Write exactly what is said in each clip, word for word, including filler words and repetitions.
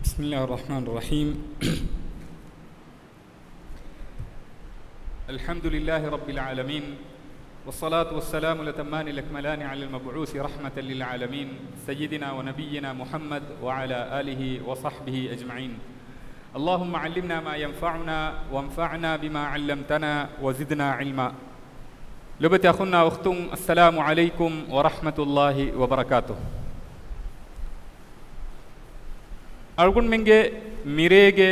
بسم الله الرحمن الرحيم. الحمد لله رب العالمين، والصلاة والسلام الأتمان الأكملان على المبعوث رحمة للعالمين، سيدنا ونبينا محمد وعلى آله وصحبه أجمعين. اللهم علمنا ما ينفعنا وانفعنا بما علمتنا وزدنا علما. ލޮބުވެތި އަޚުންނާ އުޚްތުން، السلام عليكم ورحمة الله وبركاته. އަޅުގަނޑުމެންގެ މިރޭގެ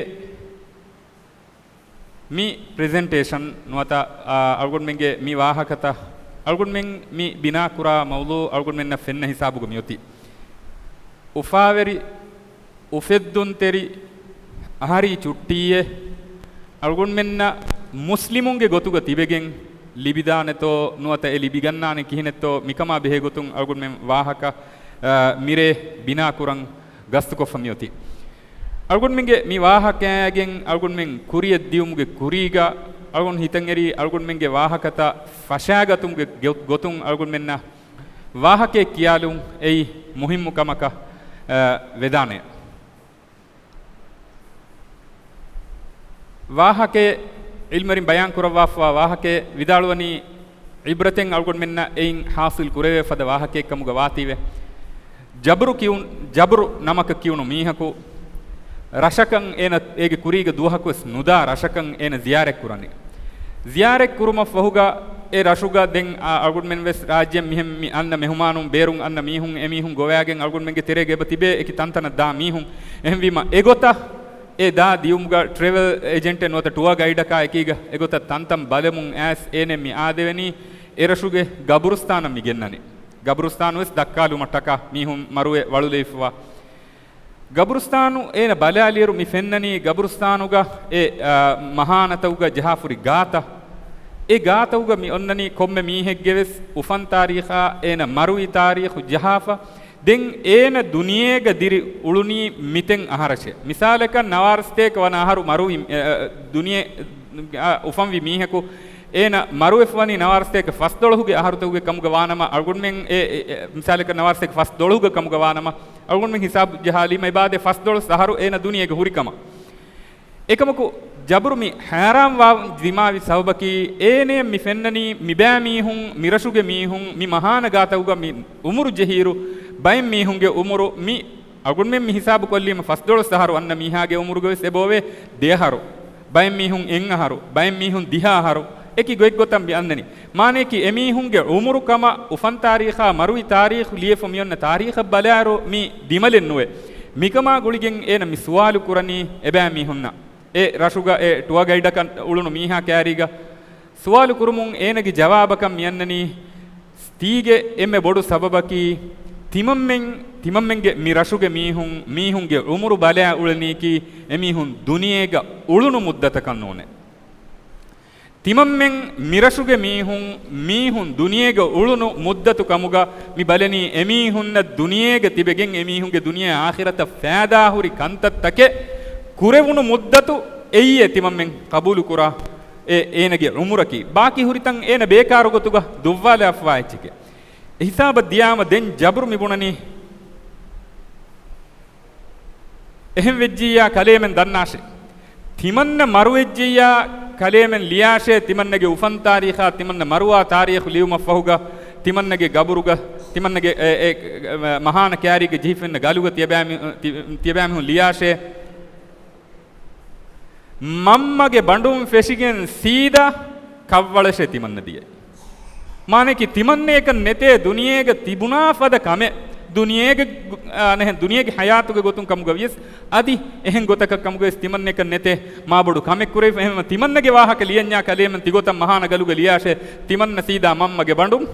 މި ޕްރެޒެންޓޭޝަން ނުވަތަ، އާ، އަޅުގަނޑުމެންގެ މި ވާހަކަތައް، އަޅުގަނޑުމެން މި ބިނާކުރާ މައުޟޫޢު އަޅުގަނޑުމެންނަށް ފެންނަ ހިސާބުގަ މިއޮތީ. އުފާވެރި، އުފެއްދުންތެރި އަހަރީ ޗުއްޓީއެއް، އަޅުގަނޑުމެންނަށް މުސްލިމުންގެ ގޮތުގަ ތިބެގެން ލިބިދާނެތޯ ނުވަތަ އެ ލިބިގަންނާނެ ކިހިނެއްތޯ، މިކަމާ ބެހޭ ގޮތުން އަޅުގަނޑުމެން ވާހަކަ، އާ، މިރޭ ބިނާކުރަން ގަސްތުކޮށްފަ މިއޮތީ. އަޅުގަނޑުމެންގެ މި ވާހަކައިގެން އަޅުގަނޑުމެން ކުރިއަށް ދިޔުމުގެ ކުރީގަ، އަޅުގަނޑު ހިތަށް އެރީ އަޅުގަނޑުމެންގެ ވާހަކަތައް ފަށާގަތުމުގެ ގެ-، ގޮތުން އަޅުގަނޑުމެންނަށް ވާހަކައެއް ކިޔާލުން އެއީ މުހިއްމު ކަމަކަށް، އަ، ވެދާނެ. ވާހަކައެއް އިލްމުވެރިން ބަޔާން ކުރައްވާފަވާ ވާހަކައެއް ވިދާޅުވަނީ، ޢިބްރަތެއް އަޅުގަނޑުމެންނަށް އެއިން ޙާޞިލް ކުރެވޭ ފަދަ ވާހަކައެއް ކަމުގަ ވާތީވެ. ޖަބުރު ކިޔުން، ޖަބުރު ނަމަކަށް ކިޔުނު މީހަކު ރަށަކަށް އޭނަ އޭގެ ކުރީގަ ދުވަހަކުވެސް ނުދާ ރަށަކަށް އޭނަ ޒިޔާރަތް ކުރަނީ. ޒިޔާރަތް ކުރުމަށްފަހުގަ އެ ރަށުގަ ދެން އަ-، އަޅުގަނޑުމެން ވެސް ރާއްޖެއަށް މިހެން މި އަންނަ މެހުމާނުން ބޭރުން އަންނަ މީހުން އެ މީހުން ގޮވައިގެން އަޅުގަނޑުމެންގެ ތެރޭގަ އެބަ ތިބޭ އެކި ތަންތަނަށް ދާ މީހުން. އެހެންވީމަ އެގޮތަށް އެ ދާ ދިޔުމުގަ ޓްރެވެލް އޭޖެންޓެއް ނުވަތަ ޓުއާ ގައިޑަކާ އެކީގަ އެގޮތަށް ތަންތަން ބަލަމުން އައިސް އޭނެ މި އާދެވެނީ އެ ރަށުގެ ގަބުރުސްތާނަށް މި ގެންނަނީ. ގަބުރުސްތާނު ވެސް ދައްކާލުމަށްޓަކާ މީހުން މަރުވެ ވަޅުލެވިފަވާ. ގަބުރުސްތާނު އޭނަ ބަލާލިއިރު މި ފެންނަނީ ގަބުރުސްތާނުގަ އެ، އާ، މަހާނަތަކުގަ ޖަހާފުރި ގާތައް. އެ ގާތަކުގަ މި އޮންނަނީ ކޮންމެ މީހެއްގެ ވެސް އުފަން ތާރީޚާ އޭނަ މަރުވި ތާރީޚު ޖަހާފަ. ދެން އޭނަ ދުނިޔޭގަ ދިރި އުޅުނީ މިތެން އަހަރަށޭ. މިސާލަކަށް ނަވާރަސަތޭކަ ވަނަ އަހަރު މަރުވި، އެ، އެ، ދުނިޔެ، އަ، އުފަންވި މީހަކު އޭނަ މަރުވެފަ ވަނީ ނަވާރަސަތޭކަ ފަސްދޮޅަހުގެ އަހަރުތަކުގެ ކަމުގަ ވާނަމަ، އަޅުގަނޑުމެން އެ، އެ، އެ، މިސާލަކަށް ނަވާރަސަތޭކަ ފަސްދޮޅަހުގެ ކަމުގަ ވާނަމަ، އަޅުގަނޑުމެން ހިސާބު ޖަހާލީމަ އެބާދޭ ފަސްދޮޅަސް އަހަރު އޭނަ ދުނިޔޭގަ ހުރި ކަމަށް. އެކަމަކު، ޖަބުރު މި ހައިރާންވާ ދިމާވި ސަބަބަކީ، އޭނަޔަށް މި ފެންނަނީ މިބައިމީހުން، މިރަށުގެ މީހުން، މި މަހާނަ ގާތަކުގަ މި އުމުރު ޖެހިއިރު، ބައެއް މީހުންގެ އުމުރު މި އަޅުގަނޑުމެން މި ހިސާބު ކޮށްލީމަ، ފަސްދޮޅަސް އަހަރު އަންނަ މީހާގެ އުމުރުގަ ވެސް އެބައޮވޭ ދެއަހަރު. ބައެއް މީހުން އެއްއަހަރު، ބައެއް މީހުން ދިހަ އަހަރު. އެކި ގޮތްގޮތަށް މި އަންނަނީ. މާނަޔަކީ އެމީހުންގެ އުމުރު ކަމަށް އުފަން ތާރީޚާ މަރުވި ތާރީޚު ލިޔެފަ މިއޮންނަ ތާރީޚަށް ބަލާއިރު މި ދިމަލެއް ނުވޭ. މިކަމާ ގުޅިގެން އޭނަ މި ސުވާލު ކުރަނީ އެބައިމީހުންނަށް. އެ ރަށުގަ އެ ޓުއާ ގައިޑަކަށް އުޅުނު މީހާ ކައިރީގަ ސުވާލު ކުރުމުން އޭނަގެ ޖަވާބަކަށް މިއަންނަނީ، ތީގެ އެންމެ ބޮޑު ސަބަބަކީ، ތިމަންމެން، ތިމަންމެންގެ މި ރަށުގެ މީހުން، މީހުންގެ އުމުރު ބަލާ އުޅެނީކީ، އެމީހުން ދުނިޔޭގަ އުޅުނު މުއްދަތަކަށް ނޫނޭ. ތިމަންމެން މިރަށުގެ މީހުން، މީހުން ދުނިޔޭގަ އުޅުނު މުއްދަތު ކަމުގަ މި ބަލަނީ އެމީހުންނަށް ދުނިޔޭގަ ތިބެގެން އެމީހުންގެ ދުނިޔެ އާޚިރަތަށް ފައިދާހުރި ކަންތައްތަކެއް ކުރެވުނު މުއްދަތު އެއީ ތިމަންމެން ޤަބޫލުކުރާ އެ އޭނަގެ އުމުރަކީ. ބާކީ ހުރިތަން އޭނަ ބޭކާރު ގޮތުގަ ދުއްވާލާފަވާ އެއްޗެކޭ. އެހިސާބަށް ދިޔާމަ ދެން ޖަބުރު މި ބުނަނީ، އެހެން ވެއްޖިއްޔާ ކަލޭމެން ދަންނާށޭ. ތިމަންނަ މަރުވެއްޖިއްޔާ ކަލޭމެން ލިޔާށޭ، ތިމަންނަގެ އުފަން ތާރީޚާ، ތިމަންނަ މަރުވާ ތާރީޚު ލިޔުމަށްފަހުގަ، ތިމަންނަގެ ގަބުރުގަ، ތިމަންނަގެ އެ، އެ، އެ، މަހާނަ ކައިރީގަ ޖެހިފަ އިންނަ ގަލުގަ ތިޔަބައިމީ-، ތި-، ތިޔަބައިމީހުން ލިޔާށޭ. މަންމަގެ ބަނޑުން ފެށިގެން ސީދާ ކަށްވަޅަށޭ ތިމަންނަ ދިޔައީ. މާނަޔަކީ ތިމަންނަޔަކަށް ނެތޭ ދުނިޔޭގަ ތިބުނާ ފަދަ ކަމެއް. ދުނިޔޭގެ ގު-، އާ، ނެހެން، ދުނިޔޭގެ ޙަޔާތުގެ ގޮތުން ކަމުގަ ވިޔަސް، އަދި އެހެން ގޮތަކަށް ކަމުގަ ވިޔަސް ތިމަންނަޔަކަށް ނެތޭ މާބޮޑު ކަމެއް ކުރެވިފަ. އެހެންވީމަ ތިމަންނަގެ ވާހަކަ ލިޔަންޏާ ކަލޭމެން ތިގޮތަށް މަހާނަ ގަލުގަ ލިޔާށޭ، ތިމަންނަ ސީދާ މަންމަގެ ބަނޑުން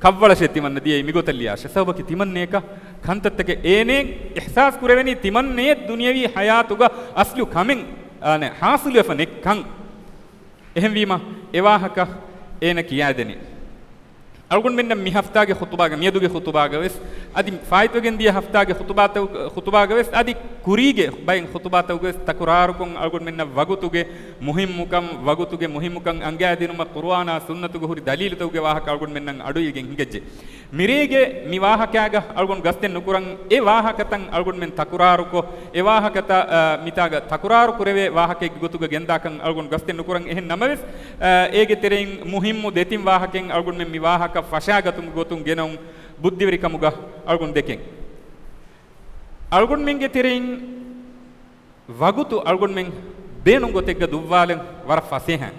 ކަށްވަޅަށޭ ތިމަންނަ ދިޔައީ މިގޮތަށް ލިޔާށޭ. ސަބަބަކީ ތިމަންނަޔަކަށް ކަންތައްތަކެއް އޭނައަށް އިޙްސާސް ކުރެވެނީ ތިމަންނަޔަށް ދުނިޔަވީ ޙަޔާތުގަ އަސްލު ކަމެއް، އާ، ނެ، ޙާޞިލުވެފަ ނެއްކަން. އެހެންވީމަ، އެ ވާހަކަ އޭނަ ކިޔާދެނީ. އަޅުގަނޑުމެންނަށް މި ހަފްތާގެ ޚުޠުބާގަ، މިއަދުގެ ޚުޠުބާގަ ވެސް، އަދި ފާއިތުވެގެން ދިޔަ ހަފްތާގެ ޚުޠުބާތައް، ޚުޠުބާގަ ވެސް، އަދި ކުރީގެ ބައެއް ޚުޠުބާތަކުގަ ވެސް ތަކުރާރުކޮށް އަޅުގަނޑުމެންނަށް ވަގުތުގެ މުހިއްމުކަން، ވަގުތުގެ މުހިއްމުކަން އަންގައިދިނުމަށް ޤުރުއާނާ ސުންނަތުގަ ހުރި ދަލީލުތަކުގެ ވާހަކަ އަޅުގަނޑުމެންނަށް އަޑުއިވިގެން ހިނގައްޖެ. މިރޭގެ މި ވާހަކާގަ އަޅުގަނޑު ގަސްތެއް ނުކުރަން، އެ ވާހަކަތައް އަޅުގަނޑުމެން ތަކުރާރުކޮށް، އެ ވާހަކަތައް، އަ، މިތާގަ ތަކުރާރު ކުރެވޭ ވާހަކައެއްގެ ގޮތުގަ ގެންދާކަން އަޅުގަނޑު ގަސްތެއް ނުކުރަން. އެހެން ނަމަވެސް، އަ، އޭގެ ތެރެއިން މުހިއްމު ދެތިން ވާހަކައެއް އަޅުގަނޑުމެން މި ވާހަކަ ފަށާގަތުމުގެ ގޮތުން ގެނައުން ބުއްދިވެރިކަމުގަ އަޅުގަނޑު ދެކެން. އަޅުގަނޑުމެންގެ ތެރެއިން ވަގުތު އަޅުގަނޑުމެން ބޭނުން ގޮތެއްގަ ދުއްވާލަން ވަރަށް ފަސޭހަ.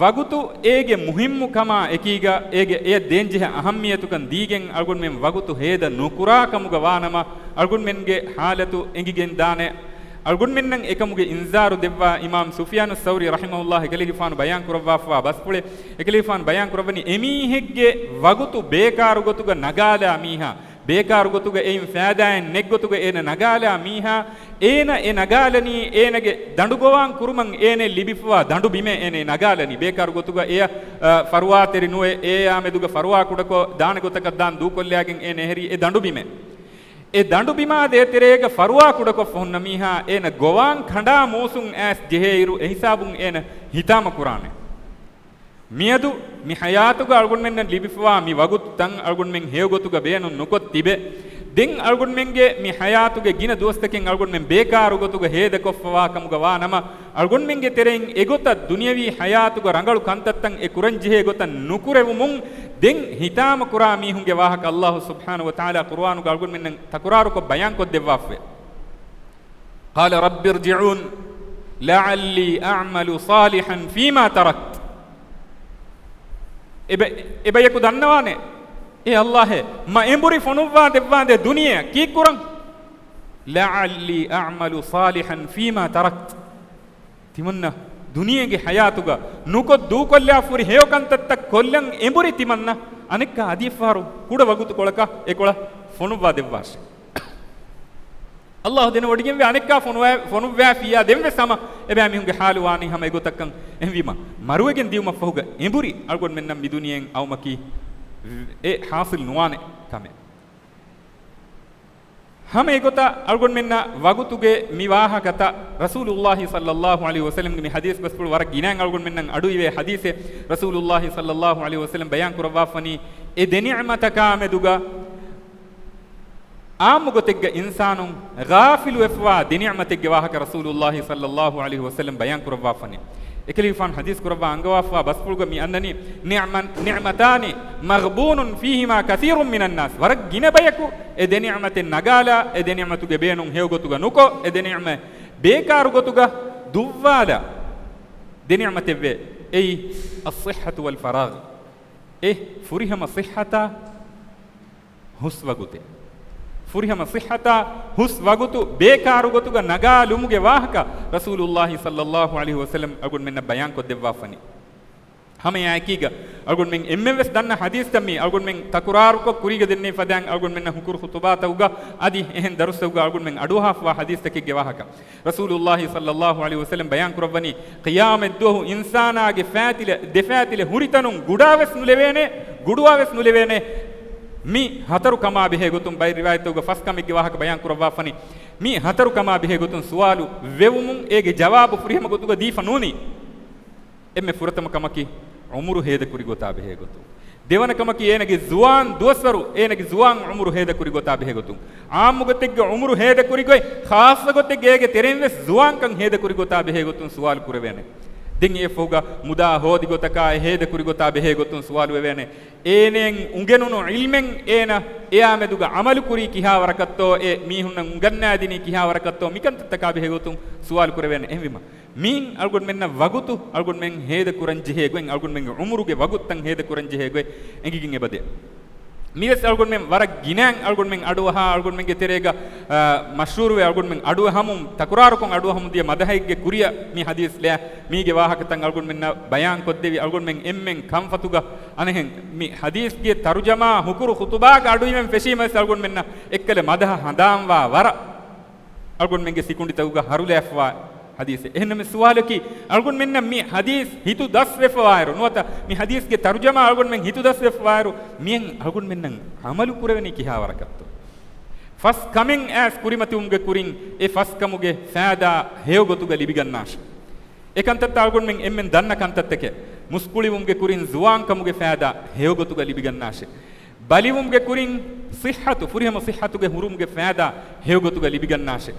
ވަގުތު އޭގެ މުހިއްމު ކަމާ އެކީގަ، އޭގެ އެ ދޭންޖެހޭ އަހައްމިޔަތުކަން ދީގެން އަޅުގަނޑުމެން ވަގުތު ހޭދަ ނުކުރާ ކަމުގަ ވާނަމަ، އަޅުގަނޑުމެންގެ ޙާލަތު އެނގިގެން ދާނެ. އަޅުގަނޑުމެންނަށް އެކަމުގެ އިންޒާރު ދެއްވާ އިމާމް ސުފްޔާނު ސައުރީ ރަޙިމަހުﷲ އެކަލޭގެފާނު ބަޔާން ކުރައްވާފަވާ ބަސްފުޅެއް، އެކަލޭގެފާނު ބަޔާން ކުރައްވަނީ، އެމީހެއްގެ ވަގުތު ބޭކާރު ގޮތުގަ ނަގާލާ މީހާ، ބޭކާރު ގޮތުގަ އެއިން ފައިދާއެއް ނެތް ގޮތުގަ އޭނަ ނަގާލާ މީހާ، އޭނަ އެ ނަގާލަނީ އޭނަގެ ދަނޑުގޮވާން ކުރުމަށް އޭނަ ލިބިފަވާ ދަނޑު ބިމެއް އޭނަ ނަގާލަނީ. ބޭކާރު ގޮތުގަ އެޔަށް، އަ، ފަރުވާތެރި ނުވެ، އެއާ މެދުގަ ފަރުވާ ކުޑަކޮށް ދާނެ ގޮތަކަށް ދާން ދޫކޮށްލާގެން އޭނަ އެހެރީ އެ ދަނޑު ބިމެއް. އެ ދަނޑު ބިމާ ދޭތެރޭގަ ފަރުވާ ކުޑަކޮށްފަ ހުންނަ މީހާ އޭނަ ގޮވާން ކަނޑާ މޫސުން އައިސް ޖެހޭއިރު އެހިސާބުން އޭނަ ހިތާމަ ކުރާނެ. މިއަދު މި ޙަޔާތުގަ އަޅުގަނޑުމެންނަށް ލިބިފަވާ މި ވަގުތުތައް އަޅުގަނޑުމެން ހެޔޮގޮތުގަ ބޭނުން ނުކޮށް ތިބެ، ދެން އަޅުގަނޑުމެންގެ މި ޙަޔާތުގެ ގިނަ ދުވަސްތަކެއް އަޅުގަނޑުމެން ބޭކާރު ގޮތުގަ ހޭދަކޮށްފަވާ ކަމުގަ ވާ ނަމަ، އަޅުގަނޑުމެންގެ ތެރެއިން އެގޮތަށް ދުނިޔަވީ ޙަޔާތުގަ ރަނގަޅު ކަންތައްތައް އެ ކުރަންޖެހޭ ގޮތަށް ނުކުރެވުމުން ދެން ހިތާމަ ކުރާ މީހުންގެ ވާހަކަ އައްލާހު ސުބްޙާނަހު ވަތަޢާލާ ޤުރުއާނުގަ އަޅުގަނޑުމެންނަށް ތަކުރާރުކޮށް ބަޔާން ކޮށްދެއްވާފަވޭ. قال رب ارجعون لعلي أعمل صالحا فيما تركت. އެބަ-، އެބަޔަކު ދަންނަވާނެ، އޭ އައްލާހޭ، މަ އެނބުރި ފޮނުއްވާ ދެއްވާނދޭ ދުނިޔެއަށް ކީއްކުރަން؟ لعلي أعمل صالحا فيما تركت. ތިމަންނަ ދުނިޔޭގެ ޙަޔާތުގަ ނުކޮށް ދޫކޮށްލާފަ ހުރި ހެޔޮ ކަންތައްތައް ކޮށްލަން އެނބުރި ތިމަންނަ އަނެއްކާ އަދި އެއްފަހަރު ކުޑަ ވަގުތުކޮޅަކަށް އެކޮޅަށް ފޮނުއްވާ ދެއްވާށޭ. އައްލާހު ދެނެވޮޑިގެންވޭ އަނެއްކާ ފޮނުވާ-، ފޮނުއްވާފިއްޔާ ދެންވެސް ހަމަ އެބައިމީހުންގެ ޙާލު ވާނީ ހަމަ އެގޮތަށްކަން. އެހެންވީމަ، މަރުވެގެން ދިޔުމަށްފަހުގަ އެނބުރި އަޅުގަނޑުމެންނަށް މި ދުނިޔެއިން އައުމަކީ އެ ޙާޞިލް ނުވާނެ ކަމެއް. ހަމަ އެގޮތަށް އަޅުގަނޑުމެންނަށް ވަގުތުގެ މި ވާހަކަތައް ރަސޫލުﷲ ޞައްލަﷲ ޢަލައިހި ވަސައްލަމްގެ މި ޙަދީޘް ބަސްފުޅު ވަރަށް ގިނައިން އަޅުގަނޑުމެންނަށް އަޑުއިވޭ ޙަދީޘެއް. ރަސޫލުﷲ ޞައްލަﷲ ޢަލައިހި ވަސައްލަމް ބަޔާން ކުރައްވާފަނީ، އެ ދެ ނިޢުމަތަކާ މެދުގަ ޢާއްމު ގޮތެއްގަ އިންސާނުން ޣާފިލުވެފަވާ ދެ ނިޢުމަތެއްގެ ވާހަކަ ރަސޫލުﷲ ޞައްލަﷲ ޢަލައިހި ވަސައްލަމް ބަޔާން ކުރައްވާފަނީ. އެކަލޭގެފާނު ޙަދީޘް ކުރައްވާ އަންގަވާފަވާ ބަސްފުޅުގަ މި އަންނަނީ، نعم، نعمتان مغبون فيهما كثير من الناس. ވަރަށް ގިނަ ބަޔަކު އެ ދެ ނިޢުމަތެއް ނަގާލާ، އެ ދެ ނިޢުމަތުގެ ބޭނުން ހެޔޮ ގޮތުގަ ނުކޮށް، އެ ދެ ނިޢުމަތް ބޭކާރު ގޮތުގަ ދުއްވާލާ ދެ ނިޢުމަތެއްވޭ. އެއީ، الصحة والفراغ. އެ ފުރިހަމަ ޞިއްޙަތާ ހުސް ވަގުތެއް. ފުރިހަމަ ޞިއްޙަތާ ހުސް ވަގުތު ބޭކާރު ގޮތުގަ ނަގާލުމުގެ ވާހަކަ ރަސޫލުﷲ ޞައްލަﷲ ޢަލައިހި ވަސައްލަމް އަޅުގަނޑުމެންނަށް ބަޔާން ކޮށްދެއްވާފަނީ. ހަމައެއާއެކީގަ އަޅުގަނޑުމެން އެންމެންވެސް ދަންނަ ޙަދީޘްތައް މީ އަޅުގަނޑުމެން ތަކުރާރުކޮށް ކުރީގަ ދެންނެވި ފަދައިން އަޅުގަނޑުމެންނަށް ހުކުރު ޚުޠުބާތަކުގަ އަދި އެހެން ދަރުސްތަކުގަ އަޅުގަނޑުމެން އަޑުއަހާފަވާ ޙަދީޘްތަކެއްގެ ވާހަކަ. ރަސޫލުﷲ ޞައްލަﷲ ޢަލައިހި ވަސައްލަމް ބަޔާން ކުރައްވަނީ، ޤިޔާމަތްދުވަހު އިންސާނާގެ ފައިތިލަ، ދެ ފައިތިލަ ހުރިތަނުން ގުޑާވެސް ނުލެވޭނެ، ގުޑުވާވެސް ނުލެވޭނެ. މި ހަތަރު ކަމާ ބެހޭ ގޮތުން ބައެއް ރިވާޔަތްތަކުގަ ފަސް ކަމެއްގެ ވާހަކަ ބަޔާން ކުރައްވާފަނީ. މި ހަތަރު ކަމާ ބެހޭ ގޮތުން ސުވާލު ވެވުމުން އޭގެ ޖަވާބު ފުރިހަމަ ގޮތުގަ ދީފަ ނޫނީ. އެންމެ ފުރަތަމަ ކަމަކީ، ޢުމުރު ހޭދަކުރި ގޮތާ ބެހޭ ގޮތުން. ދެވަނަ ކަމަކީ، އޭނަގެ ޒުވާން ދުވަސްވަރު، އޭނަގެ ޒުވާން ޢުމުރު ހޭދަކުރި ގޮތާ ބެހޭ ގޮތުން. ޢާއްމު ގޮތެއްގަ ޢުމުރު ހޭދަކުރި ގޮތް، ޚާއްޞަ ގޮތެއްގަ އޭގެ ތެރެއިން ވެސް ޒުވާންކަން ހޭދަކުރި ގޮތާ ބެހޭ ގޮތުން ސުވާލު ކުރެވޭނެ. ދެން އެއަށްފަހުގަ މުދާ ހޯދި ގޮތަކާ އެ ހޭދަކުރި ގޮތާ ބެހޭ ގޮތުން ސުވާލު ވެވޭނެ. އޭނައަށް އުނގެނުނު ޢިލްމެއް އޭނަ އެއާ މެދުގަ ޢަމަލު ކުރީ ކިހާ ވަރަކަށްތޯ، އެ މީހުންނަށް އުނގަންނާދިނީ ކިހާ ވަރަކަށްތޯ، މިކަންތައްތަކާ ބެހޭ ގޮތުން ސުވާލު ކުރެވޭނެ. އެހެންވީމަ، މިއިން އަޅުގަނޑުމެންނަށް ވަގުތު އަޅުގަނޑުމެން ހޭދަ ކުރަން ޖެހޭ ގޮތް، އަޅުގަނޑުމެންގެ ޢުމުރުގެ ވަގުތުތައް ހޭދަ ކުރަން ޖެހޭ ގޮތް އެނގިގެން އެބަދޭ. މިވެސް އަޅުގަނޑުމެން ވަރަށް ގިނައިން އަޅުގަނޑުމެން އަޑުއަހާ، އަޅުގަނޑުމެންގެ ތެރޭގަ، އާ، މަޝްހޫރުވެ އަޅުގަނޑުމެން އަޑުއަހަމުން، ތަކުރާރުކޮށް އަޑުއަހަމުން ދިޔަ މަދަހައެއްގެ ކުރިއަށް މި ޙަދީޘް ލެއާ، މީގެ ވާހަކަތައް އަޅުގަނޑުމެންނަށް ބަޔާން ކޮށްދެވި، އަޅުގަނޑުމެން އެންމެން ކަންފަތުގަ އަނެހެން މި ޙަދީޘްގެ ތަރުޖަމާ ހުކުރު ޚުޠުބާގަ އަޑުއިވެން ފެށީމަ ވެސް އަޅުގަނޑުމެންނަށް އެއްކަލަ މަދަހަ ހަނދާންވާ ވަރަށް އަޅުގަނޑުމެންގެ ސިކުނޑިތަކުގަ ހަރުލާފަވާ ޙަދީޘެއް. އެހެންނަމަ ސުވާލަކީ، އަޅުގަނޑުމެންނަށް މި ޙަދީޘް ހިތުދަސްވެފަވާއިރު، ނުވަތަ މި ޙަދީޘްގެ ތަރުޖަމާ އަޅުގަނޑުމެން ހިތުދަސްވެފަވާއިރު، މިއަށް އަޅުގަނޑުމެންނަށް ޢަމަލު ކުރެވެނީ ކިހާވަރަކަށްތޯ؟ ފަސް ކަމެއް އައިސް ކުރިމަތިވުމުގެ ކުރިން، އެ ފަސް ކަމުގެ ފައިދާ ހެޔޮ ގޮތުގަ ލިބިގަންނާށި. އެ ކަންތައްތައް އަޅުގަނޑުމެން އެންމެން ދަންނަ ކަންތައްތަކެއް. މުސްކުޅިވުމުގެ ކުރިން ޒުވާންކަމުގެ ފައިދާ ހެޔޮ ގޮތުގަ ލިބިގަންނާށި. ބަލިވުމުގެ ކުރިން ޞިއްޙަތު، ފުރިހަމަ ޞިއްޙަތުގެ ހުރުމުގެ ފައިދާ ހެޔޮގޮތުގަ ލިބިގަންނާށެ.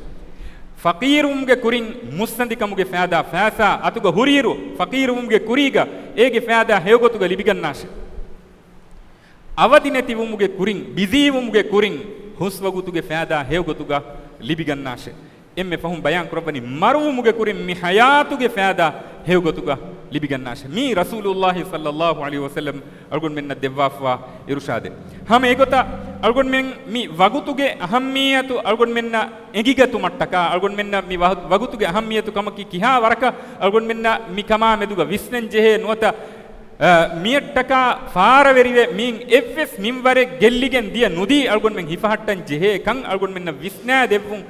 ފަޤީރުވުމުގެ ކުރިން މުއްސަނދިކަމުގެ ފައިދާ، ފައިސާ އަތުގަ ހުރިއިރު ފަޤީރުވުމުގެ ކުރީގަ އޭގެ ފައިދާ ހެޔޮގޮތުގަ ލިބިގަންނާށެ. އަވަދި ނެތިވުމުގެ ކުރިން، ބިޒީވުމުގެ ކުރިން ހުސްވަގުތުގެ ފައިދާ ހެޔޮގޮތުގަ ލިބިގަންނާށެ. އެންމެ ފަހުން ބަޔާން ކުރައްވަނީ މަރުވުމުގެ ކުރިން މި ޙަޔާތުގެ ފައިދާ ހެޔޮގޮތުގަ ލިބިގަންނާށެ. މީ ރަސޫލުﷲ ޞައްލަﷲ ޢަލައިހި ވަސައްލަމް އަޅުގަނޑުމެންނަށް ދެއްވާފަވާ އިރުޝާދެއް. ހަމަ އެގޮތަށް އަޅުގަނޑުމެން މި ވަގުތުގެ އަހައްމިއްޔަތު އަޅުގަނޑުމެންނަށް އެނގިގަތުމަށްޓަކާ، އަޅުގަނޑުމެންނަށް މި ވަ-، ވަގުތުގެ އަހައްމިއްޔަތު ކަމަކީ ކިހާ ވަރަކަށް އަޅުގަނޑުމެންނަށް މި ކަމާ މެދުގަ ވިސްނަން ޖެހޭ ނުވަތަ، އަ، މިއަށްޓަކާ ފާރަވެރިވެ މިއިން އެއްވެސް މިންވަރެއް ގެއްލިގެން ދިޔަ ނުދީ އަޅުގަނޑުމެން ހިފަހައްޓަން ޖެހޭ ކަން އަޅުގަނޑުމެންނަށް ވިސްނާ ދެއްވުން،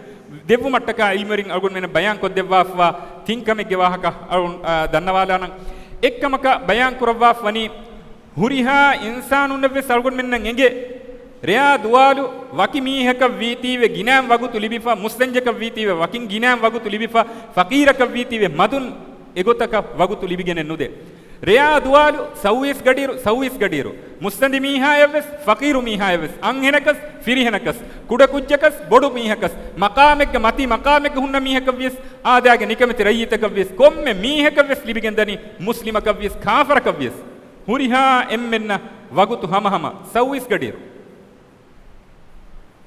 ދެއްވުމަށްޓަކާ ޢިލްމުވެރިން އަޅުގަނޑުމެންނަށް ބަޔާންކޮށްދެއްވާފަވާ ތިން ކަމެއްގެ ވާހަކަ އަޅު-، އާ، ދަންނަވާލާނަން. އެއްކަމަކަށް ބަޔާން ކުރައްވާފަ ވަނީ، ހުރިހާ އިންސާނުންނަށްވެސް އަޅުގަނޑުމެންނަށް އެނގޭ، ރެޔާ ދުވާލު ވަކި މީހަކަށް ވީތީވެ ގިނައިން ވަގުތު ލިބިފަ، މުއްސަންޖަކަށް ވީތީވެ ވަކިން ގިނައިން ވަގުތު ލިބިފަ، ފަޤީރަކަށް ވީތީވެ މަދުން އެގޮތަކަށް ވަގުތު ލިބިގެނެއް ނުދޭ. ރެޔާ ދުވާލު ސައުވީސް ގަޑިއިރު، ސައުވީސް ގަޑިއިރު، މުއްސަނދި މީހާއަށްވެސް، ފަޤީރު މީހާއަށްވެސް، އަންހެނަކަސް، ފިރިހެނަކަސް، ކުޑަކުއްޖަކަސް، ބޮޑު މީހަކަސް، މަޤާމެއްގަ މަތީ މަޤާމެއްގަ ހުންނަ މީހަކަށްވިޔަސް، އާދައިގެ ނިކަމެތި ރައްޔިތަކަށްވިޔަސް، ކޮންމެ މީހަކަށްވެސް ލިބިގެންދަނީ، މުސްލިމަކަށްވިޔަސް، ކާފަރަކަށްވިޔަސް. ހުރިހާ އެންމެންނަށް ވަގުތު ހަމަހަމަ، ސައުވީސް ގަޑިއިރު.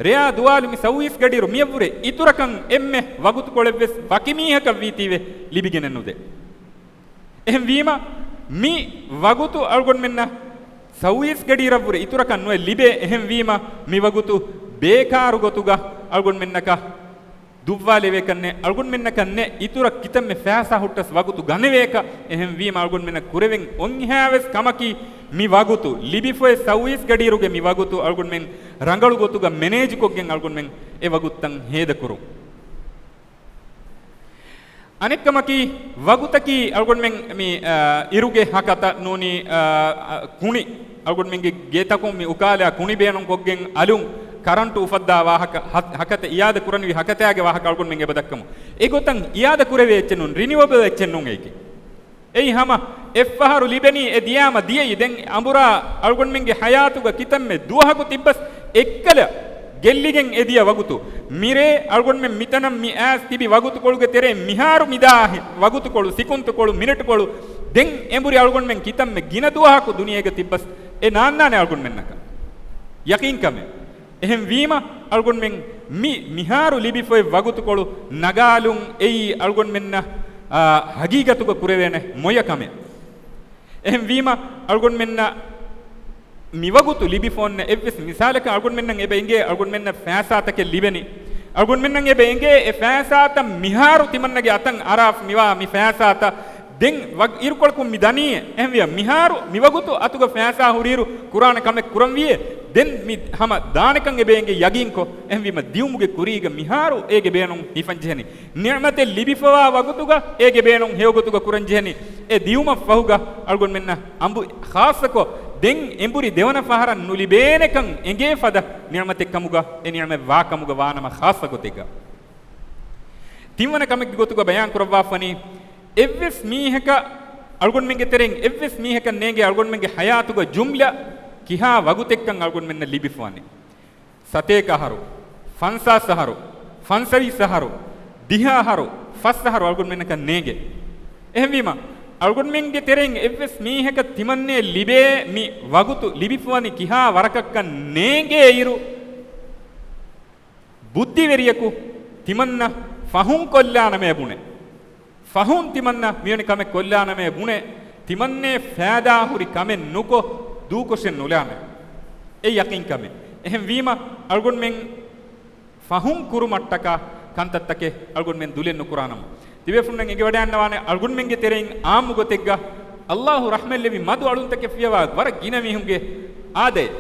ރެޔާ ދުވާލު މި ސައުވީސް ގަޑިއިރު މިއަށްވުރެ އިތުރަކަށް އެންމެ ވަގުތުކޮޅެއްވެސް ވަކި މީހަކަށް ވީތީވެ ލިބިގެނެއް ނުދޭ. އެހެންވީމަ، މި ވަގުތު އަޅުގަނޑުމެންނަށް ސައުވީސް ގަޑިއިރަށްވުރެ އިތުރަކަށް ނުއެއް ލިބޭ. އެހެންވީމަ، މި ވަގުތު ބޭކާރު ގޮތުގަ އަޅުގަނޑުމެންނަކަށް ދުއްވާލެވޭކަށްނެއް، އަޅުގަނޑުމެންނަކަށްނެއް އިތުރަށް ކިތަންމެ ފައިސާ ހުއްޓަސް ވަގުތު ގަނެވޭކަށް. އެހެންވީމަ، އަޅުގަނޑުމެންނަށް ކުރެވެން އޮންހާވެސް ކަމަކީ، މި ވަގުތު ލިބިފައި ސައުވީސް ގަޑިއިރުގެ މި ވަގުތު އަޅުގަނޑުމެން ރަނގަޅު ގޮތުގަ މެނޭޖްކޮށްގެން އަޅުގަނޑުމެން އެ ވަގުތުތައް ހޭދަކުރުން. އަނެއްކަމަކީ، ވަގުތަކީ އަޅުގަނޑުމެން މި، އާ، އިރުގެ ހަކަތަ ނޫނީ، އާ، އާ، ކުނި، އަޅުގަނޑުމެންގެ ގޭތަކުން މި އުކާލާ ކުނި ބޭނުންކޮށްގެން އަލުން ކަރަންޓު އުފައްދާ ވާހަކަ، ހަ-، ހަކަތަ އިޔާދަ ކުރަނިވި ހަކަތާގެ ވާހަކަ އަޅުގަނޑުމެން އެބަ ދައްކަމު. އެގޮތަށް އިޔާދަ ކުރެވޭ އެއްޗެއް ނޫން، ރިނިއުއަބަލް އެއްޗެއް ނޫން އެއީކީ. އެއީ ހަމަ އެއްފަހަރު ލިބެނީ އެ ދިޔާމަ ދިޔައީ. ދެން އަނބުރާ އަޅުގަނޑުމެންގެ ހަޔާތުގަ ކިތަންމެ ދުވަހަކު ތިއްބަސް އެއްކަލަ ގެއްލިގެން އެ ދިޔަ ވަގުތު. މިރޭ އަޅުގަނޑުމެން މިތަނަށް މި އައިސް ތިބި ވަގުތުކޮޅުގެ ތެރެއިން މިހާރު މިދާ ހެ-، ވަގުތުކޮޅު، ސިކުންތުކޮޅު، މިނެޓުކޮޅު، ދެން އެނބުރި އަޅުގަނޑުމެން ކިތަންމެ ގިނަ ދުވަހަކު ދުނިޔޭގަ ތިއްބަސް އެ ނާންނާނެ އަޅުގަނޑުމެންނަކަށް. ޔަޤީންކަމެއް. އެހެންވީމަ، އަޅުގަނޑުމެން މި މިހާރު ލިބިފައި ވަގުތުކޮޅު ނަގާލުން އެއީ އަޅުގަނޑުމެންނަށް، އާ، ހަގީގަތުގަ ކުރެވޭނެ މޮޔަ ކަމެއް. އެހެންވީމަ، އަޅުގަނޑުމެންނަށް މިވަގުތު ލިބިފަ އޮންނަ އެއްވެސް މިސާލަކަށް އަޅުގަނޑުމެންނަށް އެބަ އެނގޭ، އަޅުގަނޑުމެންނަށް ފައިސާތަކެއް ލިބެނީ. އަޅުގަނޑުމެންނަށް އެބަ އެނގޭ، އެ ފައިސާތައް މިހާރު ތިމަންނަގެ އަތަށް އަރާފަ މިވާ މި ފައިސާތައް ދެން ވަ-، އިރުކޮޅަކުން މި ދަނީއޭ. އެހެންވިޔަ މިހާރު މިވަގުތު އަތުގަ ފައިސާ ހުރިއިރު ކުރާނެ ކަމެއް ކުރަންވީއޭ. ދެން މި ހަމަ ދާނެކަން އެބަ އެނގޭ ޔަގީންކޮށް. އެހެންވީމަ ދިޔުމުގެ ކުރީގަ މިހާރު އޭގެ ބޭނުން ހިފަންޖެހެނީ. ނިޢުމަތެއް ލިބިފަވާ ވަގުތުގަ އޭގެ ބޭނުން ހެޔޮގޮތުގަ ކުރަންޖެހެނީ. އެ ދިޔުމަށްފަހުގަ އަޅުގަނޑުމެންނަށް އަނބު ޚާއްޞަކޮށް ދެން އެނބުރި ދެވަނަ ފަހަރަށް ނުލިބޭނެކަން އެނގޭ ފަދަ ނިޢުމަތެއްކަމުގަ އެ ނިޢުމަތް ވާކަމުގަ ވާނަމަ ޚާއްޞަ ގޮތެއްގަ. ތިންވަނަ ކަމެއްގެ ގޮތުގަ ބަޔާން ކުރައްވާފަނީ، އެއްވެސް މީހަކަށް އަޅުގަނޑުމެންގެ ތެރެއިން އެއްވެސް މީހަކަށް ނޭނގޭ އަޅުގަނޑުމެންގެ ޙަޔާތުގަ ޖުމްލަ ކިހާ ވަގުތެއްކަން އަޅުގަނޑުމެންނަށް ލިބިފަވަނީ. ސަތޭކަ އަހަރު، ފަންސާސް އަހަރު، ފަންސަވީސް އަހަރު، ދިހަ އަހަރު، ފަސް އަހަރު އަޅުގަނޑުމެންނަކަށް ނޭނގޭ. އެހެންވީމަ، އަޅުގަނޑުމެންގެ ތެރެއިން އެއްވެސް މީހަކަށް ތިމަންނޭ ލިބޭ މި ވަގުތު ލިބިފަވަނީ ކިހާ ވަރަކަށްކަން ނޭނގޭ އިރު، ބުއްދިވެރިޔަކު ތިމަންނަ ފަހުން ކޮށްލާނަމޭ ބުނެ. ފަހުން ތިމަންނަ މިވެނި ކަމެއް ކޮށްލާނަމޭ ބުނެ، ތިމަންނޭ ފައިދާ ހުރި ކަމެއް ނުކޮށް، ދޫކޮށެއް ނުލާނެ. އެ ޔަޤީން ކަމެއް. އެހެންވީމަ، އަޅުގަނޑުމެން ފަހުން ކުރުމަށްޓަކާ ކަންތައްތަކެއް އަޅުގަނޑުމެން ދުލެއް ނުކުރާނަމަ. ތިބޭފުޅުންނަށް އެނގިވަޑައިގަންނަވާނެ، އަޅުގަނޑުމެންގެ ތެރެއިން އާއްމު ގޮތެއްގަ ﷲ ރަޙްމަތްލެއްވި މަދު އަޅުންތަކެއް ފިޔަވާ ވަރަށް ގިނަ މީހުންގެ އާދައެއް.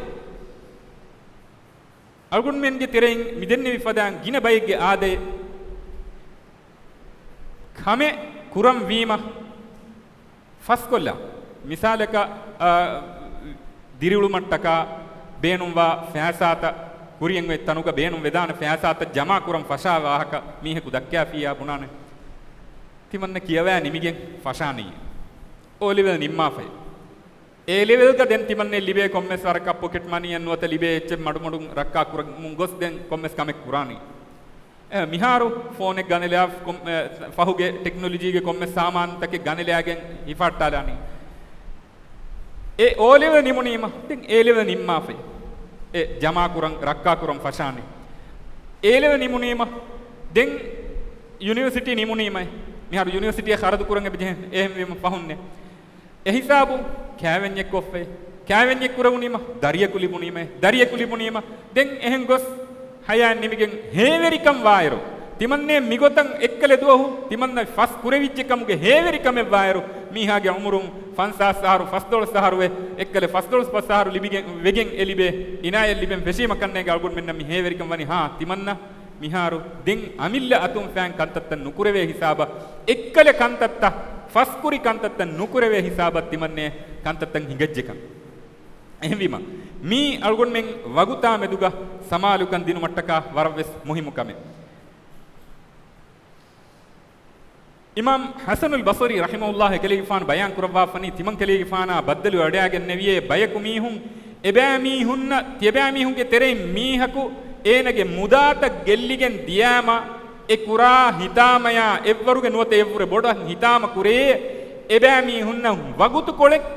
އަޅުގަނޑުމެންގެ ތެރެއިން މިދެންނެވި ފަދައިން ގިނަ ބައެއްގެ އާދައެއް ކަމެއް ކުރަން ވީމަ ފަސްކޮށްލާ. މިސާލަކަށް، އާ، ދިރިއުޅުމަށްޓަކާ ބޭނުންވާ ފައިސާތައް، ކުރިއަށް އޮތް ތަނުގަ ބޭނުން ވެދާނެ ފައިސާތައް ޖަމާ ކުރަން ފަށާ ވާހަކަ މީހަކު ދައްކާފިއްޔާ ބުނާނެ. ތިމަންނަ ކިޔަވައި ނިމިގެން ފަށާނެއްޔޭ. އޯ ލެވެލް ނިންމާފައި. އޭ ލެވެލްގަ ދެން ތިމަންނެ ލިބޭ ކޮންމެސް ވަރަކަށް ޕޮކެޓް މަނީއެއް ނުވަތަ ލިބޭ އެއްޗެއް މަޑުމަޑުން ރައްކާ ކުރަމުން ގޮސް ދެން ކޮންމެސް ކަމެއް ކުރާނީ. އެ، މިހާރު ފޯނެއް ގަނެލާ ކޮން-، އެ، ފަހުގެ ޓެކްނޮލޮޖީގެ ކޮންމެސް ސާމާނުތަކެއް ގަނެލާގެން ހިފާއްޓާލާނީ. އެ އޯ ލެވެލް ނިމުނީމަ، ދެން އޭ ލެވެލް ނިންމާފައި. އެ ޖަމާކުރަން، ރައްކާކުރަން ފަށާނެ. އޭ ލެވެލް ނިމުނީމަ، ދެން ޔުނިވަރސިޓީ ނިމުނީމައި. މިހާރު ޔުނިވަރސިޓީއަށް ޚަރަދު ކުރަން އެބަޖެހޭ އެހެންވީމަ ފަހުންނެއް. އެ ހިސާބު ކާވެންޏެއް ކޮށްފައި. ކާވެންޏެއް ކުރެވުނީމަ، ދަރިޔަކު ލިބުނީމައި. ދަރިޔަކު ލިބުނީމަ، ދެން އެހެން ގޮސް ހަޔާތް ނިމިގެން ހޭވެރިކަން ވާއިރު، ތިމަންނޭ މިގޮތަށް އެއްކަލަ ދުވަހު ތިމަންނަ ފަސް ކުރެވިއްޖެ ކަމުގެ ހޭވެރިކަމެއް ވާއިރު، މީހާގެ އުމުރުން ފަންސާސް އަހަރު، ފަސްދޮޅަސް އަހަރު ވެ، އެއްކަލަ ފަސްދޮޅަސް ފަސް އަހަރު ލިބިގެން ވެގެން އެ ލިބޭ އިނާޔަތް ލިބެން ފެށީމަ ކަންނޭނގެ އަޅުގަނޑުމެންނަށް މި ހޭވެރިކަން ވަނީ ހާ ތިމަންނަ މިހާރު ދެން އަމިއްލަ އަތުން ފައިން ކަންތައްތައް ނުކުރެވޭ ހިސާބަށް، އެއްކަލަ ކަންތައްތައް، ފަސްކުރި ކަންތައްތައް ނުކުރެވޭ ހިސާބަށް ތިމަންނޭ ކަންތައްތައް ހިނގައްޖެކަން. އެހެންވީމަ، މީ އަޅުގަނޑުމެން ވަގުތާ މެދުގަ ސަމާލުކަން ދިނުމަށްޓަކާ ވަރަށްވެސް މުހިއްމު ކަމެއް. އިމާމް ޙަސަނުލް ބަޞްރީ ރަޙިމަހުﷲ އެކަލޭގެފާނު ބަޔާން ކުރައްވާފަނީ، ތިމަން ކަލޭގެފާނާ ބައްދަލުވެވަޑައިގެންނެވިޔޭ، ބަޔަކު މީހުން، އެބައިމީހުންނަށް، ތިޔަބައިމީހުންގެ ތެރެއިން މީހަކު އޭނަގެ މުދާތައް ގެއްލިގެން ދިޔާމަ، އެ ކުރާ ހިތާމަޔާ އެއްވަރުގެ ނުވަތަ އެއްވުރެ ބޮޑަށް ހިތާމަ ކުރޭ، އެބައިމީހުންނަށް ވަގުތުކޮޅެއް،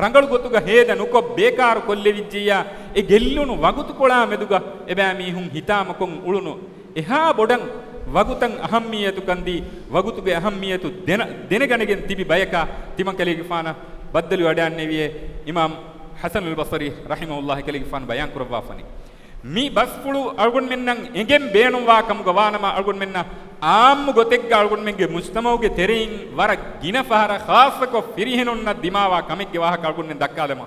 ރަނގަޅު ގޮތުގަ ހޭދަ ނުކޮށް ބޭކާރު ކޮށްލެވިއްޖިއްޔާ، އެ ގެއްލުނު ވަގުތުކޮޅާ މެދުގަ އެބައިމީހުން ހިތާމަކޮށް އުޅުނު އެހާ ބޮޑަށް ވަގުތަށް އަހައްމިއްޔަތުކަންދީ، ވަގުތުގެ އަހައްމިއްޔަތު ދެނަ-، ދެނެގަނެގެން ތިބި ބަޔަކާ ތިމަން ކަލޭގެފާނަށް ބައްދަލުވެވަޑައިންނެވިޔޭ، އިމާމް ޙަސަނުލް ބަޞްރީ ރަޙިމަހުﷲ ކަލޭގެފާނު ބަޔާން ކުރައްވާފަނީ. މި ބަސްފުޅު އަޅުގަނޑުމެންނަށް އެނގެން ބޭނުންވާ ކަމުގަ ވާނަމަ، އަޅުގަނޑުމެންނަށް އާއްމު ގޮތެއްގަ އަޅުގަނޑުމެންގެ މުޖްތަމަޢުގެ ތެރެއިން ވަރަށް ގިނަ ފަހަރަށް ޚާއްޞަކޮށް ފިރިހެނުންނަށް ދިމާވާ ކަމެއްގެ ވާހަކަ އަޅުގަނޑުމެން ދައްކާލަމާ.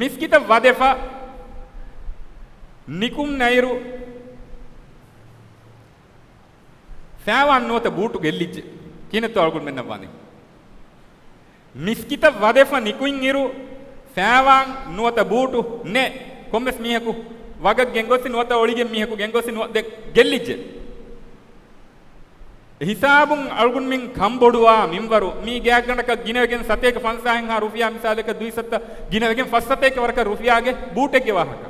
މިސްކިތަށް ވަދެފަ ނިކުންނައިރު ފައިވާން ނުވަތަ ބޫޓު ގެއްލިއްޖެ. ކިހިނެއްތޯ އަޅުގަނޑުމެންނަށް ވާނީ؟ މިސްކިތަށް ވަދެފަ ނިކުތްއިރު ފައިވާން ނުވަތަ ބޫޓު ނެތް. ކޮންމެސް މީހަކު ވަގަށް ގެންގޮސް ނުވަތަ އޮޅިގެން މީހަކު ގެންގޮސް ނުވަ-، ދެ-، ގެއްލިއްޖެ. އެ ހިސާބުން އަޅުގަނޑުމެން ކަންބޮޑުވާ މިންވަރު މީ ގާތްގަނޑަކަށް ގިނަވެގެން ސަތޭކަ ފަންސާހެއްހާ ރުފިޔާ، މިސާލަކަށް ދުއިސައްތަ ގިނަވެގެން ފަސްސަތޭކަ ވަރަކަށް ރުފިޔާގެ ބޫޓެއްގެ ވާހަކަ.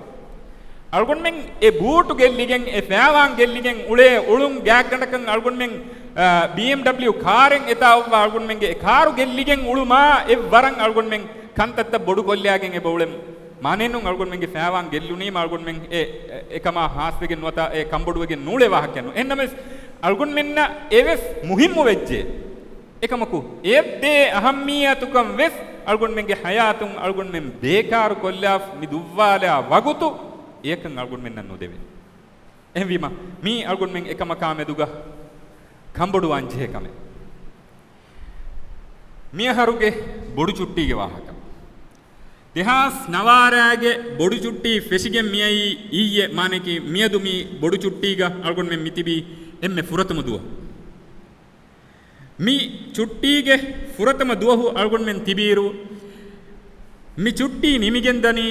އަޅުގަނޑުމެން އެ ބޫޓު ގެއްލިގެން، އެ ފައިވާން ގެއްލިގެން އުޅޭ އުޅުން ގާތްގަނޑަކަށް އަޅުގަނޑުމެން، އާ، ބީއެމްޑަބްލިއު ކާރެއް އެތާ އޮއްވާ އަޅުގަނޑުމެންގެ އެ ކާރު ގެއްލިގެން އުޅުމާ އެއްވަރަށް އަޅުގަނޑުމެން ކަންތައްތައް ބޮޑުކޮށްލާގެން އެބަ އުޅެމު. މާނައެއްނޫން އަޅުގަނޑުމެންގެ ފައިވާން ގެއްލުނީމަ އަޅުގަނޑުމެން އެ، އެ، އެކަމާ ހާސްވެގެން ނުވަތަ އެ ކަންބޮޑުވެގެން ނޫޅޭ ވާހަކައެއް ނޫން. އެހެންނަމަވެސް އަޅުގަނޑުމެންނަށް އެވެސް މުހިއްމު ވެއްޖެ. އެކަމަކު އެ ދޭ އަހައްމިއްޔަތުކަން ވެސް އަޅުގަނޑުމެންގެ ހަޔާތުން އަޅުގަނޑުމެން ބޭކާރު ކޮށްލާފަ މި ދުއްވާލާ ވަގުތު އެޔަކަށް އަޅުގަނޑުމެންނަށް ނުދެވޭ. އެހެންވީމަ، މީ އަޅުގަނޑުމެން އެކަމަކާ މެދުގަ ކަންބޮޑުވާން ޖެހޭ ކަމެއް. މިއަހަރުގެ ބޮޑު ޗުއްޓީގެ ވާހަކަ. ދެހާސް ނަވާރައިގެ ބޮޑު ޗުއްޓީ ފެށިގެން މިއައީ އިއްޔެ، މާނައަކީ މިއަދު މި ބޮޑު ޗުއްޓީގަ އަޅުގަނޑުމެން މިތިބީ އެންމެ ފުރަތަމަ ދުވަހު. މި ޗުއްޓީގެ ފުރަތަމަ ދުވަހު އަޅުގަނޑުމެން ތިބިއިރު، މި ޗުއްޓީ ނިމިގެންދަނީ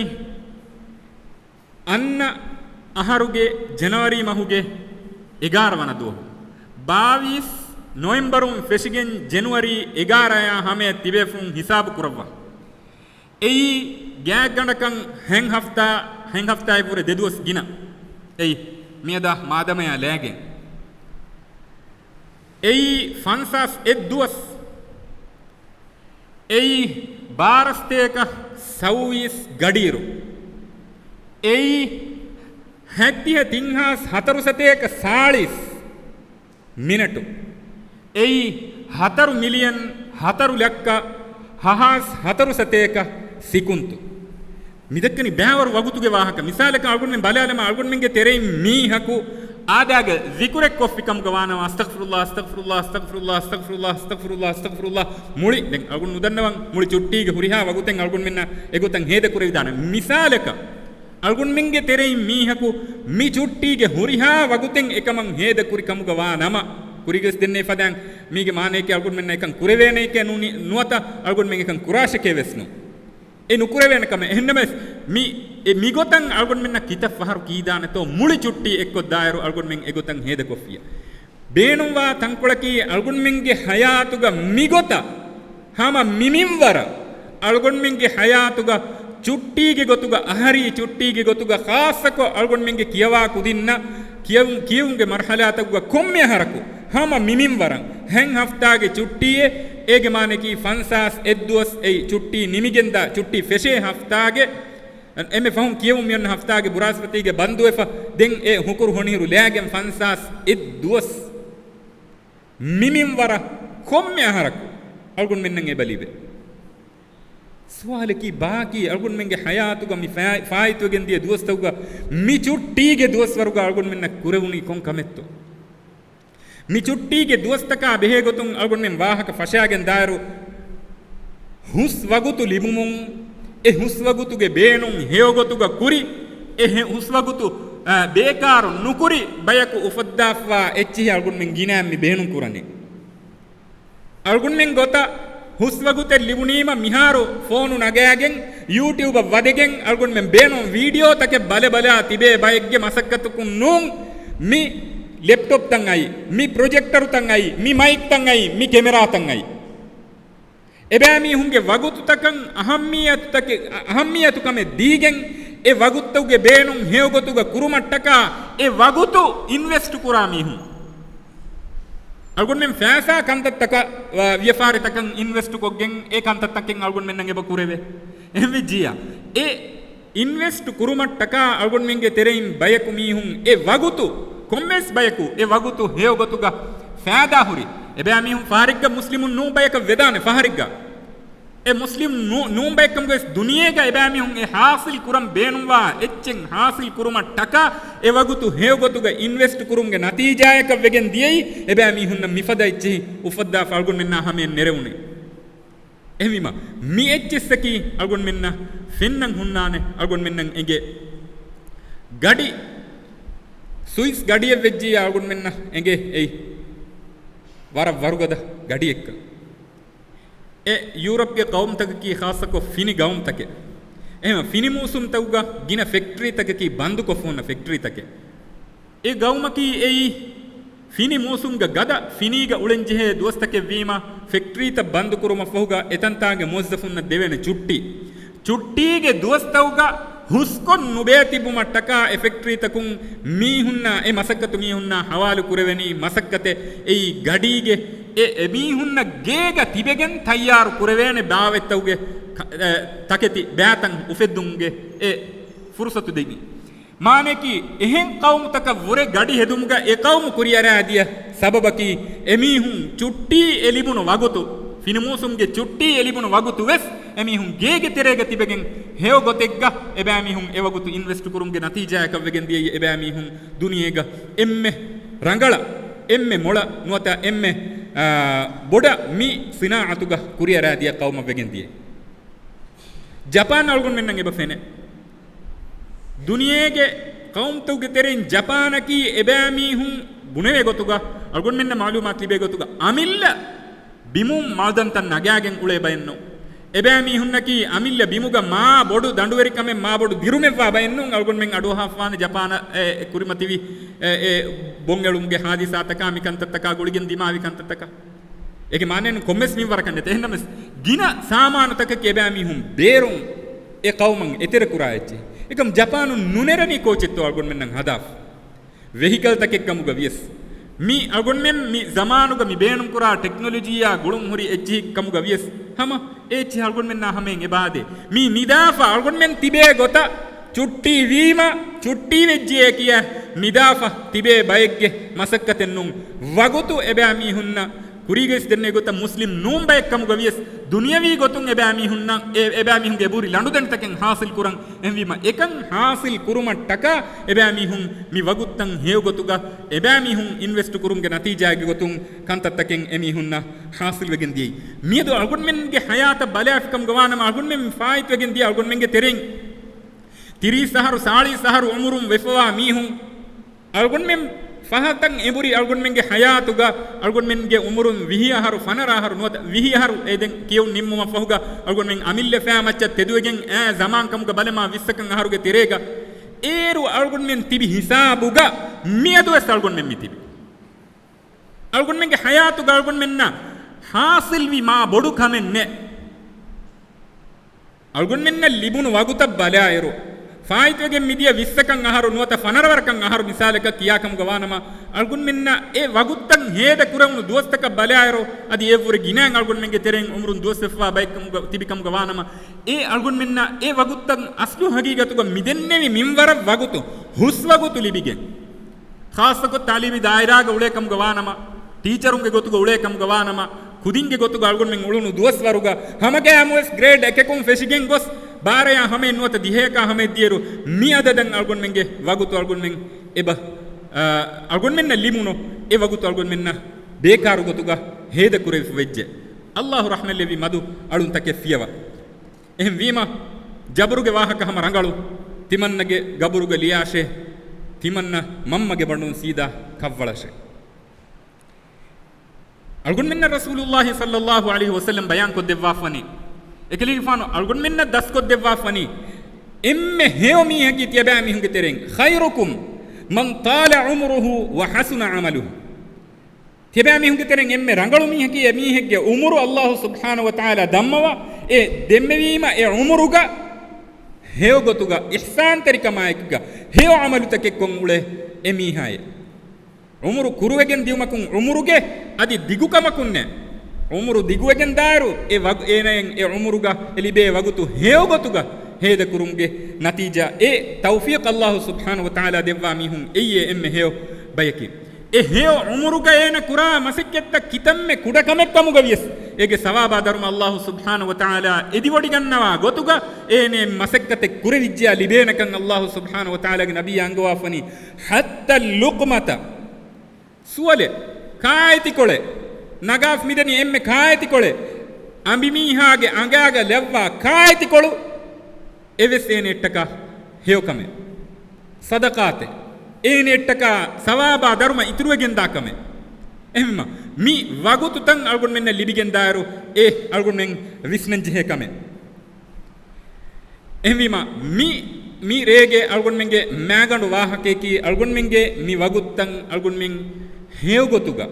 އަންނަ އަހަރުގެ ޖަނަވަރީ މަހުގެ އެގާރަ ވަނަ ދުވަހު. ބާވީސް ނޮވެމްބަރުން ފެށިގެން ޖެނުއަރީ އެގާރައާ ހަމަޔަށް ތިބޭފުޅުން ހިސާބު ކުރައްވާ. އެއީ ގާތްގަނޑަކަށް ހެން ހަފްތާ، ހެން ހަފްތާއެއްވުރެ ދެ ދުވަސް ގިނަ. އެއީ މިއަދާ މާދަމަޔާ ލައިގެން. އެއީ ފަންސާސް އެއް ދުވަސް. އެއީ ބާރަ ސަތޭކަ ސައުވީސް ގަޑިއިރު. އެއީ ހަތްދިހަ ތިންހާސް ހަތަރު ސަތޭކަ ސާޅީސް މިނެޓު. އެއީ ހަތަރު މިލިއަން ހަތަރު ލައްކަ ހަހާސް ހަތަރު ސަތޭކަ ސިކުންތު. މިދައްކަނީ ބައިވަރު ވަގުތުގެ ވާހަކަ. މިސާލަކަށް އަޅުގަނޑުމެން ބަލާލަމާ، އަޅުގަނޑުމެންގެ ތެރެއިން މީހަކު އާދައިގެ ޒިކުރެއް ކޮށްފި ކަމުގަ ވާނަމަ، އަސްތަޣްފިރުﷲ، އަސްތަޣްފިރުﷲ، އަސްތަޣްފިރުﷲ. މުޅި، ދެން އަޅުގަނޑު ނުދަންނަވަން، މުޅި ޗުއްޓީގެ ހުރިހާ ވަގުތެއް އަޅުގަނޑުމެންނަށް އެގޮތަށް ހޭދަ ކުރެވިދާނެ. މިސާލަކަށް، އަޅުގަނޑުމެންގެ ތެރެއިން މީހަކު މި ޗުއްޓީގެ ހުރިހާ ވަގުތެއް އެކަމަށް ހޭދަ ކުރި ކަމުގަ ވާ ނަމަ، ކުރީގެސް ދެންނެ ފަދައިން މީގެ މާނައެކޭ އަޅުގަނޑުމެންނަށް އެކަން ކުރެވޭނެއެކޭ ނޫނީ، ނުވަތަ އަޅުގަނޑުމެން އެކަން ކުރާށެކޭ ވެސް ނޫން. އެ ނުކުރެވޭނެ ކަމެއް. އެހެންނަމަވެސް، މި، އެ މިގޮތަށް އަޅުގަނޑުމެންނަށް ކިތައް ފަހަރު ކީދާނެތޯ، މުޅި ޗުއްޓީ އެއްކޮށްދާއިރު އަޅުގަނޑުމެން އެގޮތަށް ހޭދަކޮށްފިއްޔާ. ބޭނުންވާ ތަންކޮޅަކީ އަޅުގަނޑުމެންގެ ހަޔާތުގަ މިގޮތަށް ހަމަ މި މިންވަރަށް އަޅުގަނޑުމެންގެ ޙަޔާތުގަ ޗުއްޓީގެ ގޮތުގަ، އަހަރީ ޗުއްޓީގެ ގޮތުގަ، ޚާއްޞަކޮށް އަޅުގަނޑުމެންގެ ކިޔަވާ ކުދިންނަށް ކިޔެވު-، ކިޔެވުމުގެ މަރުޙަލާތަކުގަ ކޮންމެ އަހަރަކު ހަމަ މި މިންވަރަށް ހަތް ހަފްތާގެ ޗުއްޓީއެއް، އޭގެ މާނައަކީ ފަންސާސް އެއްދުވަސް އެއީ ޗުއްޓީ ނިމިގެންދާ، ޗުއްޓީ ފެށޭ ހަފްތާގެ، އެންމެ ފަހުން ކިޔެވުން މިއޮންނަ ހަފްތާގެ ބުރާސްފަތީގެ ބަންދުވެފަ، ދެން އެ ހުކުރު ހޮނިހިރު ލާގެން ފަންސާސް އެއްދުވަސް. މި މިންވަރަށް ކޮންމެ އަހަރަކު އަޅުގަނޑުމެންނަށް އެބަ ލިބޭ. ސުވާލަކީ ބާކީ އަޅުގަނޑުމެންގެ ޙަޔާތުގަ މި ފާ-، ފާއިތުވެގެން ދިޔަ ދުވަސްތަކުގަ މި ޗުއްޓީގެ ދުވަސްވަރުގަ އަޅުގަނޑުމެންނަށް ކުރެވުނީ ކޮން ކަމެއްތޯ؟ މި ޗުއްޓީގެ ދުވަސްތަކާ ބެހޭގޮތުން އަޅުގަނޑުމެން ވާހަކަ ފަށާގެން ދާއިރު، ހުސް ވަގުތު ލިބުމުން، އެ ހުސް ވަގުތުގެ ބޭނުން ހެޔޮގޮތުގަ ކުރި، އެ ހެ-، ހުސް ވަގުތު، އާ، ބޭކާރު ނުކުރި ބަޔަކު އުފައްދާފަވާ އެއްޗިހި އަޅުގަނޑުމެން ގިނައިން މި ބޭނުން ކުރަނީ. އަޅުގަނޑުމެން ގޮތަށް ހުސް ވަގުތެއް ލިބުނީމަ މިހާރު ފޯނު ނަގާގެން، ޔޫޓިއުބަށް ވަދެގެން އަޅުގަނޑުމެން ބޭނުން ވީޑިއޯ ތަކެއް ބަލަ ބަލާ ތިބޭ ބައެއްގެ މަސައްކަތަކުން ނޫން، މި ލެޕްޓޮޕްތައް އައީ، މި ޕްރޮޖެކްޓަރުތައް އައީ، މި މައިކްތައް އައީ، މި ކެމެރާތައް އައީ. އެބައިމީހުންގެ ވަގުތުތަކަށް އަހައްމިއްޔަތުތަކެއް، އަ-، އަހައްމިއްޔަތުކަމެއް ދީގެން، އެ ވަގުތުގެ ބޭނުން ހެޔޮގޮތުގަ ކުރުމަށްޓަކާ އެ ވަގުތު އިންވެސްޓު ކުރާ މީހުން. އަޅުގަނޑުމެން ފައިސާ ކަންތައްތަކަށް، ވ-، ވިޔަފާރިތަކަށް އިންވެސްޓު ކޮށްގެން، އެ ކަންތައްތަކެއް އަޅުގަނޑުމެންނަށް އެބަ ކުރެވޭ. އެހެންވެއްޖިއްޔާ، އެ އިންވެސްޓު ކުރުމަށްޓަކާ އަޅުގަނޑުމެންގެ ތެރެއިން ބަޔަކު މީހުން އެ ވަގުތު، ކޮންމެސް ބަޔަކު އެ ވަގުތު ހެޔޮގޮތުގަ ފައިދާ ހުރި، އެބައިމީހުން ފަހަރެއްގަ މުސްލިމުން ނޫން ބަޔަކަށް ވެދާނެ ފަހަރެއްގަ. އެ މުސްލިމް ނޫ-، ނޫން ބަޔަކަށް ވެސް ދުނިޔޭގަ އެބައިމީހުން އެ ހާސިލް ކުރަން ބޭނުންވާ އެއްޗެއް ހާސިލް ކުރުމަށްޓަކާ އެ ވަގުތު ހެޔޮގޮތުގަ އިންވެސްޓް ކުރުމުގެ ނަތީޖާޔަކަށް ވެގެން ދިޔައީ އެބައިމީހުންނަށް މިފަދަ އެއްޗެހި އުފައްދާފަ އަޅުގަނޑުމެންނާ ހަމައަށް ނެރެވުނީ. އެހެންވީމަ، މި އެއްޗިއްސަކީ އަޅުގަނޑުމެންނަށް ފެންނަން ހުންނާނެ، އަޅުގަނޑުމެންނަށް އެނގޭ. ގަޑި، ސުއިސް ގަޑިއެއް ވެއްޖިއްޔާ އަޅުގަނޑުމެންނަށް އެނގޭ އެއީ ވަރަށް ވަރުގަދަ ގަޑިއެއްކަން. އެ ޔޫރަޕްގެ ޤައުމުތަކަކީ ޚާއްޞަކޮށް ފިނި ޤައުމުތަކެއް. އެހެން ފިނި މޫސުމްތަކުގަ ގިނަ ފެކްޓްރީތަކަކީ ބަންދުކޮށްފަ ހުންނަ ފެކްޓްރީތަކެއް. އެ ގައުމަކީ އެއީ ފިނި މޫސުމްގަ ގަދަ ފިނީގަ އުޅެންޖެހޭ ދުވަސްތަކެއް ވީމަ، ފެކްޓްރީތައް ބަންދުކުރުމަށްފަހުގަ އެތަންތާގެ މުވައްޒަފުންނަށް ދެވޭނެ ޗުއްޓީ. ޗުއްޓީގެ ދުވަސްތަކުގަ ހުސްކޮށް ނުބޭތިބުމަށްޓަކާ އެ ފެކްޓްރީތަކުން މީހުންނާ އެ މަސައްކަތު މީހުންނާ ހަވާލު ކުރެވެނީ މަސައްކަތެއް އެއީ ގަޑީގެ އެ އެމީހުންނަށް ގޭގަ ތިބެގެން ތައްޔާރު ކުރެވޭނެ ބާވަތްތަކުގެ ކަ-، އެ، ތަކެތި ބާތަން އުފެއްދުމުގެ އެ ފުރުސަތު ދެނީ. މާނައަކީ، އެހެން ޤައުމުތަކަށް ވުރެ ގަޑި ހެދުމުގަ އެ ޤައުމު ކުރިއަރާދިޔަ ސަބަބަކީ، އެމީހުން ޗުއްޓީ އެ ލިބުނު ވަގުތު، ފިނި މޫސުމްގެ ޗުއްޓީ އެ ލިބުނު ވަގުތު ވެސް އެމީހުން ގޭގެ ތެރޭގަ ތިބެގެން ހެޔޮ ގޮތެއްގަ އެބައިމީހުން އެ ވަގުތު އިންވެސްޓް ކުރުމުގެ ނަތީޖާއަކަށް ވެގެން ދިޔައީ އެބައިމީހުން ދުނިޔޭގަ އެންމެ ރަނގަޅަށް، އެންމެ މޮޅަށް ނުވަތަ އެންމެ، އާ، ބޮޑަށް މި ސިނާޢަތުގަ ކުރިއަރާދިޔަ ޤައުމަށް ވެގެން ދިޔައީ. ޖަޕާން އަޅުގަނޑުމެންނަށް އެބަ ފެނޭ. ދުނިޔޭގެ ޤައުމުތަކުގެ ތެރެއިން ޖަޕާނަކީ އެބައިމީހުން ބުނެވޭ ގޮތުގަ، އަޅުގަނޑުމެންނަށް މަޢުލޫމާތު ލިބޭ ގޮތުގަ، އަމިއްލަ ބިމުން މަޢުދަންތައް ނަގާގެން އުޅޭ ބައެއް ނޫން. އެބައިމީހުންނަކީ އަމިއްލަ ބިމުގަ މާ ބޮޑު ދަނޑުވެރިކަމެއް، މާ ބޮޑު ދިރުމެއްވާ ބައެއް ނޫން. އަޅުގަނޑުމެން އަޑުއަހާފާނެ ޖަޕާނަށް އެ، އެ ކުރިމަތިވި އެ، އެ ބޮންއެޅުމުގެ ހާދިސާތަކާ މިކަންތައްތަކާ ގުޅިގެން ދިމާވި ކަންތައްތަކާ. އޭގެ މާނައެއް ކޮންމެސް މިންވަރަކަށް ނެތޭ. އެހެންނަމަވެސް، ގިނަ ސާމާނުތަކަކީ އެބައިމީހުން ބޭރުން އެ ޤައުމަށް އެތެރެކުރާ އެއްޗެއް. އެކަމް ޖަޕާނުން ނުނެރެނީ ކޯޗެއްތޯ އަޅުގަނޑުމެންނަށް ހަދާފަ. ވެހިކަލްތަކެއް ކަމުގަ ވިޔަސް، މި އަޅުގަނޑުމެން މި ޒަމާނުގަ މި ބޭނުންކުރާ ޓެކްނޮލޮޖީއާ ގުޅުން ހުރި އެއްޗިހި ކަމުގަ ވިޔަސް، ހަމަ އެ އެއްޗިހި އަޅުގަނޑުމެންނާ ހަމައިން އެބައާދޭ. މި ނިދާފަ އަޅުގަނޑުމެން ތިބޭ ގޮތަށް ޗުއްޓީ ވީމަ، ޗުއްޓީ ވެއްޖެޔޭ ކިޔާ ނިދާފަ ތިބޭ ބައެއްގެ މަސައްކަތެއް ނޫން. ވަގުތު އެބައިމީހުންނަށް ކުރީގައިސް ދެންނެވި ގޮތަށް މުސްލިމް ނޫން ބައެއް ކަމުގަ ވިޔަސް، ދުނިޔަވީ ގޮތުން އެބައިމީހުންނަށް، އެ، އެބައިމީހުންގެ ބުރި ލަނޑުދަނޑިތަކެއް ހާސިލް ކުރަން. އެހެންވީމަ، އެކަން ހާސިލް ކުރުމަށްޓަކާ އެބައިމީހުން މި ވަގުތުތައް ހެޔޮ ގޮތުގަ އެބައިމީހުން އިންވެސްޓް ކުރުމުގެ ނަތީޖާގެ ގޮތުން ކަންތައްތަކެއް އެމީހުންނަށް ހާސިލް ވެގެން ދިޔައީ. މިއަދު އަޅުގަނޑުމެންގެ ހަޔާތަށް ބަލާފި ކަމުގަ ވާނަމަ، އަޅުގަނޑުމެން ފާއިތުވެގެން ދިޔަ އަޅުގަނޑުމެންގެ ތެރެއިން ތިރީސް އަހަރު، ސާޅީސް އަހަރު އުމުރުން ވެފަވާ މީހުން، އަޅުގަނޑުމެން ފަހަތަށް އެނބުރި އަޅުގަނޑުމެންގެ ހަޔާތުގަ އަޅުގަނޑުމެންގެ އުމުރުން ވިހި އަހަރު، ފަނަރަ އަހަރު ނުވަތަ ވިހި އަހަރު އެ ދެން ކިޔެވުން ނިންމުމަށްފަހުގަ އަޅުގަނޑުމެން އަމިއްލަ ފައި މައްޗަށް ތެދުވެގެން އައި ޒަމާން ކަމުގަ ބަލަމާ ވިއްސަކަށް އަހަރުގެ ތެރޭގަ އޭރު އަޅުގަނޑުމެން ތިބި ހިސާބުގަ މިއަދުވެސް އަޅުގަނޑުމެން މި ތިބި. އަޅުގަނޑުމެންގެ ހަޔާތުގަ އަޅުގަނޑުމެންނަށް ހާސިލްވި މާ ބޮޑު ކަމެއް ނެތް. އަޅުގަނޑުމެންނަށް ލިބުނު ވަގުތަށް ބަލާއިރު، ފާއިތުވެގެން މިދިޔަ ވިއްސަކަށް އަހަރު ނުވަތަ ފަނަރަވަރަކަށް އަހަރު މިސާލަކަށް ކިޔާކަމުގަ ވާނަމަ، އަޅުގަނޑުމެންނަށް އެ ވަގުތަށް ހޭދަ ކުރެވުނު ދުވަސްތަކަށް ބަލާއިރު، އަދި އެއަށްވުރެ ގިނައިން އަޅުގަނޑުމެންގެ ތެރެއިން އުމުރުން ދުވަސްވެފަވާ ބައެއްކަމުގަ ތިބިކަމުގަ ވާނަމަ، އެ އަޅުގަނޑުމެންނަށް އެ ވަގުތަށް އަސްލު ހަގީގަތުގަ މިދެންނެވި މިންވަރަށް ވަގުތު، ހުސްވަގުތު ލިބިގެން، ޚާއްޞަކޮށް ތަޢުލީމީ ދާއިރާގަ އުޅޭކަމުގަ ވާނަމަ، ޓީޗަރުންގެ ގޮތުގަ އުޅޭކަމުގަ ވާނަމަ، ކުދިންގެ ގޮތުގަ އަޅުގަނޑުމެން އުޅުނު ދުވަސްވަރުގަ ހަމަގައިމުވެސް ގްރޭޑް އެކަކުން ފެށިގެން ގޮސް، ބާރަޔާ ހަމައެއް ނުވަތަ ދިހަޔަކާ ހަމައެއް ދިޔައިރު، މި އަދަދަށް އަޅުގަނޑުމެންގެ ވަގުތު އަޅުގަނޑުމެން އެބަ، އަ، އަޅުގަނޑުމެންނަށް ލިބުނު އެ ވަގުތު އަޅުގަނޑުމެންނަށް ބޭކާރު ގޮތުގަ ހޭދަ ކުރެވިފަ ވެއްޖެ. ﷲ ރަޙްމަތްލެއްވި މަދު އަޅުންތަކެއް ފިޔަވަ. އެހެންވީމަ، ޖަބުރުގެ ވާހަކަ ހަމަ ރަނގަޅު، ތިމަންނަގެ ގަބުރުގަ ލިޔާށޭ، ތިމަންނަ މަންމަގެ ބަނޑުން ސީދާ ކަށްވަޅަށޭ. އަޅުގަނޑުމެންނަށް ރަސޫލުﷲ ޞައްލަﷲ ޢަލައިހި ވަސައްލަމް ބަޔާންކޮށްދެއްވާފަނީ، އެކަލޭގެފާނު އަޅުގަނޑުމެންނަށް ދަސްކޮށްދެއްވާފަނީ، އެންމެ ހެޔޮ މީހަކީ ތިޔަބައިމީހުންގެ ތެރެއިން، خيركم من طال عمره وحسن عمله. ތިޔަބައިމީހުންގެ ތެރެއިން އެންމެ ރަނގަޅު މީހަކީ އެ މީހެއްގެ އުމުރު ﷲ ސުބްޙާނަހޫ ވަތަޢާލާ ދަންމަވާ، އެ ދެންމެވީމަ އެ އުމުރުގަ ހެޔޮގޮތުގަ އިޙްސާންތެރިކަމާއެކުގަ ހެޔޮ ޢަމަލުތަކެއްކޮށް އުޅޭ އެ މީހާއޭ. އުމުރު ކުރުވެގެން ދިޔުމަކުން އުމުރުގެ އަދި ދިގުކަމަކުންނޭ. އުމުރު ދިގުވެގެން ދާއިރު އެ ވަގު-، އޭނައަށް އެ އުމުރުގަ އެ ލިބޭ ވަގުތު ހެޔޮގޮތުގަ ހޭދަކުރުމުގެ ނަތީޖާ އެ ތައުފީޤު ﷲ ސުބްޙާނަހޫ ވަތަޢާލާ ދެއްވާ މީހުން އެއީ އެންމެ ހެޔޮ ބަޔަކީ. އެ ހެޔޮ އުމުރުގަ އޭނަ ކުރާ މަސައްކަތްތައް ކިތަންމެ ކުޑަކަމެއް ކަމުގަ ވިޔަސް، އޭގެ ސަވާބާ ދަރުމަ ﷲ ސުބްޙާނަހޫ ވަތަޢާލާ އެދިވޮޑިގަންނަވާ ގޮތުގަ އޭނަ މަސައްކަތެއް ކުރެވިއްޖެޔާ ލިބޭނެކަން ﷲ ސުބްޙާނަހޫ ވަތަޢާލާގެ ނަބިއްޔާ އަންގަވާފަނީ، حتى اللقمة. ސުވަލެއް، ކާއެތިކޮޅެއް، ނަގާފަ މިދަނީ އެންމެ ކާއެތިކޮޅެއް، އަނބިމީހާގެ އަނގާގަ ލައްވާ ކާއެތިކޮޅު އެވެސް އޭނައަށްޓަކާ ހެޔޮކަމެއް، ޞަދަޤާތެއް، އޭނައަށްޓަކާ ސަވާބާ ދަރުމަ އިތުރުވެގެންދާ ކަމެއް. އެހެންވީމަ، މި ވަގުތުތައް އަޅުގަނޑުމެންނަށް ލިބިގެންދާއިރު އެ އަޅުގަނޑުމެން ވިސްނަންޖެހޭ ކަމެއް. އެހެންވީމަ، މި، މި ރޭގެ އަޅުގަނޑުމެންގެ މައިގަނޑު ވާހަކަޔަކީ، އަޅުގަނޑުމެންގެ މި ވަގުތުތައް އަޅުގަނޑުމެން ހެޔޮގޮތުގަ،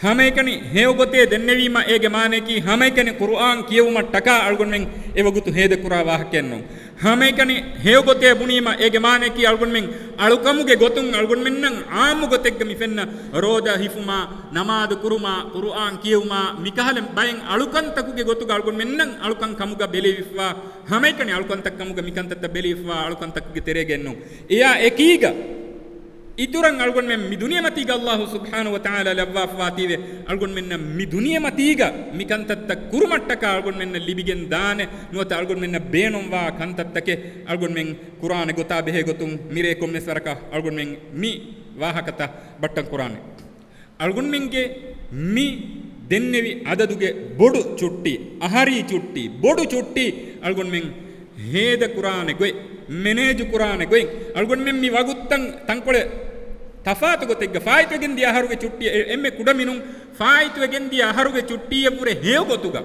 ހަމައެކަނި ހެޔޮގޮތޭ ދެންނެވީމަ، އޭގެ މާނަޔަކީ ހަމައެކަނި ޤުރުއާން ކިޔެވުމަށްޓަކާ އަޅުގަނޑުމެން އެ ވަގުތު ހޭދަކުރާ ވާހަކައެއްނޫން. ހަމައެކަނި ހެޔޮގޮތޭ ބުނީމަ، އޭގެ މާނަޔަކީ އަޅުގަނޑުމެން އަޅުކަމުގެ ގޮތުން އަޅުގަނޑުމެންނަށް ޢާއްމު ގޮތެއްގަ މި ފެންނަ ރޯދަ ހިފުމާ، ނަމާދު ކުރުމާ، ޤުރުއާން ކިޔެވުމާ، މިކަހަލަ ބައެއް އަޅުކަންތަކުގެ ގޮތުގަ އަޅުގަނޑުމެންނަށް އަޅުކަން ކަމުގަ ބެލެވިފަ، ހަމައެކަނި އަޅުކަންތައް ކަމުގަ މިކަންތައްތައް ބެލެވިފަ އަޅުކަންތަކުގެ ތެރޭގައެއްނޫން. އެއާ އެކީގަ، އިތުރަށް އަޅުގަނޑުމެން މި ދުނިޔެމަތީގަ ﷲ ސުބްޙާނަހޫ ވަތަޢާލާ ލައްވާފަވާތީވެ، އަޅުގަނޑުމެންނަށް މި ދުނިޔެމަތީގަ މިކަންތައްތައް ކުރުމަށްޓަކާ އަޅުގަނޑުމެންނަށް ލިބިގެން ދާނެ، ނުވަތަ އަޅުގަނޑުމެންނަށް ބޭނުންވާ ކަންތައްތަކެއް އަޅުގަނޑުމެން ކުރާނެ ގޮތާ ބެހޭ ގޮތުން މިރޭ ކޮންމެސް ވަރަކަށް އަޅުގަނޑުމެން މި ވާހަކަތައް ބައްޓަން ކުރާނެ. އަޅުގަނޑުމެންގެ މި ދެންނެވި އަދަދުގެ ބޮޑު ޗުއްޓީ، އަހަރީ ޗުއްޓީ، ބޮޑު ޗުއްޓީ އަޅުގަނޑުމެން ހޭދަ ކުރާނެ ގޮތް، މެނޭޖު ކުރާނެ ގޮތް، އަޅުގަނޑުމެން މި ވަގުތުތައް ތަންކޮޅެއް ތަފާތު ގޮތެއްގަ ފާއިތުވެގެން ދިޔަ އަހަރުގެ ޗުއްޓީ، އެ-، އެންމެ ކުޑަމިނުން ފާއިތުވެގެން ދިޔަ އަހަރުގެ ޗުއްޓީއަށްވުރެ ހެޔޮ ގޮތުގަ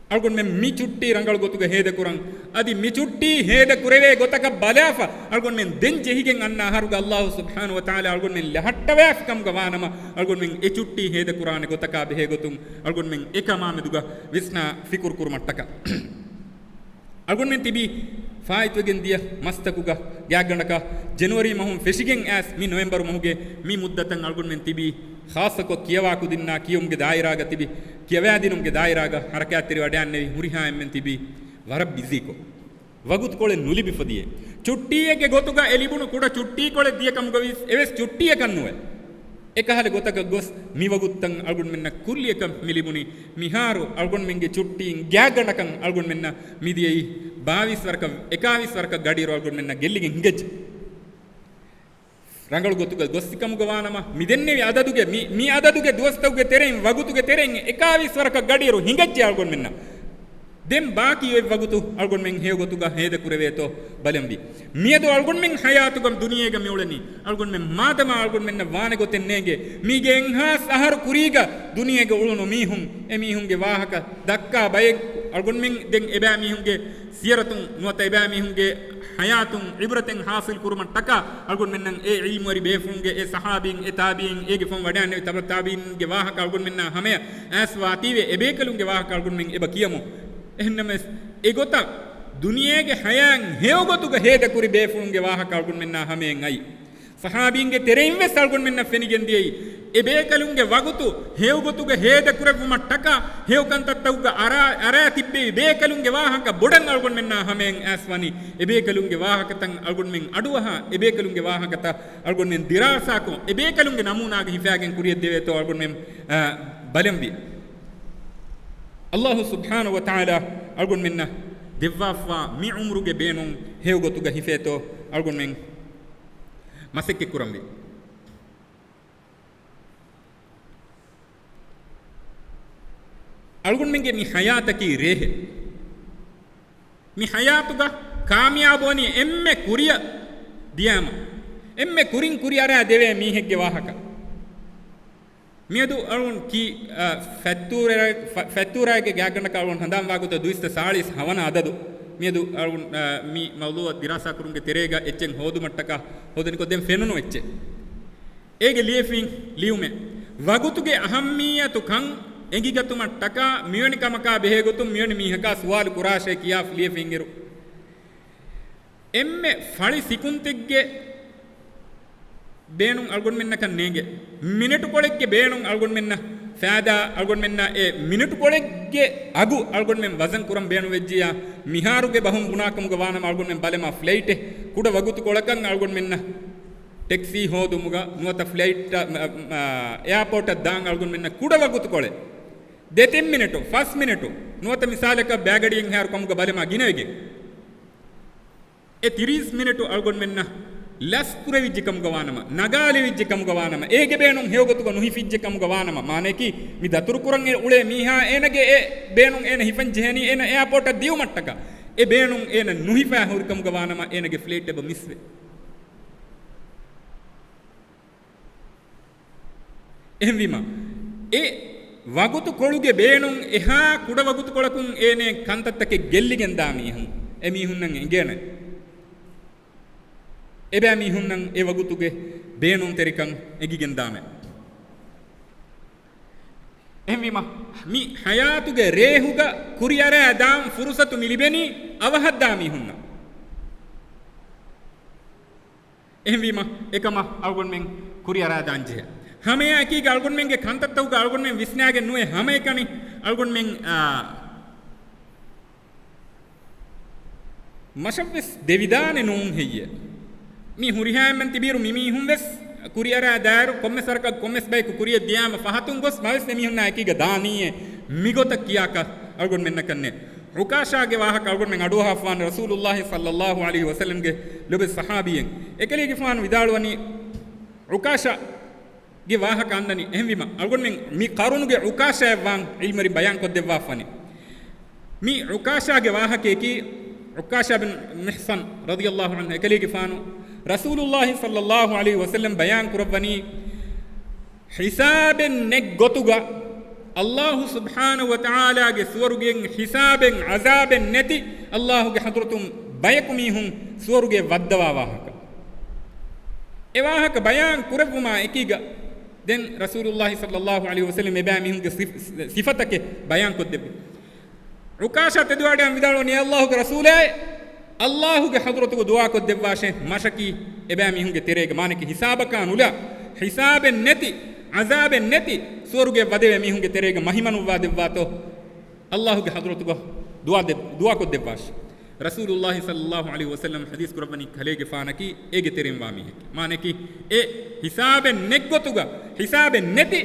އަޅުގަނޑުމެން މި ޗުއްޓީ ރަނގަޅު ގޮތުގަ ހޭދަކުރަން. އަދި މި ޗުއްޓީ ހޭދަކުރެވޭ ގޮތަކަށް ބަލާފަ، އަޅުގަނޑުމެން ދެން ޖެހިގެން އަންނަ އަހަރުގަ ﷲ ސުބްޙާނަހޫ ވަތަޢާލާ އަޅުގަނޑުމެން ލަހައްޓަވާފި ކަމުގަ ވާނަމަ، އަޅުގަނޑުމެން އެ ޗުއްޓީ ހޭދަކުރާނެ ގޮތަކާ ބެހޭ ގޮތުން އަޅުގަނޑުމެން އެކަމާމެދުގަ ވިސްނާ ފިކުރު ކުރުމަށްޓަކާ. އަޅުގަނޑުމެން ތިބީ ފާއިތުވެގެން ދިޔަ މަސްތަކުގަ ގާތްގަނޑަކަށް ޖެނުއަރީ މަހުން ފެށިގެން އައިސް މި ނޮވެމްބަރު މަހުގެ މި މުއްދަތަށް އަޅުގަނޑުމެން ތިބީ، ޚާއްޞަކޮށް ކިޔަވާ ކުދިންނާ ކިޔުމުގެ ދާއިރާގަ ތިބި، ކިޔަވާދިނުމުގެ ދާއިރާގަ ހަރަކާތްތެރިވެވަޑައިގެންނެވި ހުރިހާ އެންމެން ތިބީ ވަރަށް ބިޒީކޮށް، ވަގުތުކޮޅެއް ނުލިބިފަ ދިޔަ. ޗުއްޓީއެއްގެ ގޮތުގަ އެ ލިބުނު ކުޑަ ޗުއްޓީކޮޅެއް ދިޔަ ކަމުގަ ވިޔަސް އެވެސް ޗުއްޓީއަކަށް ނުވޭ. އެކަހަލަ ގޮތަކަށް ގޮސް މި ވަގުތުތައް އަޅުގަނޑުމެންނަށް ކުއްލިއަކަށް މި ލިބުނީ. މިހާރު އަޅުގަނޑުމެންގެ ޗުއްޓީން ގާތްގަނޑަކަށް އަޅުގަނޑުމެންނަށް މިދިޔައީ ބާވީސް ވަރަކަށް، އެކާވީސް ވަރަކަށް ގަޑިއިރު އަޅުގަނޑުމެންނަށް ގެއްލިގެން ހިނގައްޖެ. ރަނގަޅު ގޮތުގަ ގޮއްސިކަމުގަ ވާނަމަ، މި ދެންނެވި އަދަދުގެ، މި، މި އަދަދުގެ ދުވަސްތަކުގެ ތެރެއިން، ވަގުތުގެ ތެރެއިން އެކާވީސް ވަރަކަށް ގަޑިއިރު ހިނގައްޖެ އަޅުގަނޑުމެންނަށް. ދެން ބާކީ އޮތް ވަގުތު އަޅުގަނޑުމެން ހެޔޮ ގޮތުގަ ހޭދަ ކުރެވޭތޯ ބަލަންވީ. މިއަދު އަޅުގަނޑުމެން ހަޔާތުގަ ދުނިޔޭގަ މިއުޅެނީ. އަޅުގަނޑުމެން މާދަމާ އަޅުގަނޑުމެންނަށް ވާނެ ގޮތެއް ނޭނގޭ. މީގެ އެއްހާސް އަހަރު ކުރީގަ ދުނިޔޭގަ އުޅުނު މީހުން، އެ މީހުންގެ ވާހަކަ ދައްކާ ބައެއް އަޅުގަނޑުމެން ދެން އެބައިމީހުންގެ ސިޔަރަތުން ނުވަތަ އެބައިމީހުންގެ ހަޔާތުން ޢިބްރަތެއް ޙާޞިލް ކުރުމަށްޓަކާ އަޅުގަނޑުމެންނަށް އެ ޢިލްމުވެރި ބޭފުޅުންގެ އެ ޞަޙާބީން، އެ ތާބިޢީން، އޭގެ ފަހުން ވަޑައިގެންނެވި ތަބަޢު ތާބިޢީންގެ ވާހަކަ އަޅުގަނޑުމެންނާ ހަމަޔަށް އައިސް ވާތީވެ، އެބޭކަލުންގެ ވާހަކަ އަޅުގަނޑުމެން އެބަ ކިޔަމު. އެހެންނަމަވެސް، އެގޮތަށް ދުނިޔޭގެ ހަޔާތް ހެޔޮގޮތުގަ ހޭދަކުރި ބޭފުޅުންގެ ވާހަކަ އަޅުގަނޑުމެންނާ ހަމައަށް އައި. ޞަޙާބީންގެ ތެރެއިން ވެސް އަޅުގަނޑުމެންނަށް ފެނިގެން ދިޔައީ، އެ ބޭކަލުންގެ ވަގުތު ހެޔޮގޮތުގަ ހޭދަކުރެއްވުމަށްޓަކާ ހެޔޮ ކަންތައްތަކުގަ އަރާ، އަރާ ތިއްބެވި ބޭކަލުންގެ ވާހަކަ ބޮޑަށް އަޅުގަނޑުމެންނާ ހަމައަށް އައިސް ވަނީ. އެ ބޭކަލުންގެ ވާހަކަތައް އަޅުގަނޑުމެން އަޑުއަހާ، އެ ބޭކަލުންގެ ވާހަކަތައް އަޅުގަނޑުމެން ދިރާސާކޮށް، އެ ބޭކަލުންގެ ނަމޫނާގަ ހިފާގެން ކުރިޔަށް ދެވޭތޯ އަޅުގަނޑުމެން، އާ، ބަލަންވީ. އައްލާހު ސުބްޙާނަހު ވަތަޢާލާ އަޅުގަނޑުމެންނަށް ދެއްވާފާ މި ޢުމުރުގެ ބޭނުން ހެޔޮގޮތުގަ ހިފޭތޯ އަޅުގަނޑުމެން މަސައްކަތް ކުރަންވީ. އަޅުގަނޑުމެންގެ މި ޙަޔާތަކީ ރޭހެއް. މި ޙަޔާތުގަ ކާމިޔާބުވަނީ އެންމެ ކުރިއަށް ދިޔާމަ، އެންމެ ކުރިން ކުރިއަރާ ދެވޭ މީހެއްގެ ވާހަކަ. މިއަދު އަޅުން ކީ، އަ، ފެތޫރަ-، ފެ-، ފެތޫރާގެ ގާތްގަނޑަކަށް އަޅުން ހަނދާން ވާގޮތަށް ދުއިސައްތަ ސާޅީސް ހަވަނަ އަދަދު. މިއަދު އަޅުން، އަ، މި މައުޟޫޢަށް ދިރާސާ ކުރުމުގެ ތެރޭގަ އެއްޗެއް ހޯދުމަށްޓަކާ ހޯދަނިކޮށް ދެން ފެނުނު އެއްޗެއް. އޭގެ ލިޔެފިން ލިޔުމެއް. ވަގުތުގެ އަހައްމިއްޔަތު ކަން އެނގިގަތުމަށްޓަކާ މިވެނި ކަމަކާ ބެހޭގޮތުން މިވެނި މީހަކާ ސުވާލު ކުރާށޭ ކިޔާފަ ލިޔެފިންއިރު، އެންމެ ފަޅި ސިކުންތެއްގެ ބޭނުން އަޅުގަނޑުމެންނަކަށް ނޭނގެ. މިނެޓުކޮޅެއްގެ ބޭނުން އަޅުގަނޑުމެންނަށް ފައިދާ، އަޅުގަނޑުމެންނަށް އެ މިނެޓުކޮޅެއްގެ އަގު އަޅުގަނޑުމެން ވަޒަން ކުރަން ބޭނުންވެއްޖިއްޔާ، މިހާރުގެ ބަހުން ބުނާކަމުގަ ވާނަމަ އަޅުގަނޑުމެން ބަލަމާ ފްލައިޓެއް ކުޑަ ވަގުތުކޮޅަކަށް އަޅުގަނޑުމެންނަށް ޓެކްސީ ހޯދުމުގަ ނުވަތަ ފްލައިޓް، އަ، އަ، އެއާޕޯޓަށް ދާން އަޅުގަނޑުމެންނަށް ކުޑަ ވަގުތުކޮޅެއް. ދެތިން މިނެޓު، ފަސް މިނެޓު، ނުވަތަ މިސާލަކަށް ބައިގަޑިއެއްހާއިރު ކަމުގަ ބަލަމާ ގިނަވެގެން. އެ ތިރީސް މިނެޓު އަޅުގަނޑުމެންނަށް ލަސް ކުރެވިއްޖެ ކަމުގަ ވާނަމަ، ނަގާލެވިއްޖެ ކަމުގަ ވާނަމަ، އޭގެ ބޭނުން ހެޔޮގޮތުގަ ނުހިފިއްޖެ ކަމުގަ ވާނަމަ، މާނައަކީ މި ދަތުރުކުރަން އެ އުޅޭ މީހާ އޭނަގެ އެ ބޭނުން އޭނަ ހިފަން ޖެހެނީ އޭނަ އެއާޕޯޓަށް ދިޔުމަށްޓަކާ، އެ ބޭނުން އޭނަ ނުހިފާ ހުރި ކަމުގަ ވާނަމަ އޭނަގެ ފްލައިޓް އެބަ މިސްވޭ. އެހެންވީމަ، އެ ވަގުތުކޮޅުގެ ބޭނުން އެހާ ކުޑަ ވަގުތުކޮޅަކުން އޭނެ ކަންތައްތަކެއް ގެއްލިގެންދާ މީހުން، އެމީހުންނަށް އެނގޭނެ. އެބައިމީހުންނަށް އެ ވަގުތުގެ ބޭނުންތެރިކަން އެނގިގެންދާނެ. އެހެންވީމަ، މި ޙަޔާތުގެ ރޭހުގަ ކުރިއަރާ ދާން ފުރުސަތު މި ލިބެނީ އަވަހަށްދާ މީހުންނަށް. އެހެންވީމަ، އެކަމަށް އަޅުގަނޑުމެން ކުރިއަރާދާން ޖެހޭ. ހަމައެއާއެކީގަ އަޅުގަނޑުމެންގެ ކަންތައްތަކުގަ އަޅުގަނޑުމެން ވިސްނާގެން ނުވޭ ހަމައެކަނި އަޅުގަނޑުމެން، އާ، މަށަށްވެސް ދެވިދާނެ ނޫން ހެއްޔޭ؟ މި ހުރިހާ އެންމެން ތިބިއިރު މިމީހުން ވެސް ކުރިއަރާ ދާއިރު ކޮންމެސް ވަރަކަށް ކޮންމެސް ބަޔަކު ކުރިއަށް ދިޔާމަ ފަހަތުން ގޮސް މަވެސް އެމީހުންނާ އެކީގަ ދާނީއޭ މިގޮތަށް ކިޔާކަށް އަޅުގަނޑުމެންނަކަށް ނެތް. ޢުކާޝާގެ ވާހަކަ އަޅުގަނޑުމެން އަޑުއަހާފާނެ ރަސޫލުﷲ ޞައްލަﷲ ޢަލައިހި ވަސައްލަމްގެ ލޮބުވެތި ޞަޙާބީއެއް. އެކަލޭގެފާނު ވިދާޅުވަނީ ޢުކާޝާގެ ވާހަކަ އަންނަނީ. އެހެންވީމަ، އަޅުގަނޑުމެން މި ޤަރުނުގެ ޢުކާޝާއަށްވާން ޢިލްމުވެރިން ބަޔާން ކޮށްދެއްވާފާނެ. މި ޢުކާޝާގެ ވާހަކަޔަކީ، ޢުކާޝާ ބިން މިޙްޞަން ރަޟިޔަﷲ ޢަންހު އެކަލޭގެފާނު ރަސޫލުﷲ ޞައްލަﷲ ޢަލައިހި ވަސައްލަމް ބަޔާން ކުރައްވަނީ، ޙިސާބެއް ނެތް ގޮތުގަ ﷲ ސުބްޙާނަހު ވަތަޢާލާގެ ސުވަރުގެއިން ޙިސާބެއް ޢަޒާބެއް ނެތި ﷲގެ ޙަޟްރަތުން ބަޔަކު މީހުން ސުވަރުގެ ވައްދަވާ ވާހަކަ. އެ ވާހަކަ ބަޔާން ކުރެއްވުމާ އެކީގަ، ދެން ރަސޫލުﷲ ޞައްލަﷲ ޢަލައިހި ވަސައްލަމް އެބައިމީހުންގެ ސިފް-، ސިފަތަކެއް ބަޔާން ކޮށްދެއްވި. ޢުކާޝާ ތެދުވާޑައި ވިދާޅުވަނީ، އެ ﷲގެ ރަސޫލާއޭ، ﷲގެ ޙަޟްރަތުގަ ދުޢާ ކޮށްދެއްވާށޭ، މަށަކީ އެބައިމީހުންގެ ތެރޭގަ، މާނައަކީ ޙިސާބަކާ ނުލާ، ޙިސާބެއް ނެތި، ޢަޒާބެއް ނެތި، ސުވަރުގެ ވަދެވޭ މީހުންގެ ތެރޭގަ މަހިމަނުއްވާ ދެއްވާތޯ، ﷲގެ ޙަޟްރަތުގަ ދުޢާ ދެ-، ދުޢާ ކޮށްދެއްވާށޭ. ރަސޫލުﷲ ޞައްލަﷲ ޢަލައިހި ވަސައްލަމް ޙަދީޘް ކުރައްވަނީ ކަލޭގެފާނަކީ އޭގެ ތެރެއިން ވާ މީހެކޭ. މާނައަކީ އެ ޙިސާބެއް ނެތް ގޮތުގަ، ޙިސާބެއް ނެތި،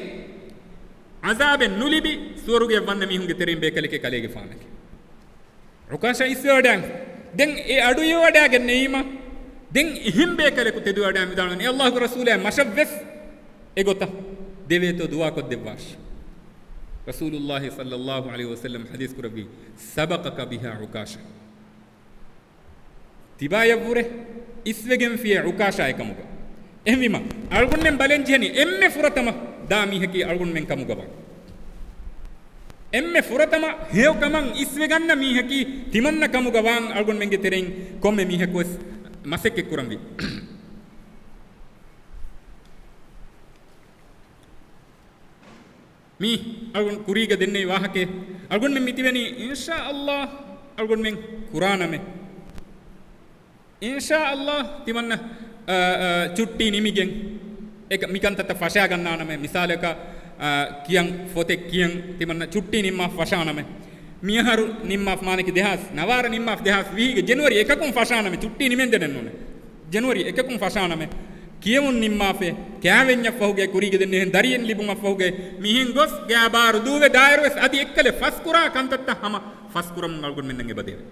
ޢަޒާބެއް ނުލިބި، ސުވަރުގެއަށް ވަންނަ މީހުންގެ ތެރެއިން ބޭކަލެކޭ ކަލޭގެފާނަކީ. ޢުކާޝާ އިސްވެވަޑައި، ދެން އެ އަޑު އިވެވަޑައިގެންނެވީމަ، ދެން އެހެން ބޭކަލެކު ތެދުވެވަޑައި ވިދާޅުވަނީ، އެ ﷲގެ ރަސޫލާއޭ، މަށަށްވެސް އެގޮތަށް ދެވޭތޯ ދުޢާ ކޮށްދެއްވާށޭ. ރަސޫލުﷲ ޞައްލަﷲ ޢަލައިހި ވަސައްލަމް ޙަދީޘް ކުރެއްވީ، سبقك بها عكاشة. ތިބާޔަށްވުރެ އިސްވެގެންފިޔޭ ޢުކާޝާ އެކަމުގަ. އެހެންވީމަ، އަޅުގަނޑުމެން ބަލަންޖެހެނީ އެންމެ ފުރަތަމަ ދާ މީހަކީ އަޅުގަނޑުމެން ކަމުގަވާން. އެންމެ ފުރަތަމަ ހެޔޮކަމަށް އިސްވެގަންނަ މީހަކީ ތިމަންނަ ކަމުގަވާން އަޅުގަނޑުމެންގެ ތެރެއިން ކޮންމެ މީހަކުވެސް މަސައްކަތްކުރަންވީ. މީ އަޅުގަނޑު ކުރީގަ ދެންނެވި ވާހަކައެއް. އަޅުގަނޑުމެން މިތިބެނީ، އިންޝާﷲ، އަޅުގަނޑުމެން ކުރާނަމޭ. އިންޝާ ﷲ ތިމަންނަ، އަ، އަ، ޗުއްޓީ ނިމިގެން އެކަ-، މިކަންތައްތައް ފަށާގަންނާނަމޭ. މިސާލަކަށް، އަ، ކިޔަން ފޮތެއް ކިޔަން ތިމަންނަ ޗުއްޓީ ނިންމާފަ ފަށާނަމޭ. މިއަހަރު ނިންމާފަ މާނައަކީ ދެހާސް ނަވާރަ ނިންމާފަ ދެހާސް ވިހިގެ ޖެނުއަރީ އެކަކުން ފަށާނަމޭ. ޗުއްޓީ ނިމެންދެނެއް ނޫނޭ. ޖެނުއަރީ އެކަކުން ފަށާނަމޭ. ކިޔެވުން ނިންމާފަ، ކާވެންޏަށްފަހުގައި ކުރީގެ ދެން އެހެން ދަރިއެއް ލިބުމަށްފަހުގައި މިހެން ގޮސް ގާބާރު ދޫވެ ދާއިރުވެސް އަދި އެއްކަލެ ފަސްކުރާ ކަންތައްތައް ހަމަ ފަސްކުރަމުން އަޅުގަނޑުމެންނަށް އެބަދެވޭ.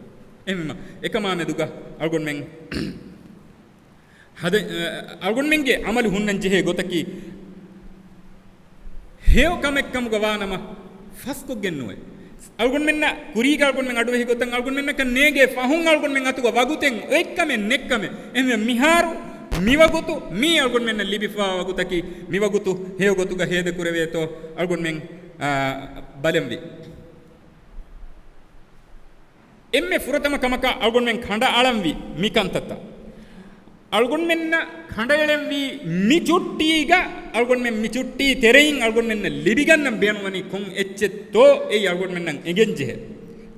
އެހެންވީމަ، އެކަމާ މެދުގަ އަޅުގަނޑުމެން ހަދަ-، އަޅުގަނޑުމެންގެ އަމަލު ހުންނަން ޖެހޭ ގޮތަކީ، ހެޔޮ ކަމެއްކަމުގަ ވާނަމަ ފަސްކޮށްގެން ނުވޭ. އަޅުގަނޑުމެންނަށް ކުރީގަ އަޅުގަނޑުމެން އަޑުއެހި ގޮތަށް އަޅުގަނޑުމެންނަކަށް ނޭނގޭ ފަހުން އަޅުގަނޑުމެން އަތުގަ ވަގުތެއް އޮތްކަމެއް ނެތްކަމެއް. އެހެންވެ މިހާރު މިވަގުތު މީ އަޅުގަނޑުމެންނަށް ލިބިފާ ވަގުތަކީ މިވަގުތު ހެޔޮ ގޮތުގަ ހޭދަ ކުރެވޭތޯ އަޅުގަނޑުމެން، އާ، ބަލަންވީ. އެންމެ ފުރަތަމަ ކަމަކަށް އަޅުގަނޑުމެން ކަނޑައަޅަންވީ މި ކަންތައްތައް. އަޅުގަނޑުމެންނަށް ކަނޑައެޅެންވީ މި ޗުއްޓީގަ އަޅުގަނޑުމެން މި ޗުއްޓީ ތެރެއިން އަޅުގަނޑުމެންނަށް ލިބިގަންނަން ބޭނުންވަނީ ކޮން އެއްޗެއްތޯ އެއީ އަޅުގަނޑުމެންނަށް އެނގެން ޖެހޭ.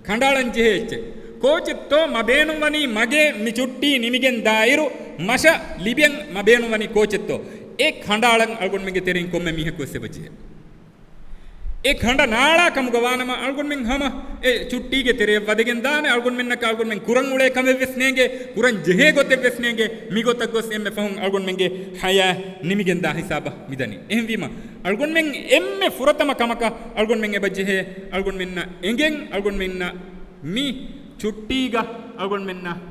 ކަނޑައަޅަން ޖެހޭ އެއްޗެއް. ކޯޗެއްތޯ މަ ބޭނުންވަނީ މަގޭ މި ޗުއްޓީ ނިމިގެން ދާއިރު މަށަށް ލިބެން މަ ބޭނުންވަނީ ކޯޗެއްތޯ. އެ ކަނޑައަޅަން އަޅުގަނޑުމެންގެ ތެރެއިން ކޮންމެ މީހަކުވެސް އެބަޖެހޭ. އެ ކަނޑަ ނާޅާ ކަމުގަ ވާނަމަ އަޅުގަނޑުމެން ހަމަ އެ ޗުއްޓީގެ ތެރެއަށް ވަދެގެން ދާނެ. އަޅުގަނޑުމެންނަކަށް އަޅުގަނޑުމެން ކުރަން އުޅޭ ކަމެއްވެސް ނޭނގޭ، ކުރަން ޖެހޭ ގޮތެއްވެސް ނޭނގޭ. މިގޮތަށް ގޮސް އެންމެ ފަހުން އަޅުގަނޑުމެންގެ ހަޔާތް ނިމިގެން ދާ ހިސާބަށް މިދަނީ. އެހެންވީމަ، އަޅުގަނޑުމެން އެންމެ ފުރަތަމަ ކަމަކަށް އަޅުގަނޑުމެން އެބަ ޖެހޭ، އަޅުގަނޑުމެންނަށް އެނގެން، އަޅުގަނޑުމެންނަށް މި ޗުއްޓީގަ އަޅުގަނޑުމެންނަށް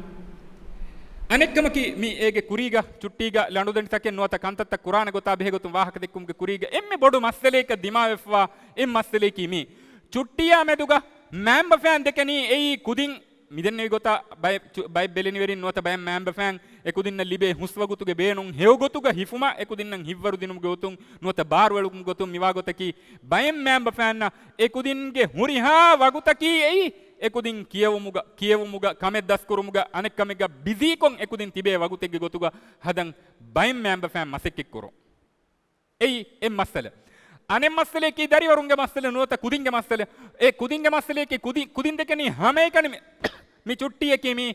އަނެއްކަމަކީ، މި އޭގެ ކުރީގަ ޗުއްޓީގަ ލަނޑުދަނޑިތަކެއް ނުވަތަ ކަންތައްތައް ކުރާނެ ގޮތާ ބެހޭގޮތުން ވާހަކަދެއްކުމުގެ ކުރީގަ އެންމެ ބޮޑު މައްސަލައަކަށް ދިމާވެފަވާ އެއް މައްސަލައަކީ މީ. ޗުއްޓީއާ މެދުގަ މައިންބަފައިން ދެކެނީ އެއީ ކުދިން މިދެންނެވި ގޮތާ ބައެއް ޗު-، ބައެއް ބެލެނިވެރިން ނުވަތަ ބައެއް މައިންބަފައިން އެކުދިންނަށް ލިބޭ ހުސްވަގުތުގެ ބޭނުން ހެޔޮގޮތުގަ ހިފުމަށް އެކުދިންނަށް ހިތްވަރުދިނުމުގެ ގޮތުން ނުވަތަ ބާރުއެޅުމުގެ ގޮތުން މިވާ ގޮތަކީ ބައެއް މައިންބަފައިންނަށް އެކުދިންގެ ހުރިހާ ވަގުތަކީ އެއީ އެކުދިން ކިޔެވުމުގަ، ކިޔެވުމުގަ، ކަމެއް ދަސްކުރުމުގަ، އަނެއްކަމެއްގަ ބިޒީކޮށް އެކުދިން ތިބޭ ވަގުތެއްގެ ގޮތުގަ ހަދަން ބައެއް މައިންބަފައިން މަސައްކަތްކުރުން. އެއީ އެއް މައްސަލަ. އަނެއް މައްސަލައަކީ ދަރިވަރުންގެ މައްސަލަ ނުވަތަ ކުދިންގެ މައްސަލަ. އެ ކުދިންގެ މައްސަލައަކީ ކުދި-، ކުދިން ދެކެނީ ހަމައެކަނި މި، މި ޗުއްޓީއަކީ މީ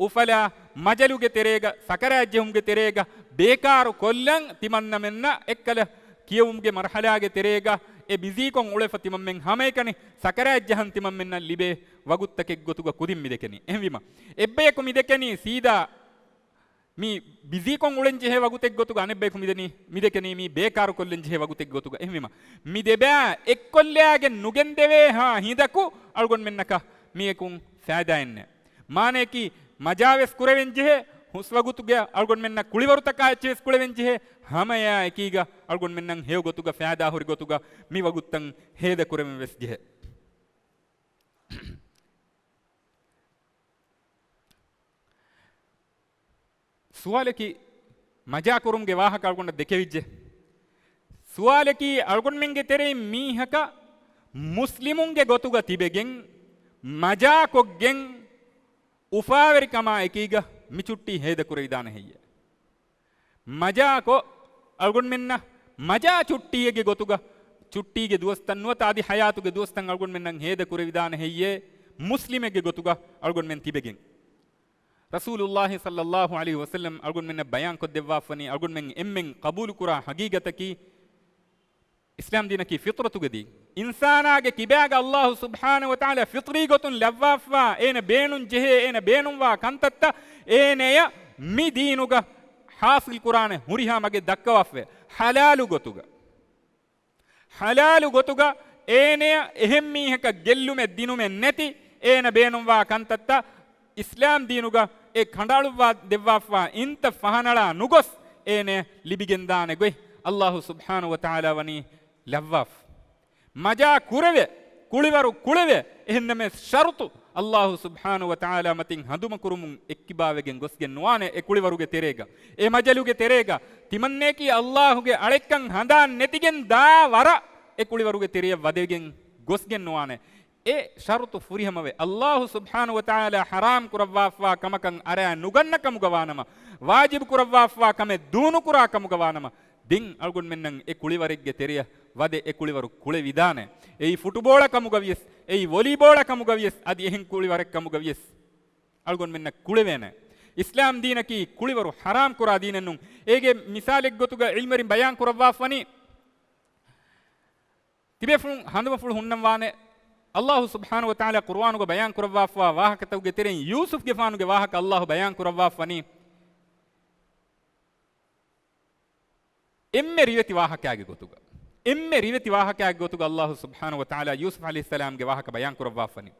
އުފަލާ މަޖަލުގެ ތެރޭގަ، ސަކަރާތްޖެހުމުގެ ތެރޭގަ، ބޭކާރު ކޮށްލަން ތިމަންނަމެންނަށް އެއްކަލަ ކިޔެވުމުގެ މަރުހަލާގެ ތެރޭގަ އެ ބިޒީކޮށް އުޅެފަ ތިމަންމެން ހަމައެކަނި ސަކަރާތްޖަހަން ތިމަންމެންނަށް ލިބޭ ވަގުތުތަކެއް ގޮތުގަ ކުދިން މި ދެކެނީ. އެހެންވީމަ، އެއްބަޔަކު މި ދެކެނީ ސީދާ މި ބިޒީކޮށް އުޅެން ޖެހޭ ވަގުތެއް ގޮތުގަ އަނެއްބަޔަކު މިދެނީ، މިދެކެނީ މީ ބޭކާރު ކޮށްލެން ޖެހޭ ވަގުތެއް ގޮތުގަ. އެހެންވީމަ، މި ދެބައި އެއްކޮށްލާގެން ނުގެންދެވޭހާ ހިނދަކު އަޅުގަނޑުމެންނަކަށް މިއެކުން ފައިދާއެއް ނެތް. މާނަޔަކީ މަޖާވެސް ކުރެވެން ޖެހޭ، ހުސްވަގުތުގެ އަޅުގަނޑުމެންނަށް ކުޅިވަރުތަކާ އެއްޗެއްވެސް ކުޅެވެން ޖެހޭ، ހަމައެއާ އެކީގަ އަޅުގަނޑުމެންނަށް ހެޔޮ ގޮތުގަ ފައިދާ ހުރި ގޮތުގަ މި ވަގުތުތައް ހޭދަ ކުރެވެން ވެސް ޖެހޭ. ސުވާލަކީ، މަޖާކުރުމުގެ ވާހަކަ އަޅުގަނޑަށް ދެކެވިއްޖެ. ސުވާލަކީ، އަޅުގަނޑުމެންގެ ތެރެއިން މީހަކަށް މުސްލިމުންގެ ގޮތުގަ ތިބެގެން، މަޖާކޮށްގެން، އުފާވެރިކަމާ އެކީގަ މި ޗުއްޓީ ހޭދަކުރެވިދާނެ ހެއްޔޭ؟ މަޖާކޮށް، އަޅުގަނޑުމެންނަށް މަޖާ ޗުއްޓީއެއްގެ ގޮތުގަ، ޗުއްޓީގެ ދުވަސްތައް ނުވަތަ އަދި ހަޔާތުގެ ދުވަސްތައް އަޅުގަނޑުމެންނަށް ހޭދަ ކުރެވިދާނެ ހެއްޔޭ؟ މުސްލިމެއްގެ ގޮތުގަ އަޅުގަނޑުމެން ތިބެގެން. ރަސޫލުﷲ ޞައްލަﷲ ޢަލައިހި ވަސައްލަމް އަޅުގަނޑުމެންނަށް ބަޔާންކޮށްދެއްވާފަނީ، އަޅުގަނޑުމެން އެންމެން ޤަބޫލުކުރާ ޙަޤީޤަތަކީ، އިސްލާމް ދީނަކީ ފިޠްރަތުގެ ދީން. އިންސާނާގެ ކިބާގަ ﷲ ސުބްޙާނަހޫ ވަތަޢާލާ ފިޠްރީ ގޮތުން ލައްވާފަ، އޭނަ ބޭނުން ޖެހޭ، އޭނަ ބޭނުންވާ ކަންތައްތައް އޭނަޔަށް މި ދީނުގަ ޙާޞިލް ކުރާނެ ހުރިހާ މަގެއް ދައްކަވާފަ، ޙަލާލު ގޮތުގަ. ޙަލާލު ގޮތުގަ އޭނަޔަށް އެހެން މީހަކަށް ގެއްލުމެއް ދިނުމެއް ނެތި، އޭނަ ބޭނުންވާ ކަންތައްތައް އިސްލާމް ދީނުގަ އެ ކަނޑައަޅުއްވާ ދެއްވާފަ އިންތައް ފަހަނަޅާ ނުގޮސް، އޭނަޔަށް ލިބިގެންދާނެ ގޮތް ﷲ ސުބްޙާނަހޫ ވަތަޢާލާ ވަނީ ލައްވާފަ. މަޖާ ކުރެވޭ، ކުޅިވަރު ކުޅެވޭ، އެހެންނަމަވެސް ޝަރުޠު ﷲ ސުބްޙާނަހޫ ވަތަޢާލާ މަތިން ހަނދުމަކުރުމުން އެއްކިބާވެގެން ގޮސްގެން ނުވާނެ. އެ ކުޅިވަރުގެ ތެރޭގަ، އެ މަޖަލުގެ ތެރޭގަ، ތިމަންނައަކީ ﷲ ގެ އަޅެއްކަން ހަނދާން ނެތިގެން ދާ ވަރަށް އެ ކުޅިވަރުގެ ތެރެޔަށް ވަދެގެން ގޮސްގެން ނުވާނެ. އެ ޝަރުޠު ފުރިހަމަވެ، ﷲ ސުބްޙާނަހޫ ވަތަޢާލާ ޙަރާމް ކުރައްވާފަ ކަމަކަށް އަރާ ނުގަންނަ ކަމުގަ ވާނަމަ، ވާޖިބު ކުރައްވާފަ ކަމެއް ދޫނުކުރާ ކަމުގަ ވާނަމަ، ދެން އަޅުގަނޑުމެންނަށް އެ ކުޅިވަރެއްގެ ތެރެޔަށް ވަދެ އެ ކުޅިވަރު ކުޅެވިދާނެ. އެއީ ފުޓުބޯޅަ ކަމުގަ ވިޔަސް، އެއީ ވޮލީބޯޅަ ކަމުގަ ވިޔަސް، އަދި އެހެން ކުޅިވަރެއް ކަމުގަ ވިޔަސް އަޅުގަނޑުމެންނަށް ކުޅެވޭނެ. އިސްލާމް ދީނަކީ ކުޅިވަރު ޙަރާމް ކުރާ ދީނެއް ނޫން. އޭގެ މިސާލެއް ގޮތުގަ ޢިލްމުވެރިން ބަޔާން ކުރައްވާފަނީ، ތިބޭފުޅުން ހަނދުމަފުޅު ހުންނަންވާނެ، ﷲ ސުބްޙާނަހޫ ވަތަޢާލާ ޤުރުއާނުގަ ބަޔާން ކުރައްވާފަވާ ވާހަކަތަކުގެ ތެރެއިން ޔޫސުފްގެފާނުގެ ވާހަކަ ﷲ ބަޔާން ކުރައްވާފަނީ، އެންމެ ރިވެތި ވާހަކައިގެ ގޮތުގަ، އެންމެ ރިވެތި ވާހަކައިގެ ގޮތުގަ ﷲ ސުބްޙާނަހޫ ވަތަޢާލާ ޔޫސުފް ޢަލައިހިއްސަލާމްގެ ވާހަކަ ބަޔާން ކުރައްވާފަނީ.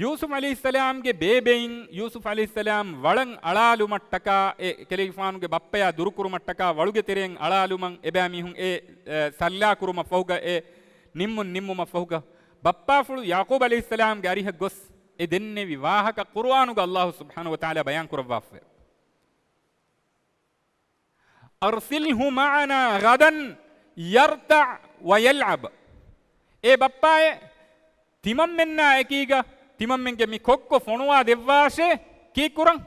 ޔޫސުފް ޢަލައިހިއްސަލާމްގެ ބޭބެއިން ޔޫސުފް ޢަލައިހިއްސަލާމް ވަޅަށް އަޅާލުމަށްޓަކާ އެ އެކަލޭގެފާނުގެ ބައްޕަޔާ ދުރުކުރުމަށްޓަކާ ވަޅުގެ ތެރެއިން އަޅާލުމަށް އެބައިމީހުން އެ، އެ، ސައްލާކުރުމަށްފަހުގަ އެ ނިންމުން ނިންމުމަށްފަހުގަ ބައްޕާފުޅު ޔަޢުޤޫބް ޢަލައިހިއްސަލާމްގެ އަރިހަށް ގޮސް އެ ދެންނެވި ވާހަކަ ޤުރުއާނުގަ ﷲ ސުބްޙާނަހޫ ވަތަޢާލާ ބަޔާން ކުރައްވާފައެވެ. أرسله معنا غدا يرتع ويلعب. އޭ ބައްޕާއޭ، ތިމަންމެންނާ އެކީގަ ތިމަންމެންގެ މި ކޮއްކޮ ފޮނުވާ ދެއްވާށޭ. ކީއްކުރަން؟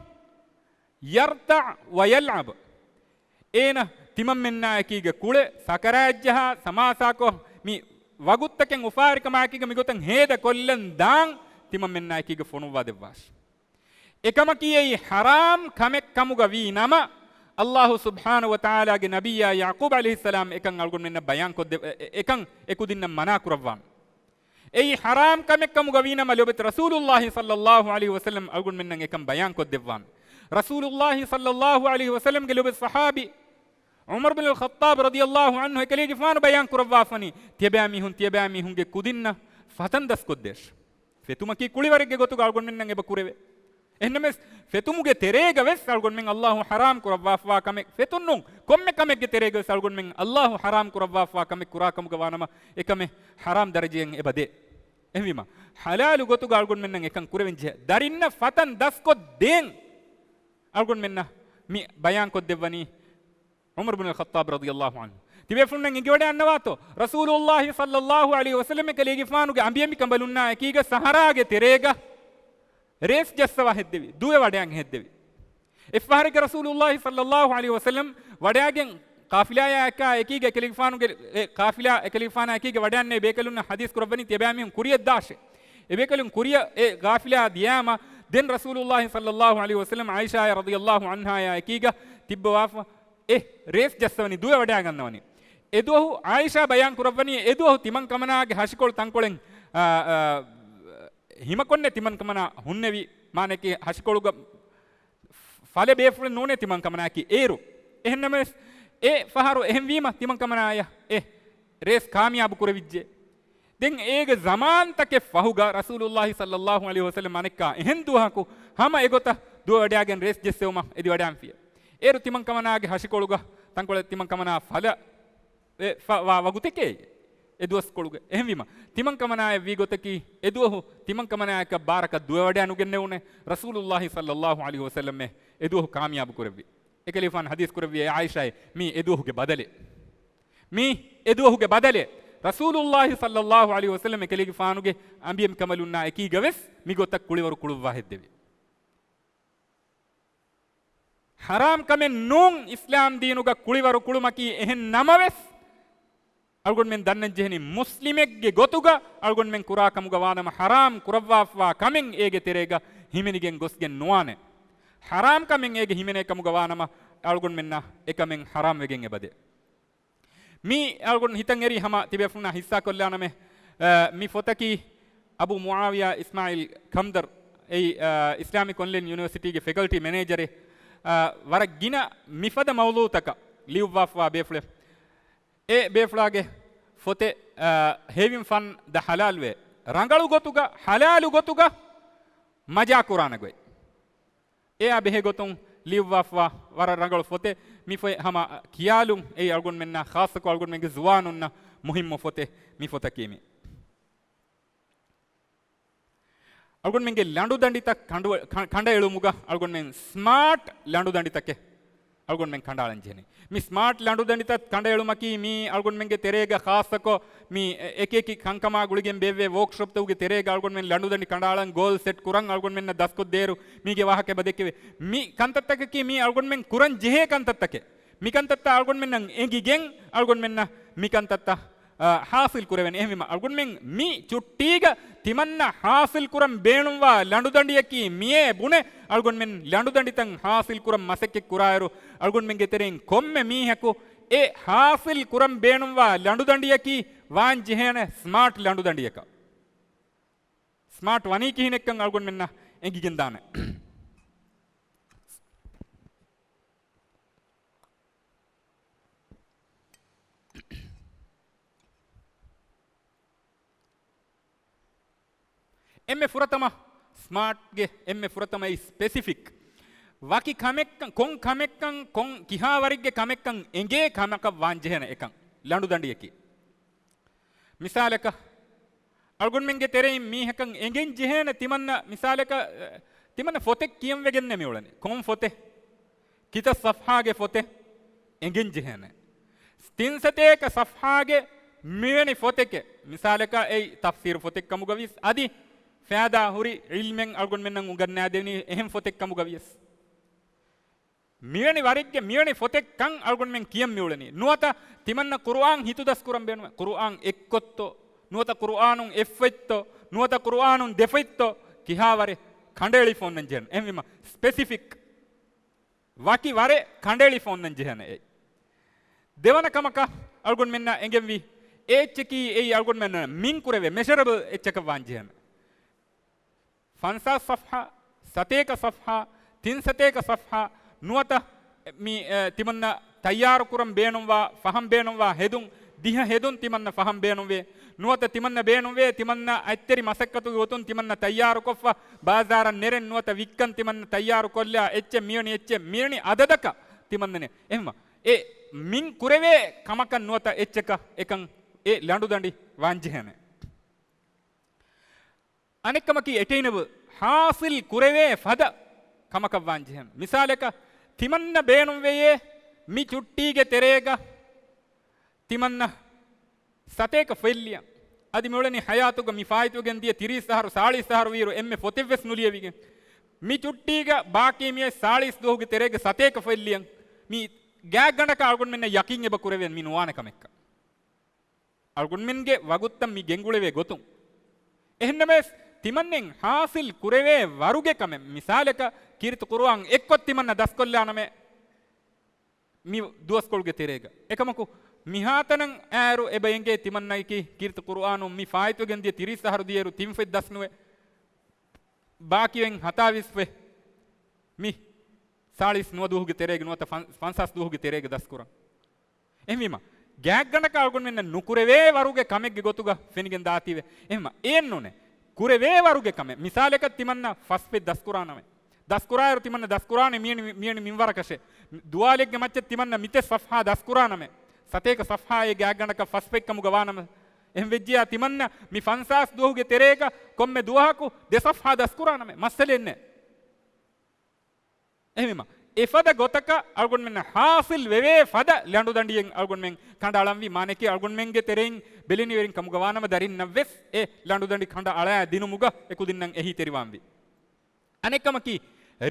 يرتع ويلعب. އޭނަ ތިމަންމެންނާ އެކީގަ ކުޅެ، ސަކަރާތްޖަހާ، ސަމާސާކޮށް، މި ވަގުތުތަކެއް އުފާވެރިކަމާއެކީގަ މިގޮތަށް ހޭދަކޮށްލަން ދާން ތިމަންމެންނާ އެކީގަ ފޮނުއްވާ ދެއްވާށޭ. އެކަމަކީ އެއީ ޙަރާމް ކަމެއް ކަމުގަ ވީ ނަމަ، ﷲ ސުބްޙާނަހޫ ވަތަޢާލާގެ ނަބިއްޔާ ޔަޢުޤޫބް ޢަލައިހިއްސަލާމް އެކަން އަޅުގަނޑުމެންނަށް ބަޔާން ކޮށްދެ، އެ، އެ، އެކަން އެ ކުދިންނަށް މަނާ ކުރައްވާން. އެއީ ޙަރާމް ކަމެއް ކަމުގަ ވީ ނަމަ، ލޯބިވެތި ރަސޫލުﷲ ޞައްލައްލާހު ޢަލައިހި ވަސައްލަމް އަޅުގަނޑުމެންނަށް އެކަން ބަޔާން ކޮށްދެއްވާން. ރަސޫލުﷲ ޞައްލައްލާހު ޢަލައިހި ވަސައްލަމްގެ ލޯބިވެތި ޞަޙާބީ ޢުމަރު ބިން އަލް ޚައްޠާބް ރަޟިޔައްލާހު ޢަންހު އެކަލޭގެފާނު ބަޔާން ކުރައްވާފަނީ، ތިޔަބައިމީހުން ތިޔަބައިމީހުންގެ ކުދިންނަށް ފަތަން ދަސްކޮށްދޭށޭ. ފެތުމަކީ ކުޅިވަރެއްގެ ގޮތުގަ އަޅުގަނޑުމެންނަށް އެބަ ކުރެވޭ. އެހެންނަމަވެސް، ފެތުމުގެ ތެރޭގަ ވެސް އަޅުގަނޑުމެން ﷲ ޙަރާމް ކުރައްވާފަވާ ކަމެއް، ފެތުން ނޫން، ކޮންމެ ކަމެއްގެ ތެރޭގަ ވެސް އަޅުގަނޑުމެން ﷲ ޙަރާމް ކުރައްވާފަވާ ކަމެއް ކުރާ ކަމުގަ ވާ ނަމަ، އެކަމެއް ޙަރާމް ދަރަޖައިން އެބަ ދޭ. އެހެންވީމަ، ޙަލާލު ގޮތުގަ އަޅުގަނޑުމެންނަށް އެކަން ކުރެވެން ޖެހޭ. ދަރިންނަށް ފަތަން ދަސްކޮށްދޭން އަޅުގަނޑުމެންނަށް މި ބަޔާން ކޮށްދެއްވަނީ ޢުމަރު ބިން އަލް ޚައްޠާބް ރަޟިޔައްލާހު ޢަންހު. ތިބޭފުޅުންނަށް އެނގިވަޑައިގަންނަވާތޯ؟ ރަސޫލުﷲ ޞައްލައްލާހު ޢަލައިހި ވަސައްލަމް އެކަލޭގެފާނުގެ އަނބިއަނބިކަނބަލުންނާ އެކީގަ ސަހަރާގެ ތެރޭގަ ރޭސް ޖައްސަވާ ހެއްދެވި، ދުވެ ވަޑައިގެން ހެއްދެވި. އެއްފަހަރެއްގަ ރަސޫލުﷲ ޞައްލައްލާހު ޢަލައިހި ވަސައްލަމް ވަޑައިގެން ޤާފިލާޔާ އެކާ އެކީގަ އެކަލޭގެފާނުގެ، އެ ޤާފިލާ އެކަލޭގެފާނާ އެކީގަ ވަޑައިގެންނެވި ބޭކަލުންނަށް ޙަދީޘް ކުރައްވަނީ ތިޔަބައިމީހުން ކުރިޔަށް ދާށޭ. އެބޭކަލުން ކުރިއަށް އެ ޤާފިލާ ދިޔާމަ، ދެން ރަސޫލުﷲ ޞައްލައްލާހު ޢަލައިހި ވަސައްލަމް ޢާއިޝާޔާ ރަޟިޔައްލާހު ޢަންހާޔާ އެކީގަ ތިއްބަވާފަ، އެ ރޭސް ޖައްސަވަނީ، ދުވެ ވަޑައިގަންނަވަނީ. އެދުވަހު ޢާއިޝާ ބަޔާން ކުރައްވަނީ، އެދުވަހު ތިމަން ކަމަނާގެ ހަށިކޮޅު ތަންކޮޅެއް، އާ، އާ، ހިމަކޮށްނެ ތިމަން ކަމަނާ ހުންނެވި، މާނައަކީ ހަށިކޮޅުގަ ފަލެއް ބޭފުޅެއް ނޫނޭ ތިމަން ކަމަނާއަކީ އޭރު. އެހެންނަމަވެސް، އެ ފަހަރު އެހެންވީމަ ތިމަން ކަމަނާޔަށް އެ ރޭސް ކާމިޔާބު ކުރެވިއްޖެ. ދެން އޭގެ ޒަމާންތަކެއް ފަހުގަ ރަސޫލުﷲ ޞައްލައްލާހު ޢަލައިހި ވަސައްލަމް އަނެއްކާ އެހެން ދުވަހަކު ހަމަ އެގޮތަށް ދުވެ ވަޑައިގެން ރޭސް ޖެއްސެވުމަށް އެދިވަޑައިގެންފިއެވެ. އޭރު ތިމަން ކަމަނާގެ ހަށިކޮޅުގަ ތަންކޮޅެއް ތިމަން ކަމަނާ ފަލަ ވެ، ފަ، ވާ ވަގުތެކޭ އެ ދުވަސްކޮޅުގަ. އެހެންވީމަ، ތިމަން ކަމަނާއަށް ވީ ގޮތަކީ، އެ ދުވަހު ތިމަން ކަމަނާއަކަށް ބާރަކަށް ދުވެ ވަޑައިނުގެންނެވުނޭ. ރަސޫލުﷲ ޞައްލައްލާހު ޢަލައިހި ވަސައްލަމް އެ ދުވަހު ކާމިޔާބު ކުރެއްވި. އެކަލޭގެފާނު ޙަދީޘް ކުރެއްވި އޭ ޢާއިޝާއޭ، މީ އެ ދުވަހުގެ ބަދަލެއް. މީ އެ ދުވަހުގެ ބަދަލެއް. ރަސޫލުﷲ ޞައްލައްލާހު ޢަލައިހި ވަސައްލަމް އެކަލޭގެފާނުގެ އަނބިއަނބިކަނބަލުންނާ އެކީގަ ވެސް މިގޮތަށް ކުޅިވަރު ކުޅުއްވާ ހެއްދެވި. ޙަރާމް ކަމެއް ނޫން އިސްލާމް ދީނުގަ ކުޅިވަރު ކުޅުމަކީ. އެހެން ނަމަވެސް، އަޅުގަނޑުމެން ދަންނަން ޖެހެނީ، މުސްލިމެއްގެ ގޮތުގަ އަޅުގަނޑުމެން ކުރާ ކަމުގަ ވާނަމަ، ޙަރާމް ކުރައްވާފަވާ ކަމެއް އޭގެ ތެރޭގަ ހިމެނިގެން ގޮސްގެން ނުވާނެ. ޙަރާމް ކަމެއް އޭގެ ހިމެނޭ ކަމުގަ ވާނަމަ، އަޅުގަނޑުމެންނަށް އެކަމެއް ޙަރާމް ވެގެން އެބަދޭ. މީ އަޅުގަނޑު ހިތަށް އެރީ ހަމަ ތިބޭފުޅުންނާ ހިއްސާކޮށްލާނަމޭ. އަ، މި ފޮތަކީ އަބޫ މުޢާވިޔާ އިސްމާޢީލް ކަންދަރް، އެއީ، އަ، އިސްލާމިކް އޮންލައިން ޔުނިވަރސިޓީގެ ފެކަލްޓީ މެނޭޖަރެއް. އަ، ވަރަށް ގިނަ މިފަދަ މައުޟޫޢުތަކަށް ލިޔުއްވާފަވާ ބޭފުޅެއް. އެ ބޭފުޅާގެ ފޮތެއް، އަ، ހެވިން ފަން ދަ ޙަލާލް ވޭ. ރަނގަޅު ގޮތުގަ، ޙަލާލު ގޮތުގަ މަޖާ ކުރާނެ ގޮތް. އެއާ ބެހޭ ގޮތުން ލިޔުއްވާފަވާ ވަރަށް ރަނގަޅު ފޮތެއް. މި ފޮތް ހަމަ ކިޔާލުން އެއީ އަޅުގަނޑުމެންނަށް، ޚާއްޞަކޮށް އަޅުގަނޑުމެންގެ ޒުވާނުންނަށް މުހިއްމު ފޮތެއް މި ފޮތަކީ މީ. އަޅުގަނޑުމެންގެ ލަނޑުދަނޑިތައް ކަނޑު-، ކަ-، ކަނޑައެޅުމުގަ އަޅުގަނޑުމެން ސްމާޓް ލަނޑުދަނޑިތަކެއް އަޅުގަނޑުމެން ކަނޑައަޅަން ޖެހެނީ. މި ސްމާޓް ލަނޑުދަނޑިތައް ކަނޑައެޅުމަކީ މީ އަޅުގަނޑުމެންގެ ތެރޭގަ ޚާއްޞަކޮށް މި އެކި އެކި ކަންކަމާ ގުޅިގެން ބޭއްވޭ ވޯކްޝޮޕްތަކުގެ ތެރޭގަ އަޅުގަނޑުމެން ލަނޑުދަނޑި ކަނޑައަޅަން ގޯލް ސެޓް ކުރަން އަޅުގަނޑުމެންނަށް ދަސްކޮށްދޭއިރު މީގެ ވާހަކަ އެބަ ދެއްކެވޭ. މި ކަންތައްތަކަކީ މީ އަޅުގަނޑުމެން ކުރަން ޖެހޭ ކަންތައްތަކެއް. މިކަންތައްތައް އަޅުގަނޑުމެންނަށް އެނގިގެން އަޅުގަނޑުމެންނަށް މިކަންތައްތައް އާ، ޙާޞިލް ކުރެވެން. އެހެންވީމަ، އަޅުގަނޑުމެން މި ޗުއްޓީގަ ތިމަންނަ ޙާޞިލް ކުރަން ބޭނުންވާ ލަނޑުދަނޑިއަކީ މިއޭ ބުނެ، އަޅުގަނޑުމެން ލަނޑުދަނޑިތައް ޙާޞިލް ކުރަން މަސައްކަތް ކުރާއިރު، އަޅުގަނޑުމެންގެ ތެރެއިން ކޮންމެ މީހަކު އެ ޙާޞިލް ކުރަން ބޭނުންވާ ލަނޑުދަނޑިއަކީ ވާން ޖެހޭނެ ސްމާޓް ލަނޑުދަނޑިއަކަށް. ސްމާޓް ވަނީ ކިހިނެއްކަން އަޅުގަނޑުމެންނަށް އެނގިގެންދާނެ. އެންމެ ފުރަތަމަ ސްމާޓްގެ އެންމެ ފުރަތަމަ އެއީ ސްޕެސިފިކް. ވަކި ކަމެއްކަން، ކޮން ކަމެއްކަން، ކޮން ކިހާވަރެއްގެ ކަމެއްކަން އެނގޭ ކަމަކަށް ވާންޖެހޭނެ އެކަން ލަނޑުދަނޑިއަކީ. މިސާލަކަށް، އަޅުގަނޑުމެންގެ ތެރެއިން މީހަކަށް އެނގެން ޖެހޭނެ ތިމަންނަ، މިސާލަކަށް، ތިމަންނަ ފޮތެއް ކިޔަން ވެގެންނޭ މިއުޅެނީ. ކޮން ފޮތެއް؟ ކިތައް ޞަފްޙާގެ ފޮތެއް އެނގެން ޖެހޭނެ. ތިން ސަތޭކަ ޞަފްޙާގެ މިވެނި ފޮތެކެއް، މިސާލަކަށް އެއީ ތަފްސީރު ފޮތެއް ކަމުގަވިޔަސް، އަދި ފައިދާ ހުރި ޢިލްމެއް އަޅުގަނޑުމެންނަށް އުނގަންނާދެނީ އެހެން ފޮތެއް ކަމުގަވިޔަސް. މިވެނި ވަރެއްގެ މިވެނި ފޮތެއްކަން އަޅުގަނޑުމެން ކިޔަން މިއުޅެނީ. ނުވަތަ ތިމަންނަ ޤުރުއާން ހިތުދަސް ކުރަން ބޭނުމޭ. ޤުރުއާން އެއްކޮށްތޯ، ނުވަތަ ޤުރުއާނުން އެއްފޮތްތޯ، ނުވަތަ ޤުރުއާނުން ދެފޮތްތޯ، ކިހާވަރެއް ކަނޑައެޅިފަ އޮންނަން ޖެހޭނެ. އެހެންވީމަ ސްޕެސިފިކް، ވަކި ވަރެއް ކަނޑައެޅިފަ އޮންނަން ޖެހޭނެ އެއް. ދެވަނަ ކަމަކަށް އަޅުގަނޑުމެންނަށް އެނގެންވީ އެއްޗަކީ އެއީ އަޅުގަނޑުމެންނަށް މިން ކުރެވޭ މެޝަރަބަލް އެއްޗަކަށް ވާން ޖެހޭނެ. ފަންސާސް ޞަފްޙާ، ސަތޭކަ ޞަފްޙާ، ތިން ސަތޭކަ ޞަފްޙާ ނުވަތަ މި، އެ، ތިމަންނަ ތައްޔާރު ކުރަން ބޭނުންވާ، ފަހަން ބޭނުންވާ ހެދުން، ދިހަ ހެދުން ތިމަންނަ ފަހަން ބޭނުންވޭ. ނުވަތަ ތިމަންނަ ބޭނުންވޭ، ތިމަންނަ އަތްތެރި މަސައްކަތުގެ ގޮތުން ތިމަންނަ ތައްޔާރު ކޮށްފަ، ބާޒާރަށް ނެރެން ނުވަތަ ވިއްކަން ތިމަންނަ ތައްޔާރު ކޮށްލާ، އެއްޗެއް މިވެނި އެއްޗެއް މިވެނި އަދަދަކަށް ތިމަންނަ ނެ. އެހެންވީމަ، އެ މިން ކުރެވޭ ކަމަކަށް ނުވަތަ އެއްޗަކަށް އެކަން އެ ލަނޑުދަނޑި ވާންޖެހޭނެ. އަނެއްކަމަކީ އެޓެއިނަބަލް، ޙާޞިލް ކުރެވޭ ފަދަ ކަމަކަށް ވާންޖެހޭނެ. މިސާލަކަށް، ތިމަންނަ ބޭނުންވެޔޭ މި ޗުއްޓީގެ ތެރޭގަ ތިމަންނަ ސަތޭކަ ފޮތް ލިޔަން. އަދި މިއުޅެނީ ޙަޔާތުގަ މި ފާއިތުވެގެން ދިޔަ ތިރީސް އަހަރު، ސާޅީސް އަހަރު ވީއިރު އެންމެ ފޮތެއްވެސް ނުލިޔެވިގެން. މި ޗުއްޓީގަ ބާކީ މިއޮތް ސާޅީސް ދުވަހުގެ ތެރޭގަ ސަތޭކަ ފޮތް ލިޔަން. މި ގާތްގަނޑަކަށް އަޅުގަނޑުމެންނަށް ޔަޤީން އެބަ ކުރެވޭނެ މި ނުވާނެ ކަމެއްކަން. އަޅުގަނޑުމެންގެ ވަގުތުތައް މި ގެންގުޅެވޭ ގޮތުން. އެހެންނަމަވެސް، ތިމަންނެން ޙާޞިލް ކުރެވޭ ވަރުގެ ކަމެއް، މިސާލަކަށް ކީރިތި ޤުރުއާން އެއްކޮށް ތިމަންނަ ދަސްކޮށްލާނަމޭ، މި ދުވަސްކޮޅުގެ ތެރޭގަ. އެކަމަކު، މިހާތަނަށް އައިރު އެބަ އެނގޭ ތިމަންނައަކީ ކީރިތި ޤުރުއާނުން މި ފާއިތުވެގެން ދިޔަ ތިރީސް އަހަރު ދިޔައިރު ތިން ފޮތް ދަސްނުވެ، ބާކީވެން ހަތާވީސް ފޮތް މި ސާޅީސް ނުވަ ދުވަހުގެ ތެރޭގަ ނުވަތަ ފަން-، ފަންސާސް ދުވަހުގެ ތެރޭގަ ދަސްކުރަން. އެހެންވީމަ، ގާތްގަނޑަކަށް އަޅުގަނޑުމެންނަށް ނުކުރެވޭ ވަރުގެ ކަމެއްގެ ގޮތުގަ ފެނިގެން ދާތީވެ. އެހެންވީމަ، އެއެއްނޫނޭ. ކުރެވޭ ވަރުގެ ކަމެއް. މިސާލަކަށް ތިމަންނަ ފަސް ފޮތް ދަސްކުރާނަމޭ. ދަސްކުރާއިރު ތިމަންނަ ދަސްކުރާނެ މިއެނި، މިއެނި މިންވަރަކަށޭ. ދުވާލެއްގެ މައްޗަށް ތިމަންނަ މިތެއް ޞަފްޙާ ދަސްކުރާނަމޭ. ސަތޭކަ ޞަފްޙާއެއް ގާތްގަނޑަކަށް ފަސް ފޮތް ކަމުގަ ވާނަމޭ. އެހެން ވެއްޖިއްޔާ ތިމަންނަ މި ފަންސާސް ދުވަހުގެ ތެރޭގަ ކޮންމެ ދުވަހަކު ދެ ޞަފްޙާ ދަސްކުރާނަމޭ. މައްސަލައެއް ނެތް. އެހެންވީމަ، އެފަދަ ގޮތަކަށް އަޅުގަނޑުމެންނަށް ޙާޞިލް ވެވޭ ފަދަ ލަނޑުދަނޑިއެއް އަޅުގަނޑުމެން ކަނޑައަޅަންވީ، މާނައަކީ އަޅުގަނޑުމެންގެ ތެރެއިން ބެލެނިވެރިން ކަމުގަ ވާނަމަ ދަރިންނަށްވެސް އެ ލަނޑުދަނޑި ކަނޑައަޅާ ދިނުމުގަ އެކުދިންނަށް އެހީތެރިވާންވީ. އަނެއްކަމަކީ،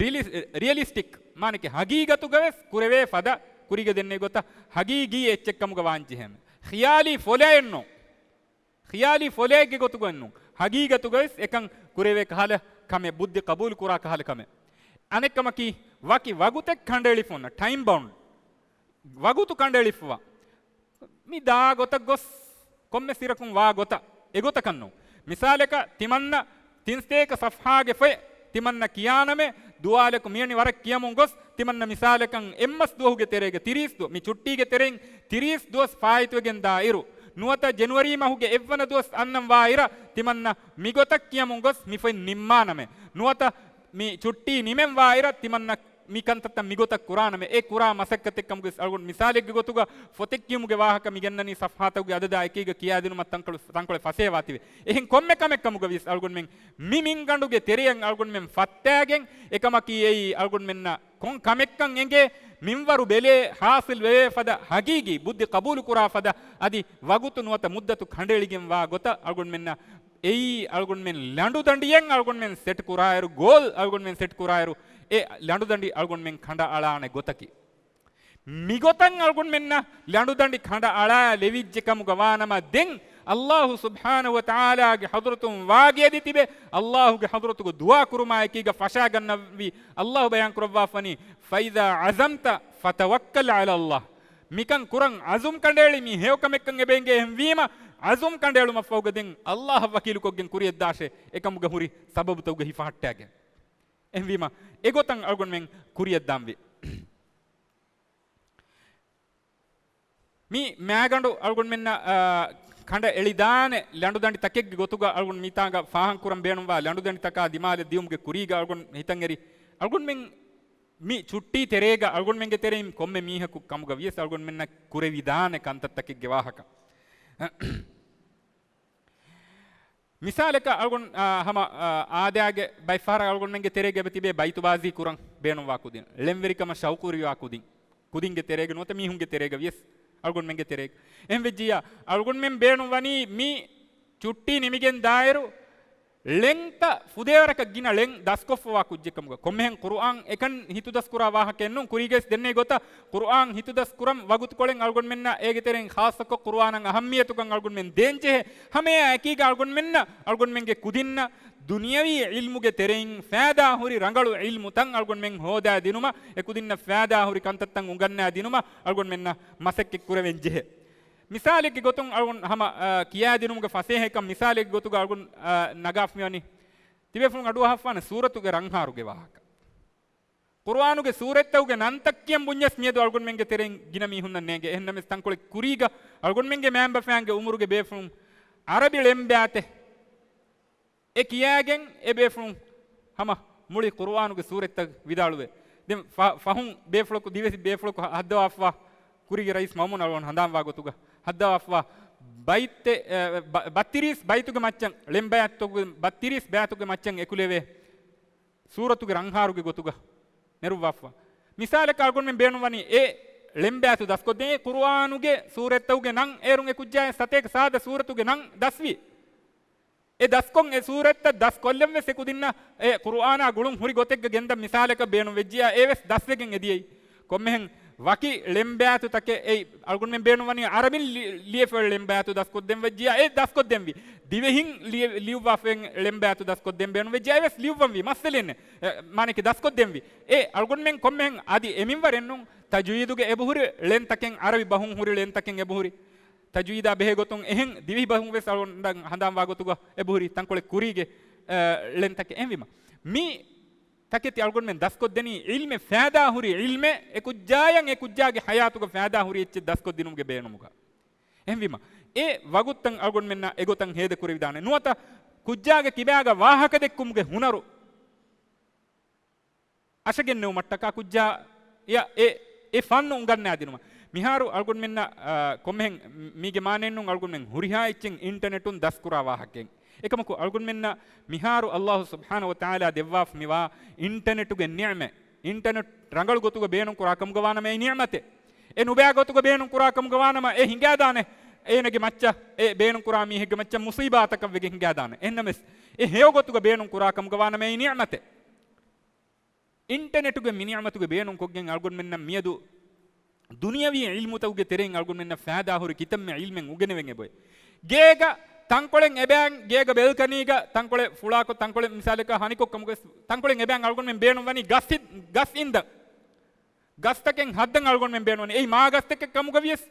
ރިއަލި-، ރިއަލިސްޓިކް، މާނައަކީ ހަގީގަތުގަވެސް ކުރެވޭ ފަދަ ކުރީގަ ދެންނެވި ގޮތަށް ހަގީގީ އެއްޗެއް ކަމުގަ ވާންޖެހޭނެ. ޚިޔާލީ ފޮލައެއްނޫން. ޚިޔާލީ ފޮލައެއްގެ ގޮތުގައެއްނޫން. ހަގީގަތުގަވެސް އެކަން ކުރެވޭ ކަހަލަ ކަމެއް، ބުއްދި ޤަބޫލު ކުރާ ކަހަލަ ކަމެއް. އަނެއްކަމަކީ، ވަކި ވަގުތެއް ކަނޑައެޅިފަ އޮންނަ، ޓައިމް ބައުންޑް. ވަގުތު ކަނޑައެޅިފަވާ. މި ދާ ގޮތަށް ގޮސް ކޮންމެސް އިރަކުން ވާ ގޮތަށް، އެގޮތަކަށްނޫން. މިސާލަކަށް ތިމަންނަ ތިން ސަތޭކަ ޞަފްޙާގެ ފޮތް ތިމަންނަ ކިޔާނަމޭ، ދުވާލަކު މިވެނި ވަރަށް ކިޔަމުން ގޮސް، ތިމަންނަ މިސާލަކަށް އެއްމަސް ދުވަހުގެ ތެރޭގަ ތިރީސް ދުވަ-، މި ޗުއްޓީގެ ތެރެއިން ތިރީސް ދުވަސް ފާއިތުވެގެން ދާ އިރު، ނުވަތަ ޖެނުއަރީ މަހުގެ އެއްވަނަ ދުވަސް އަންނަން ވާ އިރަށް ތިމަންނަ މިގޮތަށް ކިޔަމުން ގޮސް މި ފޮތް ނިންމާނަމޭ. ނުވަތަ މި ޗުއްޓީ ނިމެން ވާ އިރަށް ތިމަންނަ މި ކަންތައްތައް މިގޮތަށް ކުރާނަމޭ. އެ ކުރާ މަސައްކަތެއް ކަމުގަ ވެސް އަޅުގަނޑު މިސާލެއްގެ ގޮތުގަ ފޮތެއް ކިޔުމުގެ ވާހަކަ މި ގެންނަނީ ޞަފްޙާތަކުގެ އަދަދާ އެކީގަ ކިޔާދިނުމަށް ތަންކޮޅެއް، ތަންކޮޅެއް ފަސޭހަވާތީވެ. އެހެން ކޮންމެ ކަމެއް ކަމުގަ ވިޔަސް އަޅުގަނޑުމެން މި މިންގަނޑުގެ ތެރެއަށް އަޅުގަނޑުމެން ފައްތާގެން އެކަމަކީ އެއީ އަޅުގަނޑުމެންނަށް ކޮން ކަމެއްކަން އެނގޭ މިންވަރު ބެލޭ ޙާޞިލް ވެވޭ ފަދަ ހަގީގީ ބުއްދި ޤަބޫލު ކުރާ ފަދަ އަދި ވަގުތު ނުވަތަ މުއްދަތު ކަނޑައެޅިގެން ވާ ގޮތަށް އަޅުގަނޑުމެންނަށް އެއީ އަޅުގަނޑުމެން ލަނޑުދަނޑިއެއް އަޅުގަނޑުމެން ސެޓް ކުރާއިރު، ގޯލް އަޅުގަނޑުމެން ސެޓް ކުރާއިރު، އެ ލަނޑުދަނޑި އަޅުގަނޑުމެން ކަނޑައަޅާނެ ގޮތަކީ. މިގޮތަށް އަޅުގަނޑުމެންނަށް ލަނޑުދަނޑި ކަނޑައަޅާ ލެވިއްޖެ ކަމުގަ ވާނަމަ، ދެން އައްލާހު ސުބްޙާނަހު ވަތަޢާލާގެ ޙަޟްރަތުން ވާގިޔަދި ތިބެ، އައްލާހުގެ ޙަޟްރަތުގަ ދުޢާ ކުރުމާ އެކީގަ ފަށާގަންނަވި، އައްލާހު ބަޔާން ކުރައްވާފަނީ، "فإذا عزمت فتوكل على الله." މިކަން ކުރަން ޢަޒުމް ކަނޑައެޅި މީ ހެޔޮ ކަމެއްކަން އެބަ އެނގޭ. އެހެންވީމަ، ޢަޒުމް ކަނޑައެޅުމަށްފަހުގަ ދެން އައްލާހަށް ވަކީލުކޮށްގެން ކުރިޔަށްދާށޭ، އެކަމުގަ ހުރި ސަބަބުތަކުގަ ހިފަހައްޓާގެން. އެހެންވީމަ، އެގޮތަށް އަޅުގަނޑުމެން ކުރިޔަށްދާންވީ. މި މާގަނޑު އަޅުގަނޑުމެންނަށް، އާ، ކަނޑަ އެޅިދާނެ ލަނޑުދަނޑި ތަކެއްގެ ގޮތުގަ އަޅުގަނޑު މިތާނގަ ފާހަގަކުރަން ބޭނުންވާ ލަނޑުދަނޑި ތަކާ ދިމާލަށް ދިޔުމުގެ ކުރީގަ އަޅުގަނޑު ހިތަށް އެރި، އަޅުގަނޑުމެން މި ޗުއްޓީ ތެރޭގަ އަޅުގަނޑުމެންގެ ތެރެއިން ކޮންމެ މީހަކު ކަމުގަ ވިޔަސް އަޅުގަނޑުމެންނަށް ކުރެވިދާނެ ކަންތައްތަކެއްގެ ވާހަކަ. މިސާލަކަށް އަޅުގަނޑު، އާ، ހަމަ، އާ، އާދައިގެ ބައެއްފަހަރަށް އަޅުގަނޑުމެންގެ ތެރޭގަ އެބަ ތިބޭ ބައިތުބާޒީ ކުރަން ބޭނުންވާ ކުދިން، ޅެންވެރިކަމަށް ޝައުޤުވެރިވާ ކުދިން، ކުދިންގެ ތެރޭގަ ނުވަތަ މީހުންގެ ތެރޭގަ ވިޔަސް އަޅުގަނޑުމެންގެ ތެރޭގަ. އެހެން ވެއްޖިއްޔާ، އަޅުގަނޑުމެން ބޭނުންވަނީ މި ޗުއްޓީ ނިމިގެން ދާއިރު ޅެންތައް ފުދޭވަރަކަށް ގިނަ ޅެން ދަސްކޮށްފަވާ ކުއްޖެއްކަމުގަ. ކޮންމެހެން ޤުރުއާން އެކަން ހިތުދަސްކުރާ ވާހަކައެއް ނޫން. ކުރީގައިސް ދެންނެވި ގޮތަށް ޤުރުއާން ހިތުދަސްކުރަން ވަގުތުކޮޅެއް އަޅުގަނޑުމެންނަށް އޭގެ ތެރެއިން ޚާއްޞަކޮށް ޤުރުއާނަށް އަހައްމިޔަތުކަން އަޅުގަނޑުމެން ދޭންޖެހޭ. ހަމައެއާ އެކީގަ އަޅުގަނޑުމެންނަށް، އަޅުގަނޑުމެންގެ ކުދިންނަށް ދުނިޔަވީ ޢިލްމުގެ ތެރެއިން ފައިދާ ހުރި ރަނގަޅު ޢިލްމުތައް އަޅުގަނޑުމެން ހޯދާ ދިނުމަށް، އެ ކުދިންނަށް ފައިދާ ހުރި ކަންތައްތައް އުނގަންނާ ދިނުމަށް އަޅުގަނޑުމެންނަށް މަސައްކަތް ކުރެވެން ޖެހޭ. މިސާލެއްގެ ގޮތުން އަޅުގަނޑު ހަމަ، އާ، ކިޔާދިނުމުގެ ފަސޭހައެއްކަން މިސާލެއްގެ ގޮތުގަ އަޅުގަނޑު، އާ، ނަގާފަ މިވަނީ. ތިބޭފުޅުން އަޑުއަހައްފާނެ ސޫރަތުގެ ރަންހާރުގެ ވާހަކަ. ޤުރުއާނުގެ ސޫރަތްތަކުގެ ނަންތައް ކިޔަން ބުންޏަސް މިއަދު އަޅުގަނޑުމެންގެ ތެރެއިން ގިނަ މީހުންނަށް ނޭނގެ. އެހެންނަމަވެސް ތަންކޮޅެއް ކުރީގަ އަޅުގަނޑުމެންގެ މައިންބަފައިންގެ އުމުރުގެ ބޭފުޅުން ޢަރަބި ޅެންބައިތެއް އެ ކިޔާގެން އެ ބޭފުޅުން ހަމަ މުޅި ޤުރުއާނުގެ ސޫރަތްތައް ވިދާޅުވޭ. ދެން ފަ-، ފަހުން ބޭފުޅަކު، ދިވެހި ބޭފުޅަކު ހަ-، ހައްދަވާފަ، ކުރީގެ ރައީސް މައުމޫން އަޅުގަނޑު ހަނދާންވާ ގޮތުގަ ހައްދަވާފަ، ބައިތެއް، އެ، ބަ-، ބައްތިރީސް ބައިތުގެ މައްޗަށް ޅެންބައިތުގެ، ބައްތިރީސް ބައިތުގެ މައްޗަށް އެކުލެވޭ ސޫރަތުގެ ރަންހާރުގެ ގޮތުގަ ނެރުއްވާފަ. މިސާލަކަށް އަޅުގަނޑުމެން ބޭނުންވަނީ އެ ޅެންބައިތު ދަސްކޮށްދޭ ޤުރުއާނުގެ ސޫރަތްތަކުގެ ނަން އޭރުން އެކުއްޖާޔަށް ސަތޭކަ ސާދަ ސޫރަތުގެ ނަން ދަސްވީ. އެ ދަސްކޮށް އެ ސޫރަތްތައް ދަސްކޮށްލަން ވެސް އެ ކުދިންނަށް އެ ޤުރުއާނާ ގުޅުން ހުރި ގޮތެއްގަ ގެންދަން މިސާލަކަށް ބޭނުން ވެއްޖިއްޔާ އެ ވެސް ދަސްވެގެން އެދިޔައީ. ކޮންމެހެން ވަކި ޅެންބައިތު ތަކެއް އެއީ އަޅުގަނޑުމެން ބޭނުންވަނީ ޢަރަބިން ލި-، ލިޔެފައި ޅެންބައިތު ދަސްކޮށްދެން ވެއްޖިއްޔާ އެ ދަސްކޮށްދެންވީ. ދިވެހިން ލިޔެ-، ލިޔުއްވާފައި ޅެންބައިތު ދަސްކޮށްދެން ބޭނުން ވެއްޖިއްޔާ އެ ވެސް ލިޔުއްވަންވީ. މައްސަލައެއް ނެތް. އެ، މާނައަކީ ދަސްކޮށްދެންވީ. އެ އަޅުގަނޑުމެން ކޮންމެހެން އަދި އެ މިންވަރެއް ނޫން. ތަޖުވީދުގެ އެބަހުރި ޅެންތަކެއް، ޢަރަބި ބަހުން ހުރި ޅެންތަކެއް އެބަހުރި. ތަޖުވީދާ ބެހޭ ގޮތުން އެހެން ދިވެހި ބަހުން ވެސް އަޅުގަނޑަށް ހަނދާންވާ ގޮތުގަ އެބަހުރި ތަންކޮޅެއް ކުރީގެ، އަ، ޅެންތަކެއް. އެހެންވީމަ، މި ތަކެތި އަޅުގަނޑުމެން ދަސްކޮށްދެނީ ޢިލްމެއް، ފައިދާ ހުރި ޢިލްމެއް އެ ކުއްޖާޔަށް އެ ކުއްޖާގެ ޙަޔާތުގަ ފައިދާ ހުރި އެއްޗެއް ދަސްކޮށްދިނުމުގެ ބޭނުމުގަ. އެހެންވީމަ، އެ ވަގުތުތައް އަޅުގަނޑުމެންނަށް އެގޮތަށް ހޭދަ ކުރެވިދާނެ. ނުވަތަ ކުއްޖާގެ ކިބާގަ ވާހަކަ ދެއްކުމުގެ ހުނަރު އަށަގެންނެވުމަށްޓަކާ ކުއްޖާ އެ، އެ، އެ ފަންނު އުނގަންނާދިނުމަށް. މިހާރު އަޅުގަނޑުމެންނަށް، އާ، ކޮންމެހެން މީގެ މާނައެއްނޫން އަޅުގަނޑުމެން ހުރިހާ އެއްޗެއް އިންޓަނެޓުން ދަސްކުރާ ވާހަކައެއް. އެކަމަކު އަޅުގަނޑުމެންނަށް މިހާރު އައްލާހު ސުބްޙާނަހު ވަތަޢާލާ ދެއްވާފަ މިވާ އިންޓަނެޓުގެ ނިޢުމަތް، އިންޓަނެޓް ރަނގަޅު ގޮތުގަ ބޭނުން ކުރާ ކަމުގަ ވާނަމަ އެއީ ނިޢުމަތެއް. އެ ނުބައި ގޮތުގަ ބޭނުން ކުރާ ކަމުގަ ވާނަމަ އެ ހިނގާދާނެ. އޭނަގެ މައްޗަށް، އެ ބޭނުން ކުރާ މީހެއްގެ މައްޗަށް މުޞީބާތަކަށް ވެގެން ހިނގާދާނެ. އެހެންނަމަވެސް އެ ހެޔޮ ގޮތުގަ ބޭނުން ކުރާ ކަމުގަ ވާނަމަ އެއީ ނިޢުމަތެއް. އިންޓަނެޓުގެ މި ނިޢުމަތުގެ ބޭނުން ކޮށްގެން އަޅުގަނޑުމެންނަށް މިއަދު ދުނިޔަވީ ޢިލްމުތަކުގެ ތެރެއިން އަޅުގަނޑުމެންނަށް ފައިދާ ހުރި ކިތަންމެ ޢިލްމެއް އުނގެނެވެން އެބައޮތް. ގޭގަ ތަންކޮޅެއް އެބައިން، ގޭގަ ބެލްކަނީގަ ތަންކޮޅެއް ފުޅާކޮށް، ތަންކޮޅެއް މިސާލަކަށް ހަނިކޮށް ކަމުގަ ތަންކޮޅެއް އެބައިން އަޅުގަނޑުމެން ބޭނުން ވަނީ ގަސް ހި-، ގަސް އިންދަން. ގަސްތަކެއް ހައްދަން އަޅުގަނޑުމެން ބޭނުން ވަނީ. އެއީ މާ ގަސްތަކެއް ކަމުގަ ވިޔަސް.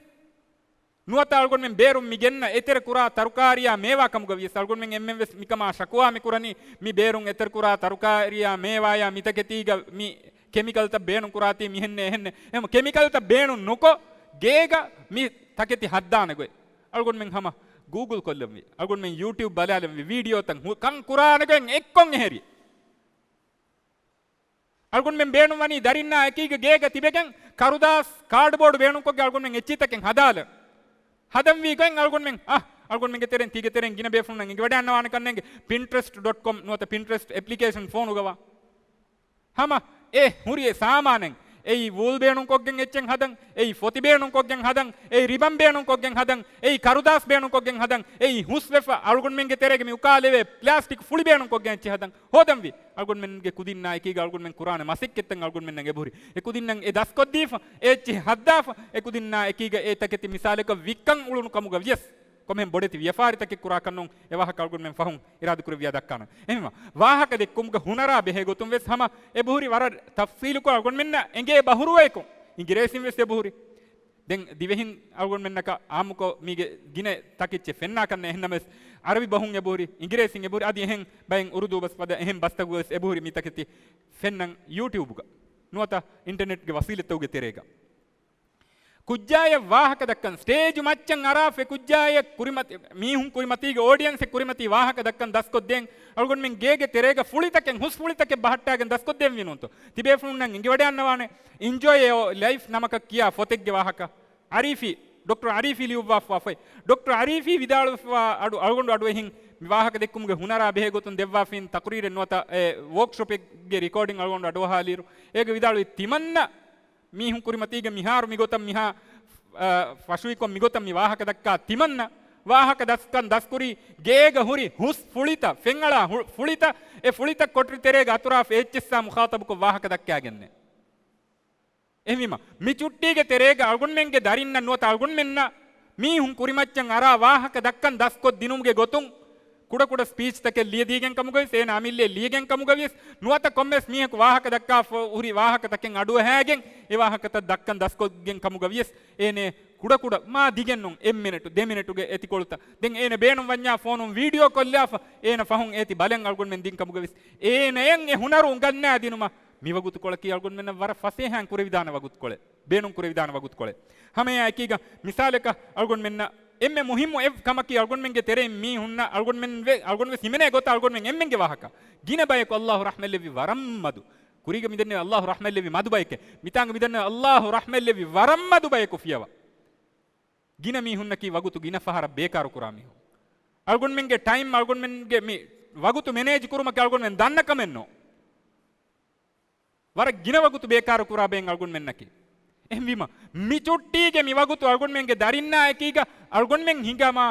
ނުވަތަ އަޅުގަނޑުމެން ބޭރުން މި ގެންނަ އެތެރެ ކުރާ ތަރުކާރިއާ މޭވާ ކަމުގަ ވިޔަސް އަޅުގަނޑުމެން އެންމެން ވެސް މިކަމާ ޝަކުވާ މި ކުރަނީ، މި ބޭރުން އެތެރެ ކުރާ ތަރުކާރިއާ މޭވާޔާ މިތަކެތީގަ މި ކެމިކަލްތައް ބޭނުން ކުރާތީ މިހެންނޭ އެހެންނޭ. އެހެން ކެމިކަލްތައް ބޭނުން ނުކޮށް، ގޭގަ މި ތަކެތި ހައްދާނެ ގޮތް އަޅުގަނޑުމެން ހަމަ ގޫގުލް ކޮށްލަންވީ. އަޅުގަނޑުމެން ޔޫޓިއުބް ބަލާލަންވީ. ވީޑިއޯތައް ހު-، ކަން ކުރާނެ ގޮތް އެއްކޮށް އެހެރި. އަޅުގަނޑުމެން ބޭނުންވަނީ ދަރިންނާ އެކީގަ ގޭގަ ތިބެގެން ކަރުދާސް، ކާޑްބޯޑު ބޭނުންކޮށްގެން އަޅުގަނޑުމެން އެއްޗިތަކެއް ހަދާލަން. ހަދަންވީ ގޮތް އަޅުގަނޑުމެން، އަ، އަޅުގަނޑުމެންގެ ތެރެއިން، ތީގެ ތެރެއިން ގިނަ ބޭފުޅުންނަށް އެނގިވަޑައިގަންނަވާނެ ކަންނޭނގެ ޕިންޓްރެސްޓް ޑޮޓް ކޮމް ނުވަތަ ޕިންޓްރެސްޓް އެޕްލިކޭޝަން ފޯނުގަވާ. ހަމަ އެ ހުރި އެ ސާމާނެއް، އެއީ ވޫލް ބޭނުންކޮށްގެން އެއްޗެއް ހަދަން، އެއީ ފޮތި ބޭނުންކޮށްގެން ހަދަން، އެއީ ރިބަން ބޭނުންކޮށްގެން ހަދަން، އެއީ ކަރުދާސް ބޭނުންކޮށްގެން ހަދަން، އެއީ ހުސްވެފަ އަޅުގަނޑުމެންގެ ތެރޭގަ މި އުކާލެވޭ ޕްލާސްޓިކް ފުޅި ބޭނުންކޮށްގެން އެއްޗެއް ހަދަން. ހޯދަންވީ އަޅުގަނޑުމެންގެ ކުދިންނާ އެކީގަ އަޅުގަނޑުމެން ކުރާނެ މަސައްކަތްތައް އަޅުގަނޑުމެންނަށް އެބަހުރި. އެ ކުދިންނަށް އެ ދަސްކޮށްދީފަ، އެ އެއްޗެއް ހައްދާފަ، އެ ކުދިންނާ އެކީގަ އެ ތަކެތި މިސާލަކަށް ވިއްކަން އުޅުނު ކަމުގަ ވިޔަސް، ކޮންމެހެން ބޮޑެތި ވިޔަފާރިތަކެއް ކުރާކަށްނޫން އެ ވާހަކަ އަޅުގަނޑުމެން ފަހުން އިރާދަކުރެއްވިޔާ ދައްކާނަން. އެހެންވީމަ، ވާހަކަ ދެއްކުމުގެ ހުނަރާ ބެހޭ ގޮތުން ވެސް ހަމަ އެބަހުރި ވަރަށް ތަފްސީލުކޮށް އަޅުގަނޑުމެންނަށް އެނގޭ ބަހުރުވައެކު އިނގިރޭސިން ވެސް އެބަހުރި. ދެން ދިވެހިން އަޅުގަނޑުމެންނަކަށް އާއްމުކޮށް މީގެ ގިނަ ތަކެއްޗެއް ފެންނާކަށް ނެތް. އެހެންނަމަވެސް އަރަބި ބަހުން އެބަހުރި، އިނގިރޭސިން އެބަހުރި، އަދި އެހެން ބައެއް އުރުދޫ ބަސް ފަދަ އެހެން ބަސްތަކުގަ ވެސް އެބަހުރި މި ތަކެތި ފެންނަން ޔޫޓިއުބުގަ ނުވަތަ އިންޓަރނެޓްގެ ވަސީލަތްތަކުގެ ތެރޭގަ. ކުއްޖާއަށް ވާހަކަ ދައްކަން ސްޓޭޖު މައްޗަށް އަރާފަ ކުއްޖާއަށް ކުރިމަތި-، މީހުން ކުރިމަތީގެ އޯޑިއަންސެއް ކުރިމަތީ ވާހަކަ ދައްކަން ދަސްކޮށްދޭން އަޅުގަނޑުމެން ގޭގެ ތެރޭގަ ފުޅިތަކެއް ހުސް ފުޅިތަކެއް ބަހައްޓާގެން ދަސްކޮށްދޭން ވީނުންތޯ؟ ތިބޭފުޅުންނަށް އެނގިވަޑައިގަންނަވާނެ އިންޖޯއޭ ލައިފް ނަމަކަށް ކިޔާ ފޮތެއްގެ ވާހަކަ. އަރީފީ، ޑޮކްޓަރ އަރީފީ ލިޔުއްވާފަ ފޮތް. ޑޮކްޓަރ އަރީފީ ވިދާޅުވެފަ އަޑު އަޅުގަނޑު އަޑުއެހިން މި ވާހަކަ ދެއްކުމުގެ ހުނަރާ ބެހޭ ގޮތުން ދެއްވާފައިން ތަޤުރީރެއް ނުވަތަ އެ ވޯކްޝޮޕެއްގެ ރިކޯޑިން އަޅުގަނޑު އަޑުއަހާލިއިރު، އޭގަ ވިދާޅުވި ތިމަންނަ މީހުން ކުރިމަތީގަ މިހާރު މިގޮތަށް މިހާ، އަ، ފަށުވިކޮށް މިގޮތަށް މި ވާހަކަ ދައްކާ ތިމަންނަ ވާހަކަ ދަސްކަން ދަސްކުރީ ގޭގަ ހުރި ހުސް ފުޅިތައް، ފެންއަޅާ ހު-، ފުޅިތައް، އެ ފުޅިތައް ކޮޓަރި ތެރޭގަ އަތުރާފަ އެއްޗިއްސާ މުޚާޠަބުކޮށް ވާހަކަ ދައްކާގެންނޭ. އެހެންވީމަ، މި ޗުއްޓީގެ ތެރޭގަ އަޅުގަނޑުމެންގެ ދަރިންނަށް ނުވަތަ އަޅުގަނޑުމެންނަށް މީހުން ކުރިމައްޗަށް އަރާ ވާހަކަ ދައްކަން ދަސްކޮށްދިނުމުގެ ގޮތުން، ކުޑަކުޑަ ސްޕީޗްތަކެއް ލިޔެދީގެން ކަމުގަވިޔަސް، އޭނަ އަމިއްލައަށް ލިޔެގެން ކަމުގަވިޔަސް، ނުވަތަ ކޮންމެސް މީހަކު ވާހަކަ ދައްކާފަ ހުރި ވާހަކަތަކެއް އަޑުއަހައިގެން އެ ވާހަކަތައް ދައްކަން ދަސްކޮށްގެން ކަމުގަވިޔަސް، އޭނަ ކުޑަކުޑަ މާ ދިގެއްނޫން، އެއް މިނެޓު، ދެ މިނެޓުގެ އެތިކޮޅުތައް. ދެން އޭނަ ބޭނުން ވަންޏާ ފޯނުން ވީޑިއޯ ކޮށްލާފަ، އޭނަ ފަހުން އޭތި ބަލަން އަޅުގަނޑުމެން ދިން ކަމުގަވިޔަސް، އޭނަޔަށް އެ ހުނަރު އުނގަންނާދިނުމަށް މިވަގުތުކޮޅަކީ އަޅުގަނޑުމެންނަށް ވަރަށް ފަސޭހައިން ކުރެވިދާނެ ވަގުތުކޮޅެއް، ބޭނުން ކުރެވިދާނެ ވަގުތުކޮޅެއް. ހަމައެއާއެކީގަ މިސާލަކަށް އަޅުގަނޑުމެންނަށް އެންމެ މުހިއްމު އެއް ކަމަކީ އަޅުގަނޑުމެންގެ ތެރެއިން މީހުންނަށް އަޅުގަނޑުމެން ވެ-، އަޅުގަނޑުވެސް ހިމެނޭ ގޮތަށް އަޅުގަނޑުމެން އެންމެންގެ ވާހަކަ. ގިނަ ބަޔަކު އައްލާހު ރަޙްމަތްލެއްވި ވަރަށް މަދު. ކުރީގަ މިދެންނެވި އައްލާހު ރަޙްމަތްލެއްވި މަދު ބަޔެކޭ. މިތާނގަ މިދެންނެވި އައްލާހު ރަޙްމަތްލެއްވި ވަރަށް މަދު ބަޔަކު ފިޔަވާ. ގިނަ މީހުންނަކީ ވަގުތު ގިނަ ފަހަރަށް ބޭކާރު ކުރާ މީހުން. އަޅުގަނޑުމެންގެ ޓައިމް، އަޅުގަނޑުމެންގެ މި ވަގުތު މެނޭޖް ކުރުމަކީ އަޅުގަނޑުމެން ދަންނަ ކަމެއް ނޫން. ވަރަށް ގިނަ ވަގުތު ބޭކާރު ކުރާ ބައެއް އަޅުގަނޑުމެންނަކީ. އެހެންވީމަ، މި ޗުއްޓީގެ މި ވަގުތު އަޅުގަނޑުމެންގެ ދަރިންނާ އެކީގަ އަޅުގަނޑުމެން ހިނގާމާ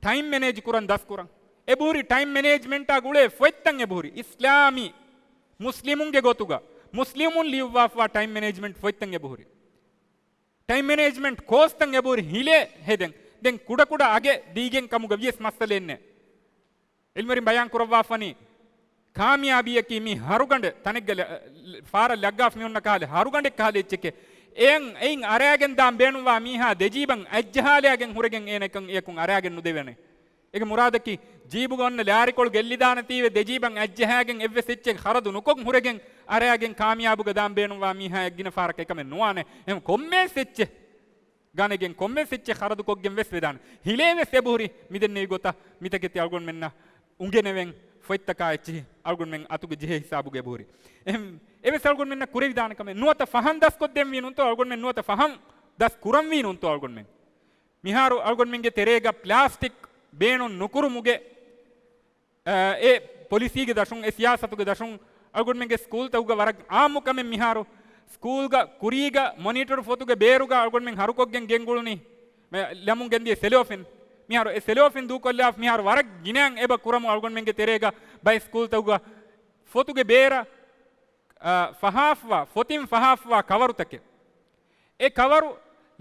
ޓައިމް މެނޭޖް ކުރަން ދަސްކުރަން. އެބަހުރި ޓައިމް މެނޭޖްމަންޓާ ގުޅޭ ފޮތްތައް އެބަހުރި. އިސްލާމީ މުސްލިމުންގެ ގޮތުގަ މުސްލިމުން ލިޔުއްވާފަވާ ޓައިމް މެނޭޖްމަންޓް ފޮތްތައް އެބަހުރި. ޓައިމް މެނޭޖްމަންޓް ކޯސްތައް އެބަހުރި ހިލޭ ހެދެން. ދެން ކުޑަކުޑަ އަގެއް ދީގެން ކަމުގަ ވިޔަސް މައްސަލައެއް ނެތް. އިލްމުވެރިން ބަޔާން ކުރައްވާފަނީ، ކާމިޔާބީއަކީ މި ހަރުގަނޑެއް ތަނެއްގަ ލަ-، ފާރަށް ލައްގާފަ މި އޮންނަ ކަހަލަ ހަރުގަނޑެއް ކަހަލަ އެއްޗެކޭ. އެއަށް އެއިން އަރާގެން ދާން ބޭނުންވާ މީހާ ދެ ޖީބަށް އަތްޖަހާލާގެން ހުރެގެން އޭނަ އެކަން އެޔަކުން އަރާގެން ނުދެވޭނެ. އޭގެ މުރާދަކީ، ޖީބުގަ އޮންނަ ލާރިކޮޅު ގެއްލިދާނެތީވެ، ދެ ޖީބަށް އަތްޖަހާގެން އެއްވެސް އެއްޗެއް ޚަރަދު ނުކޮށް ހުރެގެން އަރާގެން ކާމިޔާބުގަ ދާން ބޭނުންވާ މީހާއަށް ގިނަ ފަހަރަކަށް އެކަމެއް ނުވާނެ. އެހެން ކޮންމެސް އެއްޗެއް ގަނެގެން ކޮންމެސް އެއްޗެއް ޚަރަދުކޮށްގެން ވެސް ވެދާނެ. ހިލޭ ވެސް އެބަހުރި މިދެންނެވި ގޮތަށް މިތަކެތި އަޅުގަނޑުމެންނަށް އުނގެނެވެން ފޮތްތަކާ އެއްޗިހި އަޅުގަނޑުމެން އަތުގެ ޖެހޭ ހިސާބުގަ އެބަހުރި. އެހެން އެވެސް އަޅުގަނޑުމެންނަށް ކުރެވިދާނެ ކަމެއް ނުވަތަ ފަހަން ދަސްކޮށްދެންވީ ނޫންތޯ އަޅުގަނޑުމެން ނުވަތަ ފަހަން ދަސް ކުރަންވީ ނޫންތޯ އަޅުގަނޑުމެން. މިހާރު އަޅުގަނޑުމެންގެ ތެރޭގަ ޕްލާސްޓިކް ބޭނުން ނުކުރުމުގެ އާ، އެ ޕޮލިސީގެ ދަށުން، އެ ސިޔާސަތުގެ ދަށުން އަޅުގަނޑުމެންގެ ސްކޫލްތަކުގަ ވަރަށް އާއްމު ކަމެއް މިހާރު ސްކޫލްގަ ކުރީގަ މޮނިޓަރު ފޮތުގެ ބޭރުގަ އަޅުގަނޑުމެން ހަރުކޮށްގެން ގެންގުޅުނީ މެ-، ލަމުން ގެންދިޔަ ސެލޯފިން. މިހާރު އެ ސެލޯފިން ދޫކޮށްލާފަ މިހާރު ވަރަށް ގިނައިން އެބަ ކުރަމު އަޅުގަނޑުމެންގެ ތެރޭގަ ބައެއް ސްކޫލްތަކުގަ ފޮތުގެ ބޭރަށް، އާ، ފަހާފަވާ، ފޮތިން ފަހާފަވާ ކަވަރުތަކެއް. އެ ކަވަރު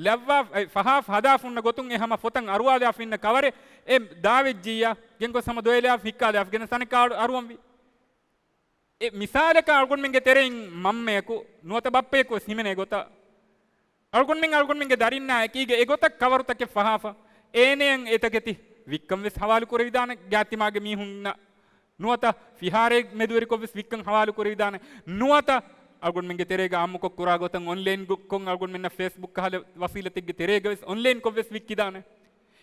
ލައްވާ، އެ ފަހާފަ ހަދާފަ ހުންނަ ގޮތުން އެ ހަމަ ފޮތަށް އަރުވާލާފަ އިންނަ ކަވަރެއް އެ ދާވެއްޖިއްޔާ، ގެންގޮސް ހަމަ ދޮވެލާފަ ހިއްކާލާފަ ގެނެސް އަނެއްކާ އަރުވަންވީ. އެ މިސާލަކަށް އަޅުގަނޑުމެންގެ ތެރެއިން މަންމަޔަކު ނުވަތަ ބައްޕަޔަކު ވެސް ހިމެނޭ ގޮތަށް، އަޅުގަނޑުމެން އަޅުގަނޑުމެންގެ ދަރިންނާ އެކީގަ އެގޮތަށް ކަވަރުތަކެއް ފަހާފަ، އޭނަޔަށް އެތަކެތި ވިއްކަން ވެސް ހަވާލު ކުރެވިދާނެ ގާތްތިމާގެ މީހުންނަށް. ނުވަތަ ފިހާރައެއް މެދުވެރިކޮށްވެސް ވިއްކަން ހަވާލު ކުރެވިދާނެ. ނުވަތަ އަޅުގަނޑުމެންގެ ތެރޭގަ އާއްމުކޮށް ކުރާ ގޮތަށް އޮންލައިން ގޮ-، ކޮށް އަޅުގަނޑުމެންނަށް ފޭސްބުކް ކަހަލަ ވަސީލަތެއްގެ ތެރޭގަ ވެސް އޮންލައިން ކޮށްވެސް ވިއްކިދާނެ.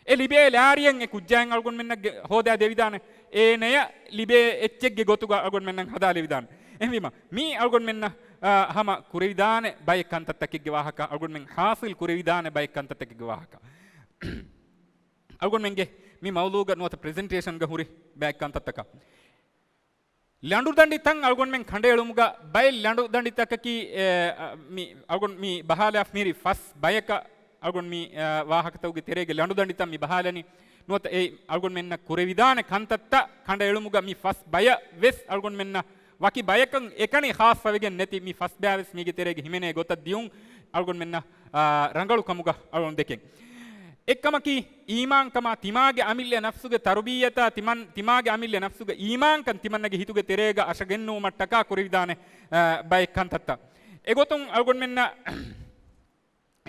އެ ލިބޭ ލާރިއެއް އެ ކުއްޖާއިން އަޅުގަނޑުމެންނަށް ހޯދާ ދެވިދާނެ. އޭނަޔަށް ލިބޭ އެއްޗެއްގެ ގޮތުގަ އަޅުގަނޑުމެންނަށް ހަދާލެވިދާނެ. އެހެންވީމަ، މީ އަޅުގަނޑުމެންނަށް، އާ، ހަމަ ކުރެވިދާނެ ބައެއް ކަންތައްތަކެއްގެ ވާހަކަ، އަޅުގަނޑުމެން ހާސިލް ކުރެވިދާނެ ބައެއް ކަންތައްތަކެއްގެ ވާހަކަ. އަޅުގަނޑުމެންގެ މި މައުޟޫގަ ނުވަތަ ޕްރެޒެންޓޭޝަންގަ ހުރި ބައެއް ކަންތައްތަކަށް. ލަނޑުދަނޑިތައް އަޅުގަނޑުމެން ކަނޑައެޅުމުގަ ބައެއް ލަނޑުދަނޑިތަކަކީ، އެ، އަ، މި އަޅުގަނޑު މި ބަހާލާފަ މިހިރީ ފަސް ބަޔަކަށް އަޅުގަނޑު މި، އަ، ވާހަކަތަކުގެ ތެރޭގެ ލަނޑުދަނޑިތައް މި ބަހާލަނީ. ނުވަތަ އެ އަޅުގަނޑުމެންނަށް ކުރެވިދާނެ ކަންތައްތައް ކަނޑައެޅުމުގަ މި ފަސް ބަޔަށް ވެސް އަޅުގަނޑުމެންނަށް ވަކި ބަޔަކަށް އެކަނި ޚާއްޞަވެގެން ނެތި މި ފަސް ބަޔާ ވެސް މީގެ ތެރޭގަ ހިމެނޭ ގޮތަށް ދިޔުން އަޅުގަނޑުމެންނަށް، އާ، ރަނގަޅު ކަމުގަ އަޅުގަނޑު ދެކެން. އެއްކަމަކީ، އީމާންކަމާ ތިމާގެ އަމިއްލަ ނަފްސުގެ ތަރުބިއްޔަތާ ތިމަން، ތިމާގެ އަމިއްލަ ނަފްސުގެ އީމާންކަން ތިމަންނަގެ ހިތުގެ ތެރޭގަ އަށަގެންނުވުމަށްޓަކާ ކުރެވިދާނެ، އާ، ބައެއް ކަންތައްތައް. އެގޮތުން އަޅުގަނޑުމެންނަށް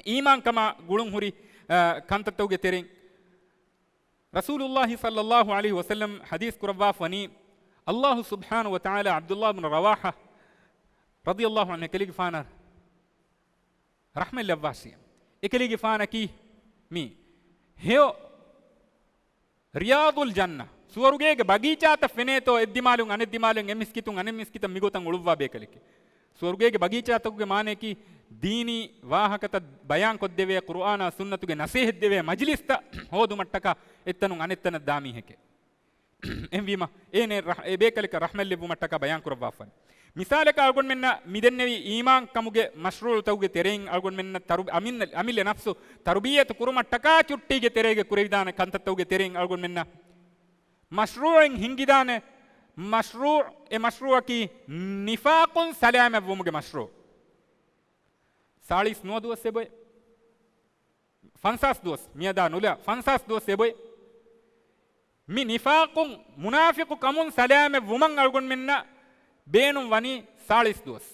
އީމާންކަމާ ގުޅުން ހުރި، އާ، ކަންތައްތަކުގެ ތެރެއިން ރަސޫލުﷲ ޞައްލަﷲ ޢަލައިހި ވަސައްލަމް ޙަދީޘް ކުރައްވާފަނީ، ﷲ ސުބްޙާނަހޫ ވަތަޢާލާ ޢަބްދުﷲ ބިން ރަވާޙާ ރަޟިޔަﷲ ޢަންހު އެކަލޭގެފާނަށް ރަޙްމަތް ލައްވާށި. އެކަލޭގެފާނަކީ މި ހެޔޮ ރިޔާޟުލް ޖަންނަ، ސުވަރުގޭގެ ބަގީޗާތައް ފެނޭތޯ، އެއްދިމާލުން އަނެއްދިމާލުން، އެ މިސްކިތުން އަނެއް މިސްކިތަށް މިގޮތަށް އުޅުއްވާ ބޭކަލެކޭ. ސުވަރުގޭގެ ބަގީޗާތަކުގެ މާނަޔަކީ، ދީނީ ވާހަކަތައް ބަޔާންކޮށްދެވޭ، ޤުރުއާނާ ސުންނަތުގެ ނަޞޭޙަތްދެވޭ މަޖިލިސްތައް ހޯދުމަށްޓަކާ އެއްތަނުން އަނެއްތަނަށް ދާ މީހެކޭ. އެހެންވީމަ، އޭނެ ރަޙް-، އެ ބޭކަލަކަށް ރަޙްމަތް ލެއްވުމަށްޓަކާ ބަޔާން ކުރައްވާފަން. މިސާލަކަށް އަޅުގަނޑުމެންނަށް މިދެންނެވި އީމާންކަމުގެ މަޝްރޫޢުތަކުގެ ތެރެއިން އަޅުގަނޑުމެންނަށް ތަރު-، އަމިއްލަ، އަމިއްލަ ނަފްސު ތަރުބިއްޔަތު ކުރުމަށްޓަކާ ޗުއްޓީގެ ތެރޭގަ ކުރެވިދާނެ ކަންތައްތަކުގެ ތެރެއިން އަޅުގަނޑުމެންނަށް މަޝްރޫޢެއް ހިންގިދާނެ، މަޝްރޫޢު، އެ މަޝްރޫޢަކީ ނިފާޤުން ސަލާމަތްވުމުގެ މަޝްރޫޢު. ސާޅީސް ނުވަ ދުވަސް އެބޮތް. ފަންސާސް ދުވަސް މިއަދާ ނުލާ ފަންސާސް ދުވަސް އެބޮތް. މި ނިފާޤުން، މުނާފިޤު ކަމުން ސަލާމަތް ވުމަށް އަޅުގަނޑުމެންނަށް ބޭނުން ވަނީ ސާޅީސް ދުވަސް.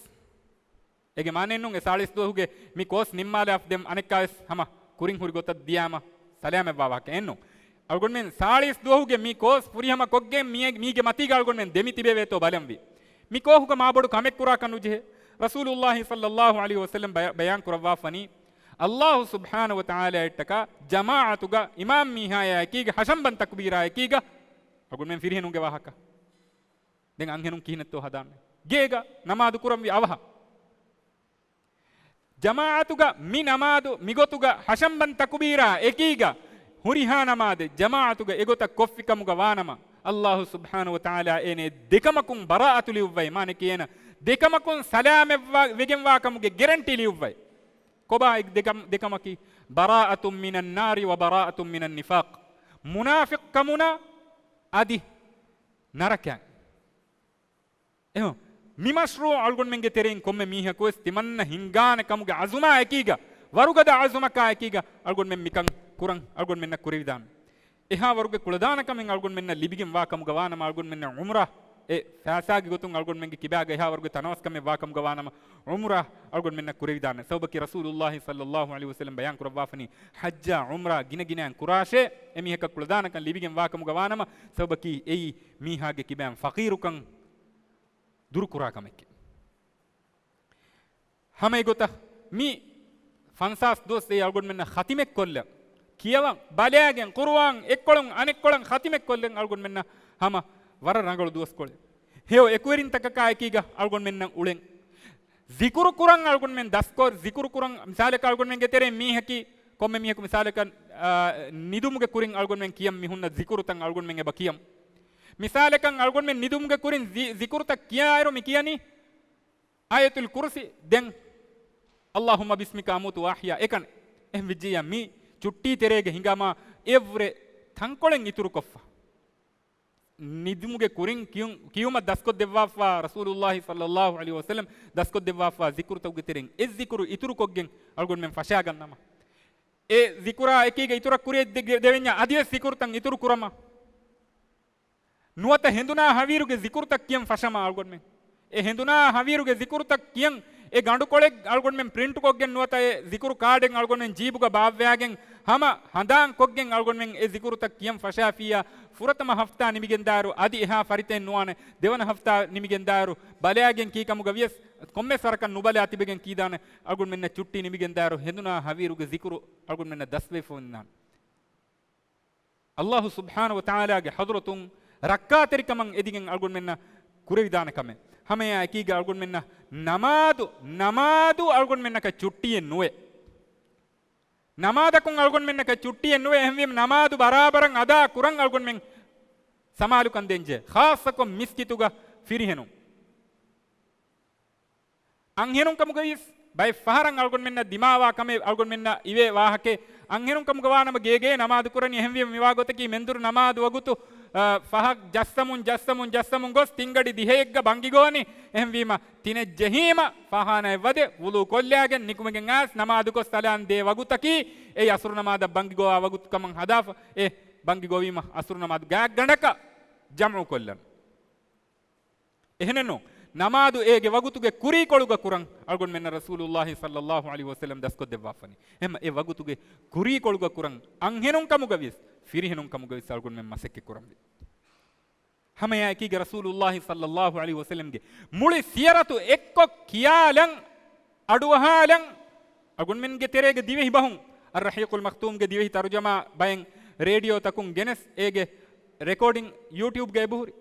އޭގެ މާނައެއްނޫން އެ ސާޅީސް ދުވަހުގެ މި ކޯސް ނިންމާލާފަ ދެން އަނެއްކާވެސް ހަމަ ކުރިން ހުރި ގޮތަށް ދިޔާމަ ސަލާމަތްވާ ވާހަކަ އެއްނޫން. އަޅުގަނޑުމެން ސާޅީސް ދުވަހުގެ މި ކޯސް ފުރިހަމަ ކޮށްގެން މިއެ-، މީގެ މަތީގަ އަޅުގަނޑުމެން ދެމި ތިބެވޭތޯ ބަލަންވީ. މި ކޯހުގަ މާބޮޑު ކަމެއް ކުރާކަށް ނުޖެހޭ. ރަސޫލުﷲ ޞައްލަﷲ ޢަލައިހި ވަސައްލަމް ބަޔާ-، ބަޔާން ކުރައްވާފަނީ، ﷲ ސުބްޙާނަހޫ ވަތަޢާލާއަށްޓަކާ ޖަމާޢަތުގަ އިމާމް މީހާޔާ އެކީގަ ހަށަނބަން ތަކުބީރާ އެކީގަ އަޅުގަނޑުމެން ފިރިހެނުންގެ ވާހަކަ. ދެން އަންހެނުން ކިހިނެއްތޯ ހަދާނެ؟ ގޭގަ ނަމާދު ކުރަންވީ އަވަހަށް. ޖަމާޢަތުގަ މި ނަމާދު މިގޮތުގަ ހަށަނބަން ތަކުބީރާ އެކީގަ ހުރިހާ ނަމާދެއް ޖަމާޢަތުގަ އެގޮތަށް ކޮށްފިކަމުގަ ވާނަމަ، ﷲ ސުބްޙާނަހޫ ވަތަޢާލާ އޭނެ ދެކަމަކުން ބަރާއަތު ލިޔުއްވައި، މާނައަކީ އޭނަ ދެކަމަކުން ސަލާމަތްވާ-، ވެގެންވާކަމުގެ ގެރެންޓީ ލިޔުއްވައި. ކޮބާ އެ ދެކަމް-، ދެކަމަކީ؟ ބަރާއަތުން މިނައްނާރި ވަބަރާއަތުން މިނައްނިފާޤް. މުނާފިޤްކަމުނާ އަދި ނަރަކައިން. އެހެން، މި މަޝްރޫޢު އަޅުގަނޑުމެންގެ ތެރެއިން ކޮންމެ މީހަކުވެސް ތިމަންނަ ހިންގާނެ ކަމުގެ ޢަޒުމާ އެކީގަ، ވަރުގަދަ ޢަޒުމަކާ އެކީގަ އަޅުގަނޑުމެން މިކަން ކުރަން އަޅުގަނޑުމެންނަށް ކުރެވިދާނެ. އެހާ ވަރުގެ ކުޅަދާނަކަމެއް އަޅުގަނޑުމެންނަށް ލިބިގެން ވާ ކަމުގަ ވާނަމަ، އަޅުގަނޑުމެންނަށް ޢުމްރާ އެ ފައިސާގެ ގޮތުން އަޅުގަނޑުމެންގެ ކިބާގަ އެހާ ވަރުގެ ތަނަވަސްކަމެއް ވާ ކަމުގަ ވާނަމަ، ޢުމްރާ އަޅުގަނޑުމެންނަށް ކުރެވިދާނެ. ސަބަބަކީ ރަސޫލުﷲ ޞައްލަﷲ ޢަލައިހި ވަސައްލަމް ބަޔާން ކުރައްވާފަނީ، ޙައްޖާ ޢުމްރާ ގިނަ ގިނައިން ކުރާށޭ، އެމީހަކަށް ކުޅަދާނަކަން ލިބިގެން ވާ ކަމުގަ ވާނަމަ، ސަބަބަކީ އެއީ މީހާގެ ކިބައިން ފަޤީރުކަން ދުރުކުރާ ކަމެކޭ. ހަމަ އެގޮތަށް މި ފަންސާސް ދުވަސް އެ އަޅުގަނޑުމެންނަށް ޚަތިމެއްކޮށްލަން، ކިޔަވަން، ބަލާގެން، ޤުރުއާން އެއްކޮޅުން އަނެއްކޮޅަށް ޚަތިމެއްކޮށްލަން އަޅުގަނޑުމެންނަށް ހަމަ ވަރަށް ރަނގަޅު ދުވަސްކޮޅެއް. ހެޔޮ އެކުވެރިންތަކަކާ އެކީގަ އަޅުގަނޑުމެންނަށް އުޅެން. ޒިކުރު ކުރަން އަޅުގަނޑުމެން ދަސްކޮށް، ޒިކުރު ކުރަން، މިސާލަކަށް އަޅުގަނޑުމެންގެ ތެރެއިން މީހަކީ، ކޮންމެ މީހަކު މިސާލަކަށް، އާ، ނިދުމުގެ ކުރިން އަޅުގަނޑުމެން ކިޔަން މި ހުންނަ ޒިކުރުތައް އަޅުގަނޑުމެން އެބަ ކިޔަން. މިސާލަކަށް އަޅުގަނޑުމެން ނިދުމުގެ ކުރިން ޒި-، ޒިކުރުތައް ކިޔާއިރު މި ކިޔަނީ، އާޔަތުލް ކުރުސި، ދެން އައްލާހުއްމަ ބިސްމިކަ އަމޫތު ވައަޙްޔާ އެކަން. އެހެން ވެއްޖެއްޔާ މި ޗުއްޓީ ތެރޭގަ ހިނގާމާ އެއްވުރެ ތަންކޮޅެއް އިތުރުކޮށްފަ. ނިދުމުގެ ކުރިން ކިޔު-، ކިޔުމަށް ދަސްކޮށްދެއްވާފާ، ރަސޫލުﷲ ޞައްލަﷲ ޢަލައިހި ވަސައްލަމް ދަސްކޮށްދެއްވާފާ ޒިކުރުތަކުގެ ތެރެއިން އެއް ޒިކުރު އިތުރުކޮށްގެން އަޅުގަނޑުމެން ފަށާގަންނަމަ، އެ ޒިކުރާ އެކީގަ އިތުރަށް ކުރިއަށް ދެ-، ދެވެންޏާ އަދިވެސް ޒިކުރުތައް އިތުރު ކުރަމާ. ނުވަތަ ހެނދުނާ ހަވީރުގެ ޒިކުރުތައް ކިޔަން ފަށަމާ އަޅުގަނޑުމެން. އެ ހެނދުނާ ހަވީރުގެ ޒިކުރުތައް ކިޔަން އެ ގަނޑުކޮޅެއް އަޅުގަނޑުމެން ޕްރިންޓްކޮށްގެން ނުވަތަ އެ ޒިކުރު ކާޑެއް އަޅުގަނޑުމެން ޖީބުގަ ބާއްވައިގެން ހަމަ ހަނދާންކޮށްގެން އަޅުގަނޑުމެން އެ ޒިކުރުތައް ކިޔަން ފަށާފިއްޔާ، ފުރަތަމަ ހަފްތާ ނިމިގެންދާއިރު އަދި އެހާ ފަރިތައެއް ނުވާނެ، ދެވަނަ ހަފްތާ ނިމިގެންދާއިރު ބަލާގެން ކީކަމުގަ ވިޔަސް ކޮންމެސް ވަރަކަށް ނުބަލާ ތިބެގެން ކީދާނެ، އަޅުގަނޑުމެންނަށް ޗުއްޓީ ނިމިގެންދާއިރު ހެނދުނާ ހަވީރުގެ ޒިކުރު އަޅުގަނޑުމެންނަށް ދަސްވެފަ އޮންނާނެ. އައްލާހު ސުބްޙާނަހު ވަތަޢާލާގެ ޙަޟްރަތުން ރައްކާތެރިކަމަށް އެދިގެން އަޅުގަނޑުމެންނަށް ކުރެވިދާނެ ކަމެއް. ހަމައެއާ އެކީގަ އަޅުގަނޑުމެންނަށް ނަމާދު، ނަމާދު އަޅުގަނޑުމެންނަކަށް ޗުއްޓީއެއް ނުވޭ. ނަމާދަކުން އަޅުގަނޑުމެންނަކަށް ޗުއްޓީއެއް ނުވޭ. އެހެންވީމަ ނަމާދު ބަރާބަރަށް އަދާ ކުރަން އަޅުގަނޑުމެން ސަމާލުކަން ދޭންޖެހޭ. ޚާއްޞަކޮށް މިސްކިތުގަ ފިރިހެނުން. އަންހެނުން ކަމުގައިވިޔަސް ބައެއް ފަހަރަށް އަޅުގަނޑުމެންނަށް ދިމާވާ ކަމެއް އަޅުގަނޑުމެންނަށް އިވޭ ވާހަކައެއް. އަންހެނުން ކަމުގަ ވާނަމަ ގޭގޭ ނަމާދު ކުރަނީ. އެހެންވީމަ މިވާ ގޮތަކީ މެންދުރު ނަމާދު ވަގުތު، އާ، ފަހަށް ޖައްސަމުން، ޖައްސަމުން، ޖައްސަމުން ގޮސް ތިންގަޑި ދިހައެއްގަ ބަންގި ގޮވަނީ. އެހެންވީމަ ތިނެއް ޖެހީމަ ފާޚާނާއަށް ވަދެ، ވުޟޫ ކޮށްލާގެން ނިކުމެގެން އައިސް ނަމާދު ގޮސް ސަލާން ދޭ ވަގުތަކީ އެއީ އަސުރު ނަމާދަށް ބަންގި ގޮވާ ވަގުތު ކަމަށް ހަދާފަ. އެ ބަންގި ގޮވީމަ އަސުރު ނަމާދު ގާތްގަނޑަކަށް ޖަމްޢު ކޮށްލަން. އެހެނެއްނު، ނަމާދު އޭގެ ވަގުތުގެ ކުރީކޮޅުގަ ކުރަން އަޅުގަނޑުމެންނަށް ރަސޫލުﷲ ޞައްލަﷲ ޢަލައިހި ވަސައްލަމް ދަސްކޮށްދެއްވާފަނީ. އެހެންމަ އެ ވަގުތުގެ ކުރީކޮޅުގަ ކުރަން އަންހެނުން ކަމުގަވިޔަސް، ފިރިހެނުން ކަމުގަވިޔަސް އަޅުގަނޑުމެން މަސައްކަތް ކުރަންވީ. ހަމައެއާއެކީގަ ރަސޫލުﷲ ޞައްލަﷲ ޢަލައިހި ވަސައްލަމްގެ މުޅި ސިޔަރަތު އެއްކޮށް ކިޔާލަން، އަޑުއަހާލަން، އަޅުގަނޑުމެންގެ ތެރޭގެ ދިވެހި ބަހުން، އައްރަޙީޤުލް މަޚްތޫމްގެ ދިވެހި ތަރުޖަމާ ބައެއް ރޭޑިއޯތަކުން ގެނެސް އޭގެ ރެކޯޑިން ޔޫޓިއުބްގަ އެބަހުރި.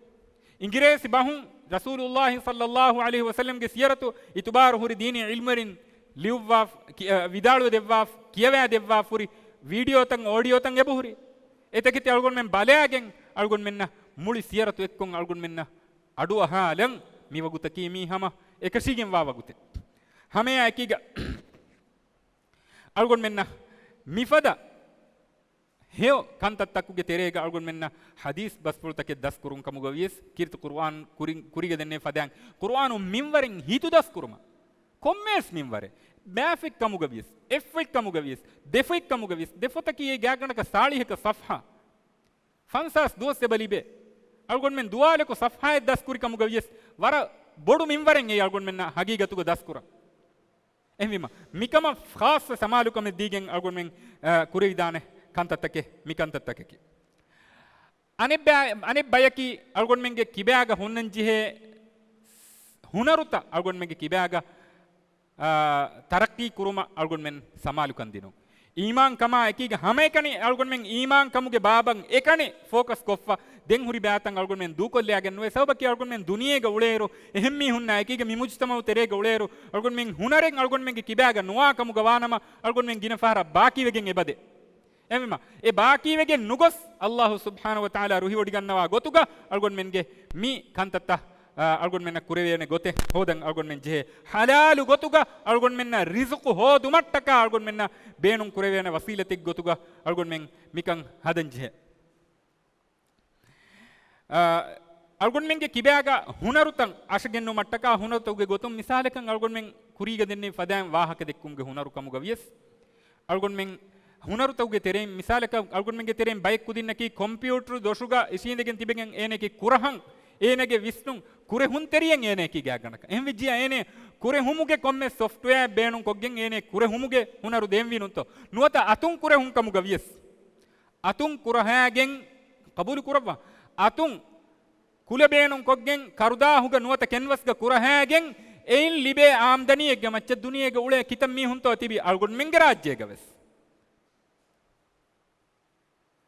އިނގިރޭސި ބަހުން ރަސޫލުﷲ ޞައްލަﷲ ޢަލައިހި ވަސައްލަމްގެ ސިޔަރަތު އިތުބާރު ހުރި ދީނީ ޢިލްމުވެރިން ލިޔުއްވާ، ކި-، އަ، ވިދާޅުވެ ދެއްވާ، ކިޔަވާ ދެއްވާ ހުރި ވީޑިއޯތައް، އޯޑިއޯތައް އެބަހުރި. އެތަކެތި އަޅުގަނޑުމެން ބަލާގެން އަޅުގަނޑުމެންނަށް މުޅި ސިޔަރަތު އެއްކޮށް އަޅުގަނޑުމެންނަށް އަޑުއަހާލަން. މި ވަގުތަކީ މީ ހަމަ އެކަށީގެންވާ ވަގުތެއް. ހަމައެއާއެކީގަ އަޅުގަނޑުމެންނަށް މިފަދަ ހެޔޮ ކަންތައްތަކުގެ ތެރޭގަ އަޅުގަނޑުމެންނަށް ޙަދީޘް ބަސްފުޅުތަކެއް ދަސްކުރުން ކަމުގަ ވިޔަސް، ކީރިތި ޤުރުއާން ކުރި-، ކުރީގަ ދެންނެވި ފަދައިން ޤުރުއާނު މިންވަރެއް ހިތުދަސްކުރުމަށް ކޮންމެވެސް މިންވަރެއް، ބާފެއް ކަމުގަ ވިޔަސް، އެއްފޮތް ކަމުގަ ވިޔަސް، ދެފޮތް ކަމުގަ ވިޔަސް، ދެފޮތަކީ އެ ގާތްގަނޑަކަށް ސާޅީހަކަށް ޞަފްޙާ ފަންސާސް ދުވަސް އެބަ ލިބޭ. އަޅުގަނޑުމެން ދުވާލަކު ޞަފްޙާއެއް ދަސްކުރި ކަމުގަ ވިޔަސް، ވަރަށް ބޮޑު މިންވަރެއް އެއީ އަޅުގަނޑުމެންނަށް ހަގީގަތުގަ ދަސްކުރަން. އެހެންވީމަ، މިކަމަށް ޚާއްޞަ ސަމާލުކަމެއް ދީގެން އަޅުގަނޑުމެން، އާ، ކުރެވިދާނެ ކަންތައްތަކެއް، މި ކަންތައްތަކަކީ. އަނެއްބަ-، އަނެއް ބަޔަކީ އަޅުގަނޑުމެންގެ ކިބާގަ ހުންނަންޖެހޭ ހުނަރުތައް އަޅުގަނޑުމެންގެ ކިބާގަ، އާ، ތަރައްޤީ ކުރުމަށް އަޅުގަނޑުމެން ސަމާލުކަން ދިނުން. އީމާން ކަމާ އެކީގަ ހަމައެކަނި އަޅުގަނޑުމެން އީމާން ކަމުގެ ބާބަށް އެކަނި ފޯކަސް ކޮށްފަ، ދެން ހުރި ބާތައް އަޅުގަނޑުމެން ދޫކޮށްލާގެން ނުވޭ. ސަބަބަކީ އަޅުގަނޑުމެން ދުނިޔޭގަ އުޅޭއިރު، އެހެން މީހުންނާ އެކީގަ މި މުޖުތަމަޢު ތެރޭގަ އުޅޭއިރު، އަޅުގަނޑުމެން ހުނަރެއް އަޅުގަނޑުމެންގެ ކިބާގަ ނުވާ ކަމުގަ ވާނަމަ، އަޅުގަނޑުމެން ގިނަ ފަހަރަށް ބާކީވެގެން އެބަދޭ. އެހެންވީމަ، އެ ބާކީވެގެން ނުގޮސް، ﷲ ސުބްޙާނަހޫ ވަތަޢާލާ ރުހިވޮޑިގަންނަވާ ގޮތުގަ އަޅުގަނޑުމެންގެ މި ކަންތައްތައް، އާ، އަޅުގަނޑުމެންނަށް ކުރެވޭނެ ގޮތެއް ހޯދަން އަޅުގަނޑުމެން ޖެހޭ. ޙަލާލު ގޮތުގަ އަޅުގަނޑުމެންނަށް ރިޒުޤު ހޯދުމަށްޓަކާ އަޅުގަނޑުމެންނަށް ބޭނުން ކުރެވޭނެ ވަސީލަތެއް ގޮތުގަ އަޅުގަނޑުމެން މިކަން ހަދަން ޖެހޭ. އާ، އަޅުގަނޑުމެންގެ ކިބާގަ ހުނަރުތައް އަށަގެންނުމަށްޓަކާ ހުނަރުތަކުގެ ގޮތުން މިސާލަކަށް އަޅުގަނޑުމެން ކުރީގަ ދެންނެވި ފަދައިން ވާހަކަ ދެއްކުމުގެ ހުނަރު ކަމުގަ ވިޔަސް، އަޅުގަނޑުމެން ހުނަރުތަކުގެ ތެރެއިން މިސާލަކަށް އަޅުގަނޑުމެންގެ ތެރެއިން ބައެއް ކުދިންނަކީ ކޮމްޕިއުޓަރު ދޮށުގަ އިށީނދެގެން ތިބެގެން އޭނައަކީ ކުރަހަން، އޭނަގެ ވިސްނުން ކުރެހުންތެރިއެއް އޭނައަކީ ގާތްގަނޑަކަށް. އެހެންވެއްޖިއްޔާ އޭނަ ކުރެހުމުގެ ކޮންމެ ސޮފްޓްވެއާއެއް ބޭނުންކޮށްގެން އޭނަ ކުރެހުމުގެ ހުނަރު ދޭންވީ ނޫންތޯ؟ ނުވަތަ އަތުން ކުރެހުން ކަމުގަ ވިޔަސް. އަތުން ކުރަހައިގެން ޤަބޫލު ކުރައްވާ. އަތުން ކުލަ ބޭނުންކޮށްގެން ކަރުދާހުގަ ނުވަތަ ކެންވަސްގަ ކުރަހައިގެން އެއިން ލިބޭ އާމްދަނީއެއްގެ މައްޗަށް ދުނިޔޭގަ އުޅޭ ކިތައް މީހުންތޯ ތިބި އަޅުގަނޑުމެންގެ ރާއްޖޭގަ ވެސް.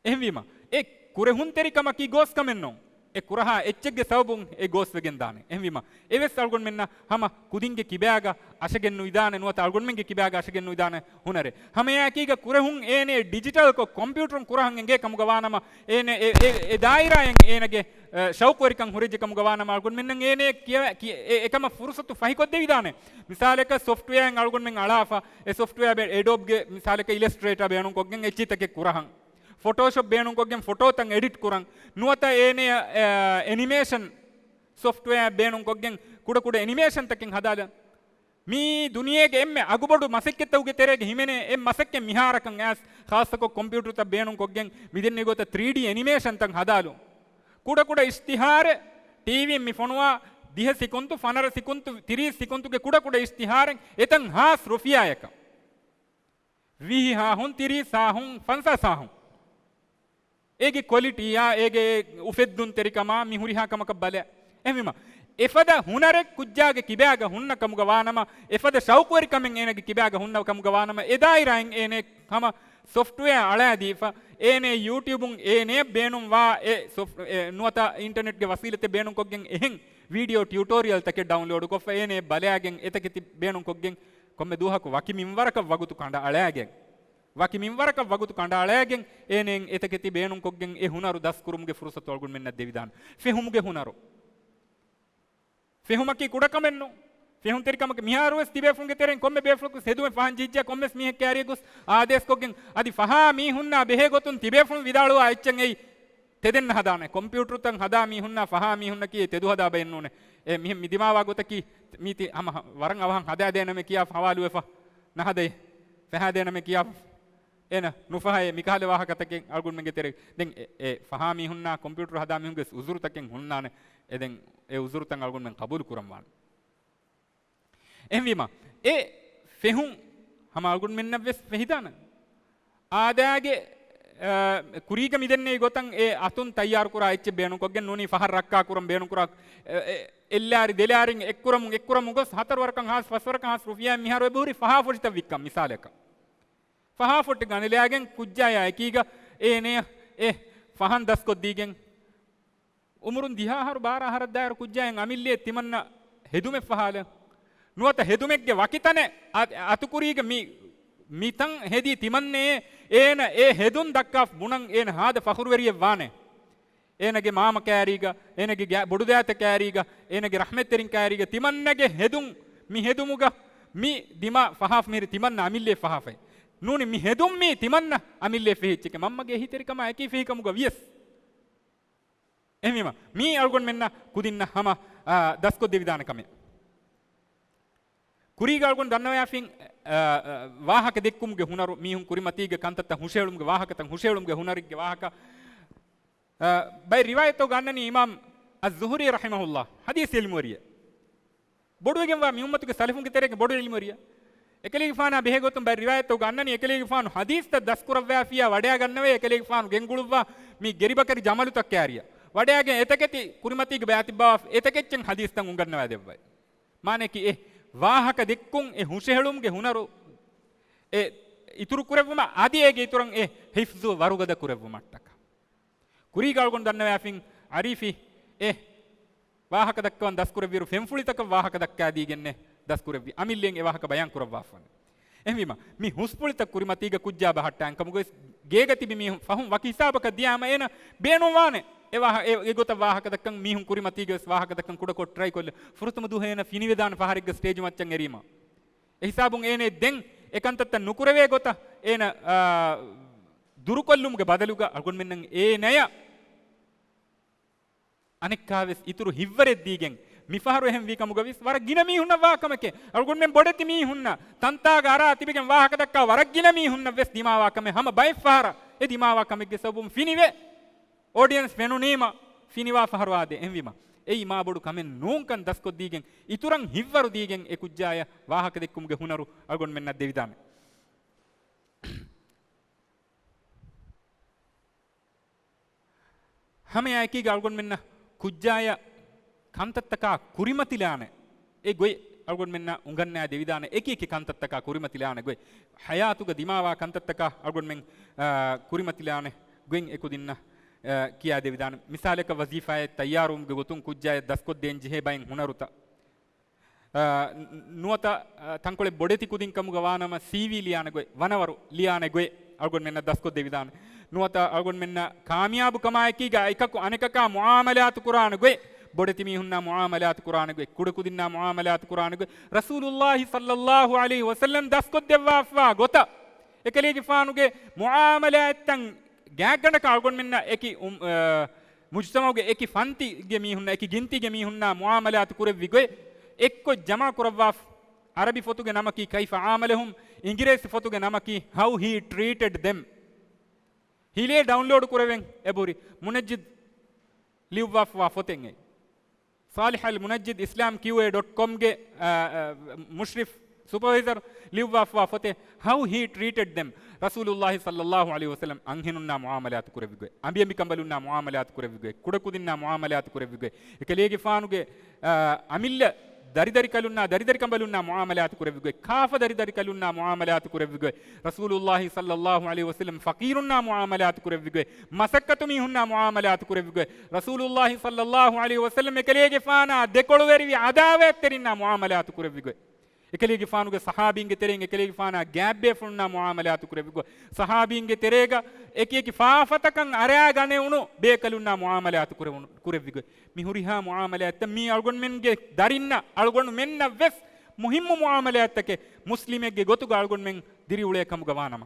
އެހެންވީމަ، އެ ކުރެހުންތެރިކަމަކީ ގޯސްކަމެއް ނޫން. އެ ކުރަހާ އެއްޗެއްގެ ސަބަބުން އެ ގޯސްވެގެން ދާނެ. އެހެންވީމަ، އެވެސް އަޅުގަނޑުމެންނަށް ހަމަ ކުދިންގެ ކިބާގަ އަށަގެން ނުއިދާނެ ނުވަތަ އަޅުގަނޑުމެންގެ ކިބާގަ އަށަގެން ނުއިދާނެ ހުނަރެއް. ހަމައެއާއެކީގަ ކުރެހުން އޭނެ ޑިޖިޓަލްކޮށް ކޮމްޕިއުޓަރުން ކުރަހަން އެނގޭ ކަމުގަ ވާނަމަ، އޭނެ އެ، އެ، އެ ދާއިރާއިން އޭނަގެ، އެ، ޝައުޤުވެރިކަން ހުރެއްޖެ ކަމުގަ ވާނަމަ، އަޅުގަނޑުމެންނަށް އޭނެ ކިޔަ-، ކި-، އެ، އެކަމަށް ފުރުސަތު ފަހިކޮށްދެވިދާނެ. މިސާލަކަށް ސޮފްޓްވެއާއިން އަޅުގަނޑުމެން އަޅާފަ، އެ ސޮފްޓްވެއާ ބެ-، އެޑޯބްގެ މިސާލަކަށް އިލަސްޓްރޭޓާ ބޭނުންކޮށްގެން އެއްޗިތަކެއް ކުރަހަން. ފޮޓޯޝޮޕް ބޭނުންކޮށްގެން ފޮޓޯތައް އެޑިޓް ކުރަން. ނުވަތަ އޭނެ، އެ، އެނިމޭޝަން ސޮފްޓްވެއާ ބޭނުންކޮށްގެން ކުޑަކުޑަ އެނިމޭޝަންތަކެއް ހަދާލަން. މީ ދުނިޔޭގެ އެންމެ އަގުބޮޑު މަސައްކަތްތަކުގެ ތެރޭގަ ހިމެނޭ އެއް މަސައްކަތް މިހާރަކަށް އައިސް، ޚާއްޞަކޮށް ކޮމްޕިއުޓަރުތައް ބޭނުންކޮށްގެން މިދެންނެވި ގޮތަށް ތްރީޑީ އެނިމޭޝަންތައް ހަދާލުން. ކުޑަކުޑަ އިޝްތިހާރެއް ޓީވީން މި ފޮނުވާ ދިހަ ސިކުންތު، ފަނަރަ ސިކުންތު، ތިރީސް ސިކުންތުގެ ކުޑަކުޑަ އިޝްތިހާރެއް އެތަން ހާސް ރުފިޔާއަކަށް. ވިހި ހާހުން، ތިރީސް ހާހުން، ފަންސާސް ހާހުން. އޭގެ ކޮލިޓީއާ، އޭގެ އުފެއްދުންތެރިކަމާ، މި ހުރިހާ ކަމަކަށް ބަލާ. އެހެންވީމަ، އެފަދަ ހުނަރެއް ކުއްޖާގެ ކިބާގަ ހުންނަ ކަމުގަ ވާނަމަ، އެފަދަ ޝައުޤުވެރިކަމެއް އޭނަގެ ކިބާގަ ހުންނަ ކަމުގަ ވާނަމަ، އެ ދާއިރާއިން އޭނެ ހަމަ ސޮފްޓްވެއާ އަޅާދީފަ، އޭނެ ޔޫޓިއުބުން އޭނެ ބޭނުންވާ އެ ސޮފްޓް-، އެ ނުވަތަ އިންޓަނެޓްގެ ވަސީލަތެއް ބޭނުންކޮށްގެން އެހެން ވީޑިއޯ ޓިއުޓޯރިއަލްތަކެއް ޑައުންލޯޑުކޮށްފަ، އޭނެ ބަލާގެން އެތަކެތި ބޭނުންކޮށްގެން ކޮންމެ ދުވަހަކު ވަކި މިންވަރަކަށް ވަގުތު ކަނޑައަޅާގެން، ވަކި މިންވަރަކަށް ވަގުތު ކަނޑައަޅާގެން އޭނެއިން އެތަކެތި ބޭނުންކޮށްގެން އެ ހުނަރު ދަސްކުރުމުގެ ފުރުސަތު އަޅުގަނޑުމެންނަށް ދެވިދާނެ. ފެހުމުގެ ހުނަރު. ފެހުމަކީ ކުޑަކަމެއްނު. ފެހުންތެރިކަމަކީ މިހާރުވެސް ތިބޭފުޅުންގެ ތެރެއިން ކޮންމެ ބޭފުޅަކުވެސް ހެދުމެއް ފަހަން ޖިއްޖާ ކޮންމެސް މީހެއް ކައިރިއަށް ގޮސް އާދޭސްކޮށްގެން އަދި ފަހާ މީހުންނާ ބެހޭ ގޮތުން ތިބޭފުޅުން ވިދާޅުވާ އެއްޗެއް އެއީ ތެދެއް ނަހަދާނެ. ކޮމްޕިއުޓަރުތައް ހަދާ މީހުންނާ ފަހާ މީހުންނަކީ ތެދު ހަދާ ބައެއް ނޫނޭ. އެ މިހެން މި ދިމާވާ ގޮތަކީ މީތި ހަމަ ވަރަށް އަވަހަށް ހަދާދޭނަމޭ ކިޔާ ހަވާލުވެފަ ނަހަދޭ. ފަހާދޭނަމޭ ކިޔާ އޭނަ ނުފަހައޭ. މިކަހަލަ ވާހަކަތަކެއް އަޅުގަނޑުމެންގެ ތެރޭ. ދެން އެ، އެ ފަހާ މީހުންނާ ކޮމްޕިއުޓަރު ހަދާ މީހުންގެ އުޒުރުތަކެއް ހުންނާނެ. އެ ދެން އެ އުޒުރުތައް އަޅުގަނޑުމެން ޤަބޫލު ކުރަންވާނެ. އެހެންވީމަ، އެ ފެހުން ހަމަ އަޅުގަނޑުމެންނަށް ވެސް ފެހިދާނެ. އާދައިގެ، އަ، ކުރީގަ މިދެންނެވި ގޮތަށް އެ އަތުން ތައްޔާރުކުރާ އެއްޗެއް ބޭނުންކޮށްގެން ނޫނީ ފަހަށް ރައްކާ ކުރަން ބޭނުންކުރާ، އެ، އެ، އެއްލާރި ދެލާރިން އެއްކުރަމުން އެއްކުރަމުން ގޮސް ހަތަރު ވަރަކަށް ހާސް ފަސް ވަރަކަށް ހާސް ރުފިޔާ މިހާރު އެބަހުރި ފަހާ ފޮށިތައް ވިއްކަން މިސާލަކަށް. ފަހާ ފޮށި ގަނެލާގެން ކުއްޖާޔާ އެކީގަ އޭނަޔަށް އެ ފަހަން ދަސްކޮށްދީގެން އުމުރުން ދިހަ އަހަރު ބާރަ އަހަރަށް ދާއިރު ކުއްޖާއިން އަމިއްލޭ ތިމަންނަ ހެދުމެއް ފަހާލަ. ނުވަތަ ހެދުމެއްގެ ވަކިތަނެއް އަ-، އަތުކުރީގަ މި، މިތަން ހެދީ ތިމަންނައޭ. އޭނަ އެ ހެދުން ދައްކާ ބުނަން އޭނަ ހާދަ ފަޚުރުވެރިއެއް ވާނެ. އޭނަގެ މާމަ ކައިރީގަ، އޭނަގެ ގާ-، ބޮޑުދައިތަ ކައިރީގަ، އޭނަގެ ރަޙްމަތްތެރިން ކައިރީގަ ތިމަންނަގެ ހެދުން މި ހެދުމުގަ މި ދިމާ ފަހާފަ މިހިރި ތިމަންނަ އަމިއްލޭ ފަހާފައި. ނޫނީ މި ހެދުން މީ ތިމަންނަ އަމިއްލޭ ފެހިއްޗެކޭ. މަންމަގެ އެހީތެރިކަމާ އެކީ ފެހިކަމުގަ ވިޔަސް. އެހެންވީމަ، މީ އަޅުގަނޑުމެންނަށް ކުދިންނަށް ހަމަ، އާ، ދަސްކޮށްދެވިދާނެ ކަމެއް. ކުރީގަ އަޅުގަނޑު ދަންނަވަޔާފިން، އާ، އާ، ވާހަކަ ދެއްކުމުގެ ހުނަރު، މީހުން ކުރިމަތީގަ ކަންތައްތައް ހުށަހެޅުމުގެ ވާހަކަތައް ހުށަހެޅުމުގެ ހުނަރެއްގެ ވާހަކަ، އާ، ބައެއް ރިވާޔަތްތަކުގަ އަންނަނީ އިމާމް އައްޒުހުރީ ރަޙިމަހުﷲ ޙަދީޘް ޢިލްމުވެރިއެއް. ބޮޑުވެގެންވާ މި އުއްމަތުގެ ސަލަފުންގެ ތެރޭގެ ބޮޑު ޢިލްމުވެރިއެއް. އެކަލޭގެފާނާ ބެހޭގޮތުން ބައެއް ރިވާޔަތްތަކުގަ އަންނަނީ އެކަލޭގެފާނު ޙަދީޘްތައް ދަސްކުރައްވާފިއްޔާ ވަޑައިގަންނަވައި އެކަލޭގެފާނު ގެންގުޅުއްވާ މި ގެރިބަކަރި ޖަމަލުތައް ކައިރިއަށް. ވަޑައިގެން އެތަކެތި ކުރިމަތީގަ ބައިތިއްބަވާފަ އެތަކެއްޗެއް ޙަދީޘްތައް އުނގަންނަވާ ދެއްވައި. މާނައަކީ އެ ވާހަކަ ދެއްކުން އެ ހުށަހެޅުމުގެ ހުނަރު އެ އިތުރު ކުރެއްވުމަށް އަދި އޭގެ އިތުރަށް އެ ޙިފްޒު ވަރުގަދަ ކުރެއްވުމަށްޓަކާ. ކުރީގަ އަޅުގަނޑު ދަންނަވަޔާފިން އަރީފި އެ ވާހަކަ ދައްކަވަން ދަސްކުރެއްވިއިރު ފެންފުޅިތަކަށް ވާހަކަ ދައްކާދީގެންނެ ދަސްކުރެއްވި. އަމިއްލައިން އެ ވާހަކަ ބަޔާން ކުރައްވާފަން. އެހެންވީމަ، މި ހުސްފުޅިތައް ކުރިމަތީގަ ކުއްޖާ ބަހައްޓާ އެކަމުގައި ގޭގަ ތިބި މީހުން ފަހުން ވަކި ހިސާބަކަށް ދިޔާމަ އޭނަ ބޭނުންވާނެ. އެ ވާހަ-، އެ، އެގޮތަށް ވާހަކަ ދައްކަން މީހުން ކުރިމަތީގަވެސް ވާހަކަ ދައްކަން ކުޑަކޮށް ޓްރައި ކޮށްލަ ފުރަތަމަ ދުވަހު އޭނަ ފިނިވެދާނެ ފަހަރެއްގަ ސްޓޭޖު މައްޗަށް އެރީމަ. އެ ހިސާބުން އޭނަ ދެން އެ ކަންތައްތައް ނުކުރެވޭ ގޮތަށް އޭނަ، އާ، ދުރުކޮށްލުމުގެ ބަދަލުގަ އަޅުގަނޑުމެންނަށް އޭނަޔަށް އަނެއްކާވެސް އިތުރު ހިތްވަރެއް ދީގެން މިފަހަރު އެހެން ވީ ކަމުގަވެސް ވަރަށް ގިނަ މީހުންނަށް ވާ ކަމެކޭ. އަޅުގަނޑުމެން ބޮޑެތި މީހުންނަށް ތަންތާގަ އަރާ ތިބިގެން ވާހަކަ ދައްކާ ވަރަށް ގިނަ މީހުންނަށް ވެސް ދިމާވާ ކަމެއް ހަމަ ބައެއް ފަހަރަށް އެ ދިމާވާ ކަމެއްގެ ސަބަބުން ފިނިވެ. އޯޑިއެންސް ފެނުނީމަ ފިނިވާ ފަހަރު އާދޭ. އެހެންވީމަ، އެއީ މާ ބޮޑު ކަމެއް ނޫންކަން ދަސްކޮށްދީގެން، އިތުރަށް ހިތްވަރު ދީގެން އެ ކުއްޖާޔަށް ވާހަކަ ދެއްކުމުގެ ހުނަރު އަޅުގަނޑުމެންނަށް ދެވިދާނެ. ހަމައެކީގަ އަޅުގަނޑުމެންނަށް ކުއްޖާޔަށް ކަންތައްތަކާ ކުރިމަތިލާނެ އެ ގޮތް އަޅުގަނޑުމެންނަށް އުނގަންނާ ދެވިދާނެ. އެކި އެކި ކަންތައްތަކާ ކުރިމަތިލާނެ ގޮތް، ޙަޔާތުގަ ދިމާވާ ކަންތައްތަކާ އަޅުގަނޑުމެން، އާ، ކުރިމަތިލާނެ ގޮތް އެކުދިންނަށް، އާ، ކިޔާ ދެވިދާނެ. މިސާލަކަށް ވަޒީފާއެއް ތައްޔާރުވުމުގެ ގޮތުން ކުއްޖާޔަށް ދަސްކޮށްދޭން ޖެހޭ ބައެއް ހުނަރުތައް. އާ، ނު-، ނުވަތަ، އާ، ތަންކޮޅެއް ބޮޑެތި ކުދިން ކަމުގަ ވާނަމަ ސީވީ ލިޔާނެ ގޮތް، ވަނަވަރު ލިޔާނެ ގޮތް އަޅުގަނޑުމެންނަށް ދަސްކޮށްދެވިދާނެ. ނުވަތަ އަޅުގަނޑުމެންނަށް ކާމިޔާބު ކަމާއެކީގަ އެކަކު އަނެކަކާ މުޢާމަލާތު ކުރާނެ ގޮތް، ބޮޑެތި މީހުންނާ މުޢާމަލާތު ކުރާނެ ގޮތް، ކުޑަކުދިންނާ މުޢާމަލާތު ކުރާނެ ގޮތް، ރަސޫލުﷲ ޞައްލަﷲ ޢަލައިހި ވަސައްލަމް ދަސްކޮށްދެއްވާފާ ގޮތަށް އެކަލޭގެފާނުގެ މުޢާމަލާތްތައް ގާތްގަނޑަކަށް އަޅުގަނޑުމެންނަށް އެކި އު-، އަ، މުޖުތަމަޢުގެ އެކި ފަންތިގެ މީހުންނާ، އެކި ގިންތީގެ މީހުންނާ މުޢާމަލާތު ކުރެއްވި ގޮތް، އެއްކޮށް ޖަމާ ކުރައްވާފަ. ޢަރަބި ފޮތުގެ ނަމަކީ كيف عاملهم، އިނގިރޭސި ފޮތުގެ ނަމަކީ How he treated them. ހިލޭ ޑައުންލޯޑް ކުރެވެން އެބުރި. މުނައްޖިދް ލިޔުއްވާފަވާ ފޮތެއް އެއް. ޞާލިޙް އަލް މުނައްޖިދް އިސްލާމް ކިޔުއޭ ޑޮޓް ކޮމްގެ، އަ، އަ، މުޝްރިފް ސުޕަވައިޒަރ ލިޔުއްވާފަވާ ފޮތެއް How he treated them. ރަސޫލުﷲ ޞައްލަﷲ ޢަލައިހި ވަސައްލަމް އަންހެނުންނާ މުޢާމަލާތު ކުރެއްވި ގޮތް، އަނބިއަނބިކަނބަލުންނާ މުޢާމަލާތު ކުރެއްވި ގޮތް، ކުޑަކުދިންނާ މުޢާމަލާތު ކުރެއްވި ގޮތް، އެކަލޭގެފާނުގެ، އަ، އަމިއްލަ ދަރިދަރިކަލުންނާ ދަރިދަރިކަނބަލުންނާ މުޢާމަލާތު ކުރެއްވި ގޮތް، ކާފަ ދަރިދަރިކަލުންނާ މުޢާމަލާތު ކުރެއްވި ގޮތް، ރަސޫލުﷲ ޞައްލަﷲ ޢަލައިހި ވަސައްލަމް ފަޤީރުންނާ މުޢާމަލާތު ކުރެއްވި ގޮތް، މަސައްކަތު މީހުންނާ މުޢާމަލާތު ކުރެއްވި ގޮތް، ރަސޫލުﷲ ޞައްލަﷲ ޢަލައިހި ވަސައްލަމް އެކަލޭގެފާނާ ދެކޮޅުވެރިވި ޢަދާވަތްތެރިންނާ މުޢާމަލާތު ކުރެއްވި ގޮތް. އެކަލޭގެފާނުގެ ޞަޙާބީންގެ ތެރެއިން އެކަލޭގެފާނާ ގާތްބޭފުޅުންނާ މުޢާމަލާތު ކުރެއްވި ގޮތް، ޞަޙާބީންގެ ތެރޭގަ އެކި އެކި ފާފަތަކަށް އަރާ ގަނެވުނު ބޭކަލުންނާ މުޢާމަލާތު ކުރެވުނު، ކުރެއްވި ގޮތް. މި ހުރިހާ މުޢާމަލާތްތައް މީ އަޅުގަނޑުމެންގެ ދަރިންނަށް، އަޅުގަނޑުމެންނަށް ވެސް މުހިއްމު މުޢާމަލާތްތަކެއް މުސްލިމެއްގެ ގޮތުގަ އަޅުގަނޑުމެން ދިރިއުޅޭ ކަމުގަ ވާނަމަ.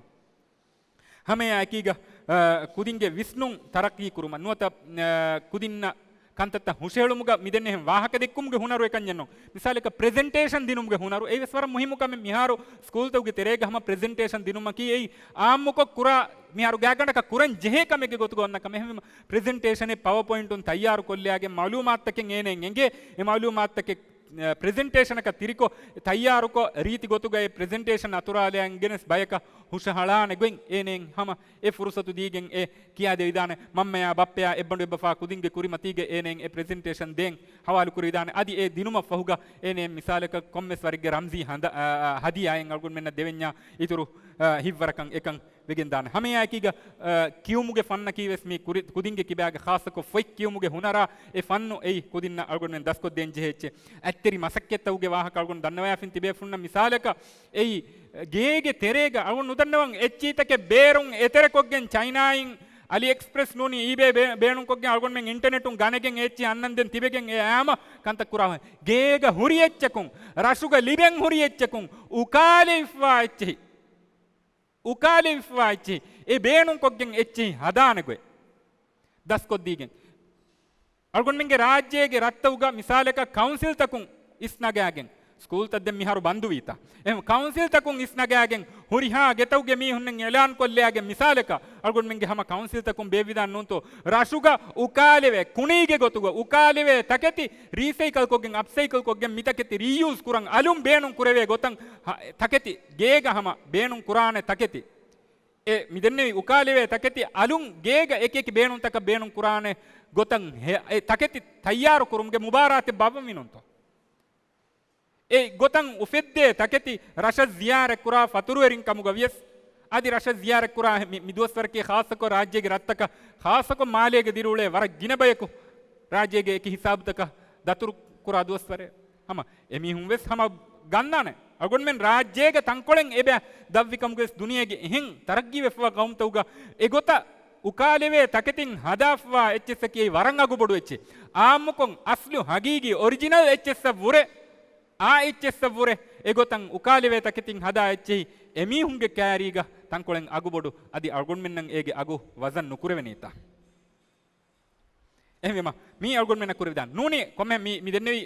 ހަމައެއާ އެކީގަ، އަ، ކުދިންގެ ވިސްނުން ތަރައްޤީ ކުރުމަށް ނުވަތަ، އަ، ކުދިންނަށް ކަންތައްތައް ހުށަހެޅުމުގަ މިދެންނެހެން ވާހަކަ ދެއްކުމުގެ ހުނަރު އެކަންޏެއް ނޫން. މިސާލަކަށް ޕްރެޒެންޓޭޝަން ދިނުމުގެ ހުނަރު އެއީވެސް ވަރަށް މުހިއްމު ކަމެއް. މިހާރު ސްކޫލްތަކުގެ ތެރޭގަ ހަމަ ޕްރެޒެންޓޭޝަން ދިނުމަކީ އެއީ އާއްމުކޮށް ކުރާ، މިހާރު ގާތްގަނޑަކަށް ކުރަން ޖެހޭ ކަމެއްގެ ގޮތުގަ އޮންނަ ކަމެއް. އެހެންވީމަ ޕްރެޒެންޓޭޝަނެއް ޕަވަރ ޕޮއިންޓުން ތައްޔާރު ކޮށްލާގެން މަޢުލޫމާތުތަކެއް އޭނައަށް އެނގޭ. އެ މަޢުލޫމާތުތަކެއް ޕްރެޒެންޓޭޝަނަކަށް ތިރިކޮށް، ތައްޔާރުކޮށް، ރީތި ގޮތުގައި ޕްރެޒެންޓޭޝަން އަތުރާލައިގެން ވެސް ބަޔަކަށް ހުށަހަޅާނެ ގޮތް އޭނައަށް ހަމަ އެ ފުރުސަތު ދީގެން އެ ކިޔާދެވިދާނެ. މަންމަޔާ ބައްޕަޔާ އެއްބަނޑު އެއްބަފާ ކުދިންގެ ކުރިމަތީގަ އޭނައަށް އެ ޕްރެޒެންޓޭޝަން ދޭން ހަވާލު ކުރެވިދާނެ. އަދި އެ ދިނުމަށް ފަހުގަ އޭނައަށް މިސާލަކަށް ކޮންމެސް ވަރެއްގެ ރަމްޒީ ހަނދ-، އާ، އާ، ހަދިޔާއެއް އަޅުގަނޑުމެންނަށް ދެވެންޏާ އިތުރު، އާ، ހިތްވަރަކަށް އެކަން ވެގެންދާނެ. ހަމައެއާއެކީގަ، އަ، ކިޔުމުގެ ފަންނަކީ ވެސް މި ކުރި-، ކުދިންގެ ކިބާގެ ޚާއްޞަކޮށް ފޮތް ކިޔުމުގެ ހުނަރާ އެ ފަންނު އެއީ ކުދިންނަށް އަޅުގަނޑުމެން ދަސްކޮށްދޭން ޖެހޭ އެއްޗެއް. އަތްތެރި މަސައްކަތްތަކުގެ ވާހަކަ އަޅުގަނޑު ދަންނަވައިފިން ތިބޭފުޅުންނަށް މިސާލަކަށް އެއީ ގޭގެ ތެރޭގަ އަޅުގަނޑު ނުދަންނަވަން އެއްޗިތަކެއް ބޭރުން އެތެރެކޮށްގެން ޗައިނާއިން އަލި އެކްސްޕްރެސް ނޫނީ އީބޭ ބޭ-، ބޭނުންކޮށްގެން އަޅުގަނޑުމެން އިންޓަނެޓުން ގަނެގެން އެއްޗި އަންނަންދެން ތިބެގެން އެ އާމަ ކަންތައް ކުރާ ހުން. ގޭގަ ހުރި އެއްޗަކުން، ރަށުގަ ލިބެން ހުރި އެއްޗަކުން އުކާލެވިފާ އެއްޗެހި. އުކާލެވިފާ އެއްޗެހި، އެ ބޭނުންކޮށްގެން އެއްޗެހި ހަދާނެ ގޮތް ދަސްކޮށްދީގެން. އަޅުގަނޑުމެންގެ ރާއްޖޭގެ ރަށްތަކުގަ މިސާލަކަށް ކައުންސިލްތަކުން އިސްނަގާގެން، ސްކޫލްތައް ދެން މިހާރު ބަންދުވީތަ؟ އެހެން ކައުންސިލްތަކުން އިސްނަގާގެން ހުރިހާ ގެތަކުގެ މީހުންނަށް އިޢުލާން ކޮށްލައިގެން މިސާލަކަށް އަޅުގަނޑުމެންގެ ހަމަ ކައުންސިލްތަކުން ބޭއްވިދާން ނޫންތޯ؟ ރަށުގަ އުކާލެވޭ، ކުނީގެ ގޮތުގަ އުކާލެވޭ ތަކެތި ރީސައިކަލްކޮށްގެން، އަޕްސައިކަލްކޮށްގެން މިތަކެތި ރީޔޫސް ކުރަން އަލުން ބޭނުން ކުރެވޭ ގޮތަށް ހަ-، ތަކެތި ގޭގަ ހަމަ ބޭނުން ކުރާނެ ތަކެތި. އެ މިދެންނެވި އުކާލެވޭ ތަކެތި އަލުން ގޭގަ އެކި އެކި ބޭނުންތަކަށް ބޭނުން ކުރާނެ ގޮތަށް ހެ-، އެ ތަކެތި ތައްޔާރު ކުރުމުގެ މުބާރާތެއް ބާއްވަންވީ ނޫންތޯ؟ އެ ގޮތަށް އުފެއްދޭ ތަކެތި ރަށަށް ޒިޔާރަތްކުރާ ފަތުރުވެރިން ކަމުގަ ވިޔަސް، އަދި ރަށަށް ޒިޔާރަތްކުރާ މި، މި ދުވަސްވަރަކީ ޚާއްޞަކޮށް ރާއްޖޭގެ ރަށްތަކަށް، ޚާއްޞަކޮށް މާލޭގަ ދިރިއުޅޭ ވަރަށް ގިނަ ބަޔަކު ރާއްޖޭގެ އެކި ހިސާބުތަކަށް ދަތުރު ކުރާ ދުވަސްވަރެއް. ހަމަ އެމީހުން ވެސް ހަމަ ގަންނާނެ. އަޅުގަނޑުމެން ރާއްޖޭގަ ތަންކޮޅެއް އެބަ ދަށްވިކަމުގަ ވެސް ދުނިޔޭގެ އެހެން ތަރައްގީވެފަވާ ޤައުމުތަކުގަ އެގޮތަށް އުކާލެވޭ ތަކެތިން ހަދާފަވާ އެއްޗެއްސަކީ ވަރަށް އަގުބޮޑު އެއްޗެއް. އާއްމުކޮށް އަސްލު ހަގީގީ އޮރިޖިނަލް އެއްޗެއްސަށްވުރެ، އާ އެއްޗެއްސަށްވުރެ އެގޮތަށް އުކާލެވޭ ތަކެތިން ހަދާ އެއްޗެހި އެމީހުންގެ ކައިރީގަ ތަންކޮޅެއް އަގުބޮޑު. އަދި އަޅުގަނޑުމެންނަށް އޭގެ އަގު ވަޒަން ނުކުރެވެނީތަ؟ އެހެންވީމަ، މީ އަޅުގަނޑުމެންނަށް ކުރެވިދާނެ. ނޫނީ، ކޮންމެ މި، މި ދެންނެވި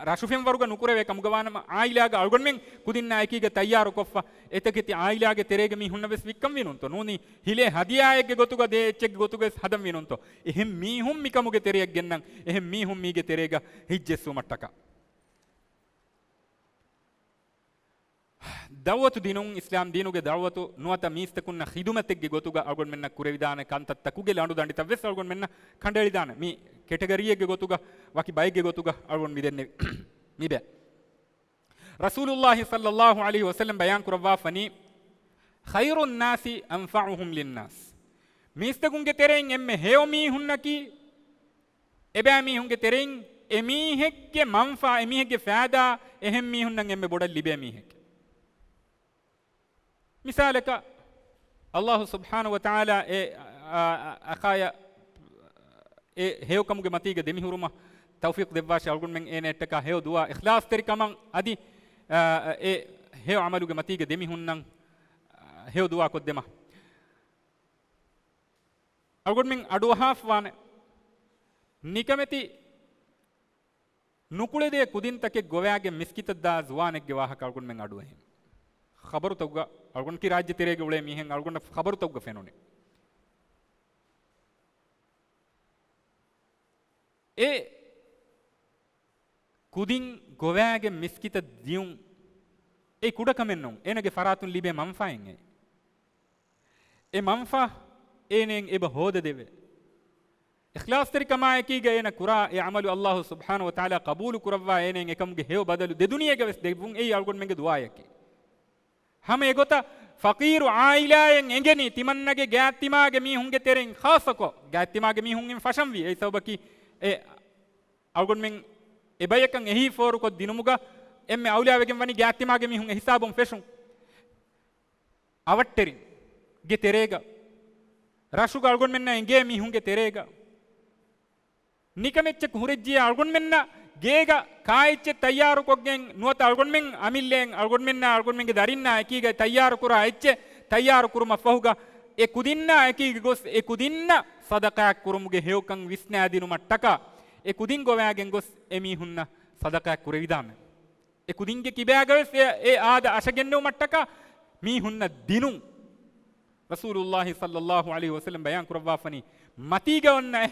ރަށު ފެންވަރުގަ ނުކުރެވޭ ކަމުގަ ވާނަމަ، އާއިލާގަ އަޅުގަނޑުމެން ކުދިންނާ އެކީގަ ތައްޔާރުކޮށްފަ، އެތަކެތި އާއިލާގެ ތެރޭގެ މީހުންނަށް ވެސް ވިއްކަންވީ ނޫންތޯ؟ ނޫނީ، ހިލޭ ހަދިޔާއެއްގެ ގޮތުގަ ދޭ އެއްޗެއްގެ ގޮތުގަ ވެސް ހަދަންވީ ނޫންތޯ؟ އެހެން މީހުން މިކަމުގެ ތެރެއަށް ގެންނަން، އެހެން މީހުން މީގެ ތެރޭގަ ހިތްޖެއްސުމަށްޓަކާ. ދަޢުވަތު ދިނުން، އިސްލާމް ދީނުގެ ދަޢުވަތު ނުވަތަ މީސްތަކުންނަށް ޚިދުމަތެއްގެ ގޮތުގަ އަޅުގަނޑުމެންނަށް ކުރެވިދާނެ ކަންތައްތަކުގެ ލަނޑު ދަނޑިތައް ވެސް އަޅުގަނޑުމެންނަށް ކަނޑައެޅިދާނެ. މި ކެޓަގަރީއެއްގެ ގޮތުގަ، ވަކި ބައެއްގެ ގޮތުގަ އަޅުގަނޑު މި ދެންނެވި މި ބައި. ރަސޫލުﷲ ޞައްލަﷲ ޢަލައިހި ވަސައްލަމް ބަޔާން ކުރައްވާފަނީ، "ޚައިރުއްނާސި އަންފަޢުހުމް ލިއްނާސް." މީސްތަކުންގެ ތެރެއިން އެންމެ ހެޔޮ މީހުންނަކީ، އެބައިމީހުންގެ ތެރެއިން އެމީހެއްގެ މަންފާ، އެމީހެއްގެ ފައިދާ އެހެން މީހުންނަށް އެންމެ ބޮޑަށް ލިބޭ މީހެއް. މިސާލަކަށް، ﷲ ސުބްޙާނަހޫ ވަތަޢާލާ އެ، އާ، އާ، އަޚާޔަށް އެ ހެޔޮކަމުގެ މަތީގަ ދެމިހުރުމަށް ތައުފީޤު ދެއްވާށި. އަޅުގަނޑުމެން އޭނައަށްޓަކާ ހެޔޮ ދުޢާ، އިޚްލާޞްތެރިކަމަށް އަދި، އާ، އެ ހެޔޮ ޢަމަލުގެ މަތީގަ ދެމިހުންނަން، އާ، ހެޔޮ ދުޢާ ކޮށްދެމަށް. އަޅުގަނޑުމެން އަޑުއަހާފަވާނެ. ނިކަމެތި ނުކުޅެދޭ ކުދިންތަކެއް ގޮވާގެން މިސްކިތަށް ދާ ޒުވާނެއްގެ ވާހަކަ އަޅުގަނޑުމެން އަޑުއެހެން. ޚަބަރުތަކުގަ، އަޅުގަނޑަކީ ރާއްޖެ ތެރޭގަ އުޅޭ މީހެއް، އަޅުގަނޑަށް ޚަބަރުތަކުގަ ފެނުނީ. އެ ކުދިން ގޮވާގެން މިސްކިތަށް ދިޔުން އެ ކުޑަކަމެއް ނޫން. އޭނަގެ ފަރާތުން ލިބޭ މަންފާއެއް އެ. އެ މަންފާ އޭނައަށް އެބަ ހޯދަދެވޭ. އިޚްލާޞްތެރިކަމާއެކީގަ އޭނަ ކުރާ އެ ޢަމަލު ﷲ ސުބްޙާނަހޫ ވަތަޢާލާ ޤަބޫލު ކުރައްވާ އޭނައަށް އެކަމުގެ ހެޔޮ ބަދަލު ދެދުނިޔޭގަ ވެސް ދެއްވުން އެއީ އަޅުގަނޑުމެންގެ ދުޢާއަކީ. ހަމަ އެގޮތަށް ފަޤީރު ޢާއިލާއެއް އެނގެނީ ތިމަންނަގެ ގާތްތިމާގެ މީހުންގެ ތެރެއިން ޚާއްޞަކޮށް، ގާތްތިމާގެ މީހުން އިން ފަށަންވީ. އެއީ ސަބަބަކީ އެ އަޅުގަނޑުމެން އެބަޔަކަށް އެހީ ފޯރުކޮށް ދިނުމުގަ އެންމެ އައުލިޔާވެގެން ވަނީ ގާތްތިމާގެ މީހުން އެ ހިސާބުން ފެށުން. އަވަށްޓެރިންގެ ތެރޭގަ، ރަށުގަ އަޅުގަނޑުމެންނާ އެނގޭ މީހުންގެ ތެރޭގަ، ނިކަމެއްޗަކު ހުރެއްޖިޔާ އަޅުގަނޑުމެންނަށް ގޭގަ ކާއެއްޗެއް ތައްޔާރުކޮށްގެން ނުވަތަ އަޅުގަނޑުމެން އަމިއްލައިން އަޅުގަނޑުމެންނާ އަޅުގަނޑުމެންގެ ދަރިންނާ އެކީގަ ތައްޔާރުކުރާ އެއްޗެއް ތައްޔާރު ކުރުމަށްފަހުގަ އެ ކުދިންނާ އެކީގަ ގޮސް އެ ކުދިންނަށް ޞަދަޤާތް ކުރުމުގެ ހެޔޮކަން ވިސްނާދިނުމަށްޓަކާ އެ ކުދިން ގޮވާގެން ގޮސް އެ މީހުންނަށް ޞަދަޤާތް ކުރެވިދާނެ. އެ ކުދިންގެ ކިބާގަވެސް އެ، އެ އާދަ އަށަގެންނެވުމަށްޓަކާ މީހުންނަށް ދިނުން. ރަސޫލުﷲ ޞައްލަﷲ ޢަލައިހި ވަސައްލަމް ބަޔާން ކުރައްވާފަނީ، މަތީގަ އޮންނަ އެ،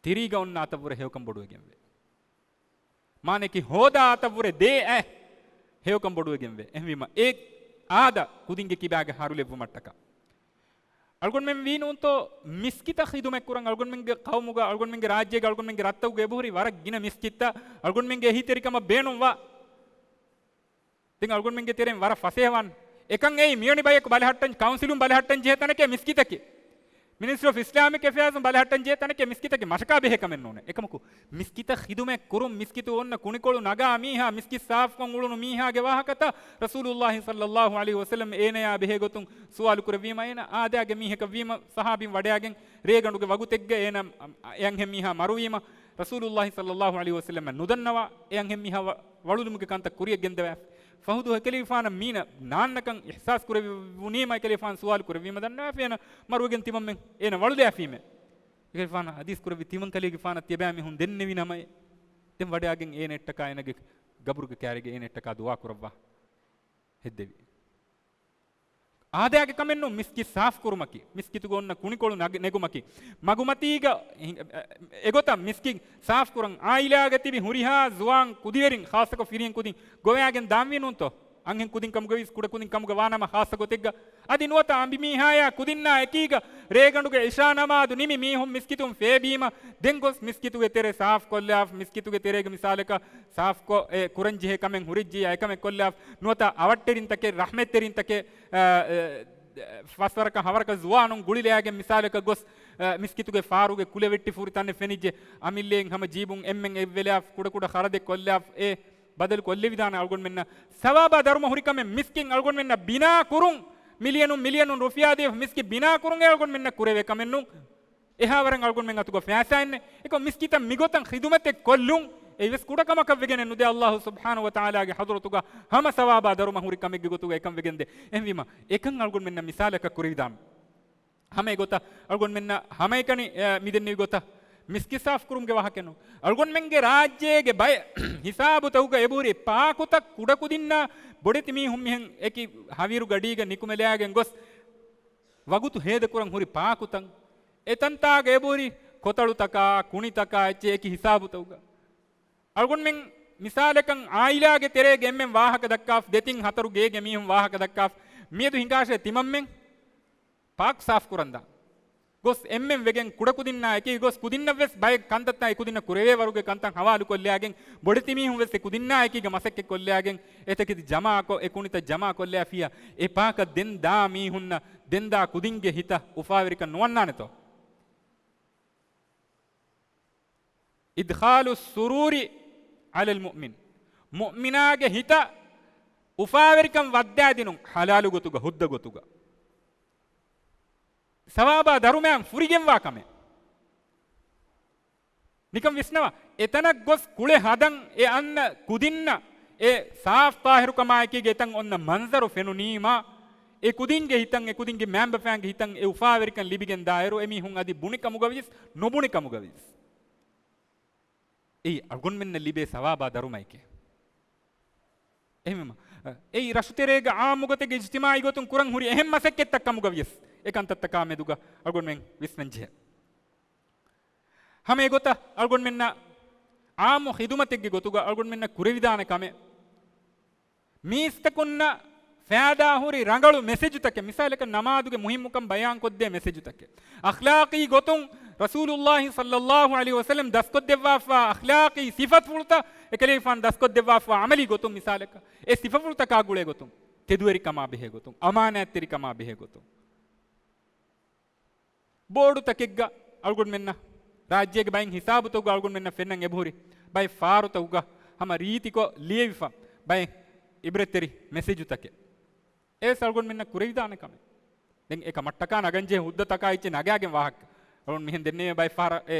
ތިރީގަ އޮންނަ އަތަށްވުރެ ހެޔޮކަން ބޮޑުވެގެންވޭ. މާނައަކީ ހޯދާ އަތަށްވުރެ ދޭ އެ، ހެޔޮކަން ބޮޑުވެގެންވޭ. އެހެންވީމަ އެ އާދަ ކުދިންގެ ކިބާގަ ހަރުލެއްވުމަށްޓަކާ. އަޅުގަނޑުމެން ވީނޫންތޯ މިސްކިތަށް ޚިދުމަތް ކުރަން؟ އަޅުގަނޑުމެންގެ ޤައުމުގަ، އަޅުގަނޑުމެންގެ ރާއްޖޭގަ، އަޅުގަނޑުމެންގެ ރަށްތަކުގަ އެބަހުރި ވަރަށް ގިނަ މިސްކިތްތައް އަޅުގަނޑުމެންގެ އެހީތެރިކަމަށް ބޭނުންވާ. ދެން އަޅުގަނޑުމެންގެ ތެރެއިން ވަރަށް ފަސޭހަވާން. އެކަން އެއީ މިވެނި ބަޔަކު ބަލަހައްޓަން، ކައުންސިލުން ބަލަހައްޓަން ޖެހޭ ތަނެކޭ މިސްކިތަކީ. މިނިސްޓްރީ އޮފް އިސްލާމިކް އެފެއާޒުން ބަލަހައްޓަން ޖެހޭ ތަނެކޭ މިސްކިތަކީ. މަށަކާ ބެހޭ ކަމެއް ނޫނޭ. އެކަމަކު، މިސްކިތަށް ޚިދުމަތް ކުރުން، މިސްކިތު އޮންނަ ކުނިކޮޅު ނަގާ މީހާ، މިސްކިތް ސާފުކޮށް އުޅުނު މީހާގެ ވާހަކަތައް ރަސޫލުﷲ ޞައްލަﷲ ޢަލައިހި ވަސައްލަމް އޭނަޔާ ބެހޭ ގޮތުން ސުވާލު ކުރެއްވީމަ، އޭނަ އާދައިގެ މީހަކަށް ވީމަ، ޞަޙާބީން ވަޑައިގެން ރޭގަނޑުގެ ވަގުތެއްގަ އޭނަ އެ އަންހެން މީހާ މަރުވީމަ، ރަސޫލުﷲ ޞައްލަﷲ ޢަލައިހި ވަސައްލަމަށް ނުދަންނަވާ އެ އަންހެން މީހާ ވަ-، ވަޅުލުމުގެ ކަންތައް ކުރިޔަށް ގެންދަވާ. ފަހުދު އެކަލޭގެފާނަށް މީނަ ނާންނަކަން އިޙްސާސް ކުރެވުނީމަ، އެކަލޭގެފާނު ސުވާލު ކުރެއްވީމަ ދަންނަވާފި އޭނަ މަރުވެގެން ތިމަންމެން އޭނަ ވަޅުލައިފީމޭ. އެކަލޭގެފާނަށް ޙަދީޘް ކުރެއްވި ތިމަން ކަލޭގެފާނަށް ތިޔަބައިމީހުން ދެންނެވި ނަމައޭ. ދެން ވަޑައިގެން އޭނައަށްޓަކާ އޭނަގެ ގަބުރުގެ ކާރިގަ އޭނައަށްޓަކާ ދުޢާ ކުރައްވާ ހެއްދެވި. އާދައިގެ ކަމެއްނޫން މިސްކިތް ސާފުކުރުމަކީ، މިސްކިތުގަ އޮންނަ ކުނިކޮޅު ނަގ-، ނެގުމަކީ. މަގުމަތީގަ އެ-، އެގޮތަށް މިސްކިތް ސާފުކުރަން އާއިލާގަ ތިބި ހުރިހާ ޒުވާން ކުދިވެރިން، ޚާއްޞަކޮށް ފިރިހެން ކުދިން ގޮވައިގެން ދާންވީނޫންތޯ؟ އަންހެން ކުދިން ކަމުގަވީސް، ކުޑަކުދިން ކަމުގަ ވާނަމަ ޚާއްޞަ ގޮތެއްގަ. އަދި ނުވަތަ އަނބިމީހާޔާ ކުދިންނާ އެކީގަ ރޭގަނޑުގެ އިޝާ ނަމާދު ނިމި މީހުން މިސްކިތުން ފޭބީމަ، ދެން ގޮސް މިސްކިތުގެ ތެރެ ސާފުކޮށްލާފަ، މިސްކިތުގެ ތެރޭގަ މިސާލަކަށް ސާފުކޮށް، އެ، ކުރަންޖެހޭ ކަމެއް ހުރެއްޖިޔާ އެކަމެއް ކޮށްލާފަ، ނުވަތަ އަވަށްޓެރިންތަކެއް، ރަޙްމަތްތެރިންތަކެއް، އަ، އެ، ފަސްވަރަކަށް ހަވަރަކަށް ޒުވާނުން ގުޅިލައިގެން މިސާލަކަށް ގޮސް، އަ، މިސްކިތުގެ ފާރުގެ ކުލަ ވެއްޓިފަ ހުރި ތަނެއް ފެނިއްޖެ، އަމިއްލައިން ހަމަ ޖީބުން އެންމެން އެއްވެލާފަ، ކުޑަކުޑަ ޚަރަދެއް ކޮށްލާފަ، އެ ބަދަލު ކޮށްލެވިދާނެ އަޅުގަނޑުމެންނަށް. ސަވާބާ ދަރުމަ ހުރި ކަމެއް މިސްކިތް އަޅުގަނޑުމެންނަށް ބިނާ ކުރުން، މިލިޔަނުން މިލިޔަނުން ރުފިޔާ ދީފަ މިސްކިތް ބިނާ ކުރުން އެ އަޅުގަނޑުމެންނަށް ކުރެވޭ ކަމެއް ނޫން. އެހާވަރަށް އަޅުގަނޑުމެން އަތުގަ ފައިސާއެއްނެ. އެކަމް މިސްކިތަށް މިގޮތަށް ޚިދުމަތެއް ކޮށްލުން އެއްވެސް ކުޑަ ކަމަކަށް ވެގެނެއް ނުދޭ. ﷲ ސުބްޙާނަހޫ ވަތަޢާލާގެ ޙަޟްރަތުގަ ހަމަ ސަވާބާ ދަރުމަ ހުރި ކަމެއްގެ ގޮތުގަ އެކަން ވެގެންދޭ. އެހެންވީމަ، އެކަން އަޅުގަނޑުމެންނަށް މިސާލަކަށް ކުރެވިދާން. ހަމަ އެގޮތަށް އަޅުގަނޑުމެންނަށް ހަމައެކަނި، އެ، މިދެންނެވި ގޮތަށް މިސްކިތް ސާފުކުރުމުގެ ވާހަކައެއްނު. އަޅުގަނޑުމެންގެ ރާއްޖޭގެ ބައެއް ހިސާބުތަކުގަ އެބަހުރި ޕާކުތައް ކުޑަކުދިންނާ ބޮޑެތި މީހުން މިހެން އެކި ހަވީރު ގަޑީގަ ނިކުމެލާގެން ގޮސް ވަގުތު ހޭދަކުރަން ހުރި ޕާކުތައް. އެތަންތާގަ އެބަހުރި ކޮތަޅުތަކާ، ކުނިތަކާ އެއްޗެއް އެކި ހިސާބުތަކުގަ. އަޅުގަނޑުމެން މިސާލަކަށް އާއިލާގެ ތެރޭގަ އެންމެން ވާހަކަ ދައްކާފަ، ދެތިން ހަތަރު ގޭގެ މީހުން ވާހަކަ ދައްކާފަ، މިއަދު ހިނގާށޭ ތިމަންމެން ޕާކް ސާފުކުރަންދާ. ގޮސް އެންމެން ވެގެން ކުޑަކުދިންނާ އެކީ ގޮސް ކުދިންނަށްވެސް ބައެއް ކަންތައްތައް އެކުދިންނަށް ކުރެވޭ ވަރުގެ ކަންތައް ހަވާލުކޮށްލާގެން ބޮޑެތި މީހުންވެސް އެކުދިންނާ އެކީގަ މަސައްކަތްކޮށްލާގެން އެތަކެތި ޖަމާކޮށް، އެ ކުނިތައް ޖަމާކޮށްލާފިޔާ، އެ ޕާކަށް ދެން ދާ މީހުންނަށް ދެން ދާ ކުދިންގެ ހިތަށް އުފާވެރިކަން ނުވަންނާނެތޯ؟ އިދްޚާލުއްސުރޫރި ޢަލަލް މުއުމިން. މުއުމިނާގެ ހިތަށް އުފާވެރިކަން ވައްދާދިނުން ޙަލާލު ގޮތުގަ، ހުއްދަ ގޮތުގަ. ސަވާބާ ދަރުމައިން ފުރިގެންވާ ކަމެއް. ނިކަން ވިސްނަވާ، އެތަނަށް ގޮސް ކުޅެ ހަދަން އެ އަންނަ ކުދިންނަށް އެ ސާފް ޠާހިރުކަމާއެކީގަ އެތަން އޮންނަ މަންޒަރު ފެނުނީމާ، އެ ކުދިންގެ ހިތަށް، އެ ކުދިންގެ މައިންބަފައިންގެ ހިތަށް އެ އުފާވެރިކަން ލިބިގެން ދާއިރު، އެމީހުން އަދި ބުނި ކަމުގަވިޔަސް، ނުބުނި ކަމުގަވިޔަސް. އެއީ އަޅުގަނޑުމެންނަށް ލިބޭ ސަވާބާ ދަރުމައެކޭ. އެހެންވީމަ، އެއީ ރަށުތެރޭގަ ޢާއްމު ގޮތެއްގަ އިޖްތިމާޢީ ގޮތުން ކުރަން ހުރި އެހެން މަސައްކަތްތައް ކަމުގަވިޔަސް، އެ ކަންތައްތަކާ މެދުގަ އަޅުގަނޑުމެން ވިސްނަންޖެހޭ. ހަމަ އެގޮތަށް އަޅުގަނޑުމެންނަށް ޢާއްމު ޚިދުމަތެއްގެ ގޮތުގަ އަޅުގަނޑުމެންނަށް ކުރެވިދާނެ ކަމެއް، މީސްތަކުންނަށް ފައިދާ ހުރި ރަނގަޅު މެސެޖުތަކެއް، މިސާލަކަށް ނަމާދުގެ މުހިއްމުކަން ބަޔާންކޮށްދޭ މެސެޖުތަކެއް، އަޚްލާޤީ ގޮތުން ރަސޫލުﷲ ޞައްލަﷲ ޢަލައިހި ވަސައްލަމް ދަސްކޮށްދެއްވާފާ އަޚްލާޤީ ސިފަފުޅުތައް، އެކަލޭގެފާނު ދަސްކޮށްދެއްވާފާ ޢަމަލީ ގޮތުން، މިސާލަކަށް އެ ސިފަފުޅުތަކާ ގުޅޭ ގޮތުން، ތެދުވެރިކަމާ ބެހޭ ގޮތުން، އަމާނާތްތެރިކަމާ ބެހޭ ގޮތުން. ބޯޑުތަކެއްގަ އަޅުގަނޑުމެންނަށް، ރާއްޖޭގެ ބައެއް ހިސާބުތަކުގަ އަޅުގަނޑުމެންނަށް ފެންނަން އެބަހުރި، ބައެއް ފާރުތަކުގަ ހަމަ ރީތިކޮށް ލިޔެވިފަ ބައެއް އިބްރަތްތެރި މެސެޖުތަކެއް. އެވެސް އަޅުގަނޑުމެންނަށް ކުރެވިދާނެ ކަމެއް. ދެން އެ ކަމަށްޓަކާ ނަގަންޖެހޭ ހުއްދަތަކާ އެއްޗެއް ނަގާގެން ވާހަކަ. އަޅުން މިހެން ދެންނެވި ބައެއް ފަހަރަށް އެ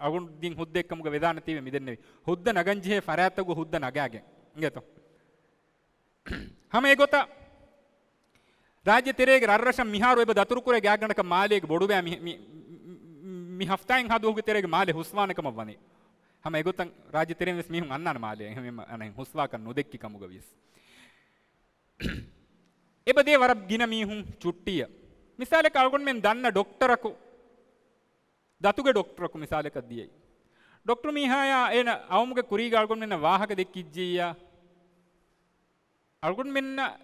އަޅުގަނޑު ދިން ހުއްދައެއްކަމުގަ ވެދާނެތީވެ މިދެންނެވި. ހުއްދަ ނަގަންޖެހޭ ފަރާތްތަކުގަ ހުއްދަ ނަގާގެން. އިނގޭތޯ؟ ހަމަ އެގޮތަށް ރާއްޖެ ތެރޭގެ ރަށްރަށަށް މިހާރު އެބަ ދަތުރުކުރޭ ގާތްގަނޑަކަށް މާލޭގެ ބޮޑުބައި މި، މި، މި، މި ހަފްތާއިން ހާ ދުވަހުގެ ތެރޭގެ މާލެ ހުސްވާނެ ކަމަށް ވަނީ. ހަމަ އެގޮތަށް ރާއްޖެ ތެރޭން ވެސް މީހުން އަންނާނެ މާލެ. އެހެންވީމަ އަނެއް ހުސްވާކަށް ނުދެއްކި ކަމުގަ ވިޔަސް. އެބަ ދޭ ވަރަށް ގިނަ މީހުން ޗުއްޓީއަށް. މިސާލަކަށް އަޅުގަނޑުމެން ދަންނަ ޑޮކްޓަރަކު ދަތުގެ ޑޮކްޓަރަކު މިސާލަކަށް ދިޔައީ. ޑޮކްޓަރު މީހާޔާ އޭނަ އައުމުގެ ކުރީގަ އަޅުގަނޑުމެންނަށް ވާހަކަ ދެއްކިއްޖިއްޔާ، އަޅުގަނޑުމެންނަށް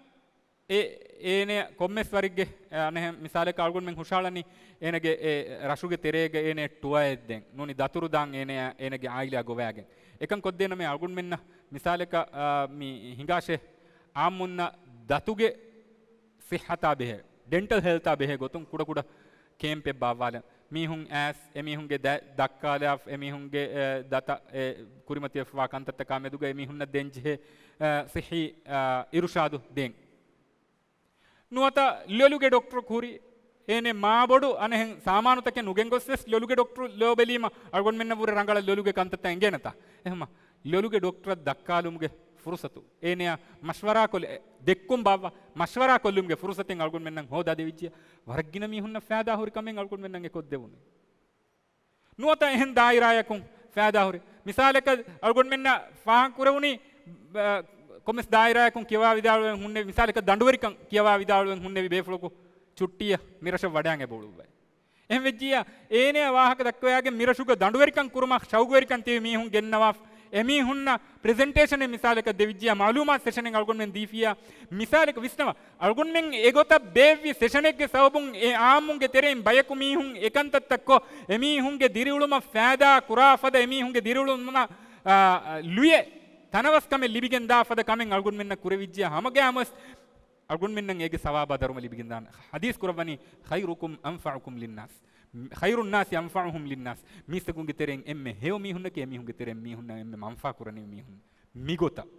އެ، އޭނަ ކޮންމެސް ވަރެއްގެ، އަނެއް މިސާލަކަށް އަޅުގަނޑުމެން ހުށަހަޅަނީ އޭނަގެ އެ ރަށުގެ ތެރޭގަ އޭނަ ޓުއައެއް ދޭން. ނޫނީ ދަތުރު ދާން އޭނަ، އޭނަގެ އާއިލާ ގޮވާގެން. އެކަން ކޮށްދޭނަމޭ އަޅުގަނޑުމެންނަށް މިސާލަކަށް، އާ، މި ހިނގާށޭ އާއްމުންނަށް ދަތުގެ ސިއްހަތާ ބެހޭ، ޑެންޓަލް ހެލްތާ ބެހޭ ގޮތުން ކުޑަކުޑަ ކޭމްޕެއް ބާއްވާލަން. މީހުން އައިސް އެމީހުންގެ ދަ-، ދައްކާލާފަ، އެމީހުންގެ، އެ، ދަތަށް ކުރިމަތިވެފަވާ ކަންތައްތަކާ މެދުގަ އެމީހުންނަށް ދޭންޖެހޭ، އެ، ސިއްހީ، އެ، އިރުޝާދު ދޭން. ނުވަތަ ލޮލުގެ ޑޮކްޓަރަކު ހުރި އޭނެ މާބޮޑު އަނެއްހެން ސާމާނުތަކެއް ނުގެންގޮސް ވެސް ލޮލުގެ ޑޮކްޓަރު ލޯބެލީމަ އަޅުގަނޑުމެންނަށް ވުރެ ރަނގަޅަށް ލޮލުގެ ކަންތައްތައް އެނގޭނެތާ. އެހެންމަ ލޮލުގެ ޑޮކްޓަރަށް ދައްކާލުމުގެ ފުރުސަތު އޭނެއާ މަޝްވަރާކޮށް، އެ، ދެއްކުން ބާއްވާ މަޝްވަރާކޮށްލުމުގެ ފުރުސަތެއް އަޅުގަނޑުމެންނަށް ހޯދާ ދެވިއްޖިއްޔާ، ވަރަށް ގިނަ މީހުންނަށް ފައިދާ ހުރި ކަމެއް އަޅުގަނޑުމެންނަށް އެ ކޮށްދެވުނީ. ނުވަތަ އެހެން ދާއިރާއަކުން ފައިދާ ހުރި. މިސާލަކަށް އަޅުގަނޑުމެންނަށް ފާހަގަ ކުރެވުނީ، އަ، ކޮންމެސް ދާއިރާއަކުން ކިޔަވާ ވިދާޅުވެން ހުންނެވި، މިސާލަކަށް ދަނޑުވެރިކަން ކިޔަވާ ވިދާޅުވެން ހުންނެވި ބޭފުޅަކު ޗުއްޓީއަށް މިރަށަށް ވަޑައިގެން އެބަ އުޅުއްވައި. އެހެން ވެއްޖިއްޔާ، އޭނަޔާ ވާހަކަ ދައްކަވައިގެން މިރަށުގަ ދަނޑުވެރިކަން ކުރުމަށް ޝައުގުވެރިކަން ތިބި މީހުން ގެންނަވާފަ، އެމީހުންނަށް ޕްރެޒެންޓޭޝަނެއް މިސާލަކަށް ދެވިއްޖިއްޔާ، މައުލޫމާތު ސެޝަނެއް އަޅުގަނޑުމެން ދީފިއްޔާ، މިސާލަކަށް ވިސްނަވާ، އަޅުގަނޑުމެން އެގޮތަށް ބޭއްވި ސެޝަނެއްގެ ސަބަބުން އެ އާއްމުންގެ ތެރެއިން ބަޔަކު މީހުން އެކަންތައްތައްކޮށް، އެމީހުންގެ ދިރިއުޅުމަށް ފައިދާ ކުރާ ފަދަ، އެމީހުންގެ ދިރިއުޅުމަށް، އާ، ލުޔެއް ތަނަވަސްކަމެއް ލިބިގެން ދާ ފަދަ ކަމެއް އަޅުގަނޑުމެންނަށް ކުރެވިއްޖިއްޔާ، ހަމަގައިމުވެސް އަޅުގަނޑުމެންނަށް އޭގެ ސަވާބާ ދަރުމަ ލިބިގެން ދާނެ. ޙަދީޘް ކުރައްވަނީ، "ޚައިރުކުމް އަންފަޢުކުމް ލިއްނާސް." ޚައިރުއްނާސި އަންފަޢުހުމް ލިއްނާސް. މީސްތަކުންގެ ތެރެއިން އެންމެ ހެޔޮ މީހުންނަކީ އެމީހުންގެ ތެރެއިން މީހުންނަށް އެންމެ މަންފާ ކުރަނިވި މީހުން. މިގޮތަށް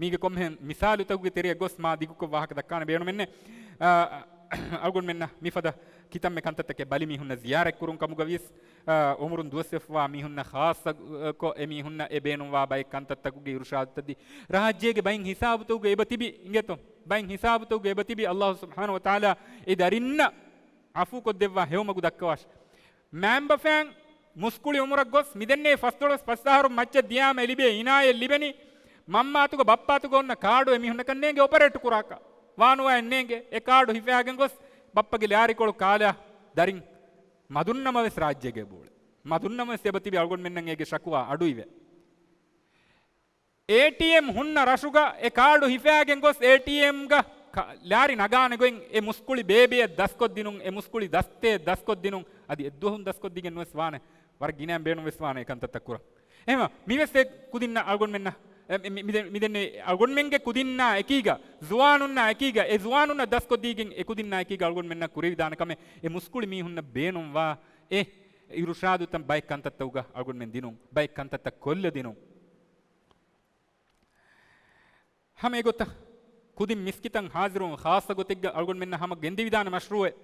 މީގެ ކޮންމެހެން މިސާލުތަކުގެ ތެރެއަށް ގޮސް މާ ދިގުކޮށް ވާހަކަ ދައްކާނެ ބޭނުމެއްނެއް. އަ، އަޅުގަނޑުމެންނަށް މިފަދަ ކިތަންމެ ކަންތައްތަކެއް ބަލި މީހުންނަށް ޒިޔާރަތް ކުރުން ކަމުގަ ވިޔަސް، އަ، އުމުރުން ދުވަސްވެފަވާ މީހުންނަށް ޚާއްޞަކޮށް އެމީހުންނަށް އެ ބޭނުންވާ ބައެއް ކަންތައްތަކުގެ އިރުޝާދުތައް ދީ، ރާއްޖޭގެ ބައެއް ހިސާބުތަކުގަ އެބަ ތިބި އިނގޭތޯ، ބައެއް ހިސާބުތަކުގަ އެބަ ތިބި، ﷲ ސުބްޙާނަހޫ ވަތަޢާލާ އެ ދަރިންނަށް ޢަފޫކޮށްދެއްވާ ހެޔޮމަގު ދައްކަވާށި. މައިންބަފައިން މުސްކުޅި އުމުރަށް ގޮސް މިދެންނެވި ފަސްދޮޅަސް ފަސް އަހަރު މައްޗަށް ދިޔާމަ އެ ލިބޭ އިނާޔަތް ލިބެނީ މަންމާތުގަ ބައްޕާތުގަ އޮންނަ ކާޑު އެމީހުންނަކަށް ނޭނގެ އޮޕަރޭޓް ކުރާކަށް. ވާނުވާއެއް ނޭނގެ. އެ ކާޑު ހިފައިގެން ގޮސް ބައްޕަގެ ލާރިކޮޅު ކާލާ ދަރިން މަދުންނަމަވެސް ރާއްޖޭގަ އެބައުޅޭ. މަދުންނަމަވެސް އެބަތިބި އަޅުގަނޑުމެންނަށް އޭގެ ޝަކުވާ އަޑުއިވޭ. އޭޓީއެމް ހުންނަ ރަށުގަ އެ ކާޑު ހިފައިގެން ގޮސް އޭޓީއެމްގަ ކަ-، ލާރި ނަގާނެ ގޮތް އެ މުސްކުޅި ބޭބެއަށް ދަސްކޮށްދިނުން، އެ މުސްކުޅި ދަސްތައެއް ދަސްކޮށްދިނުން، އަދި އެއްދުވަހުން ދަސްކޮށްދީގެން ނުވެސް ވާނެ. ވަރަށް ގިނައިން ބޭނުންވެސް ވާނެ އެ ކަންތައްތައް ކުރަން. އެހެންވެ، މިވެސް އެ ކުދިންނަށް އަޅުގަނޑުމެންނަށް، އެ، މި-، މިދެ-، މިދެންނެވި އަޅުގަނޑުމެންގެ ކުދިންނާ އެކީގަ، ޒުވާނުންނާ އެކީގަ، އެ ޒުވާނުންނަށް ދަސްކޮށްދީގެން އެ ކުދިންނާ އެކީގަ އަޅުގަނޑުމެންނަށް ކުރެވިދާނެ ކަމެއް އެ މުސްކުޅި މީހުންނަށް ބޭނުންވާ އެ އިރުޝާދުތައް ބައެއް ކަންތައްތަކުގަ އަޅުގަނޑުމެން ދިނުން، ބައެއް ކަންތައްތައް ކޮށްލަދިނުން. ހަމަ އެގޮތަށް ކުދިން މިސްކިތަށް ހާޒިރުވުން ޚާއްޞަ ގޮތެއްގަ އަޅުގަނޑުމެންނަށް ހަމަ ގެންދެވިދާނެ މަޝްރޫއެއް.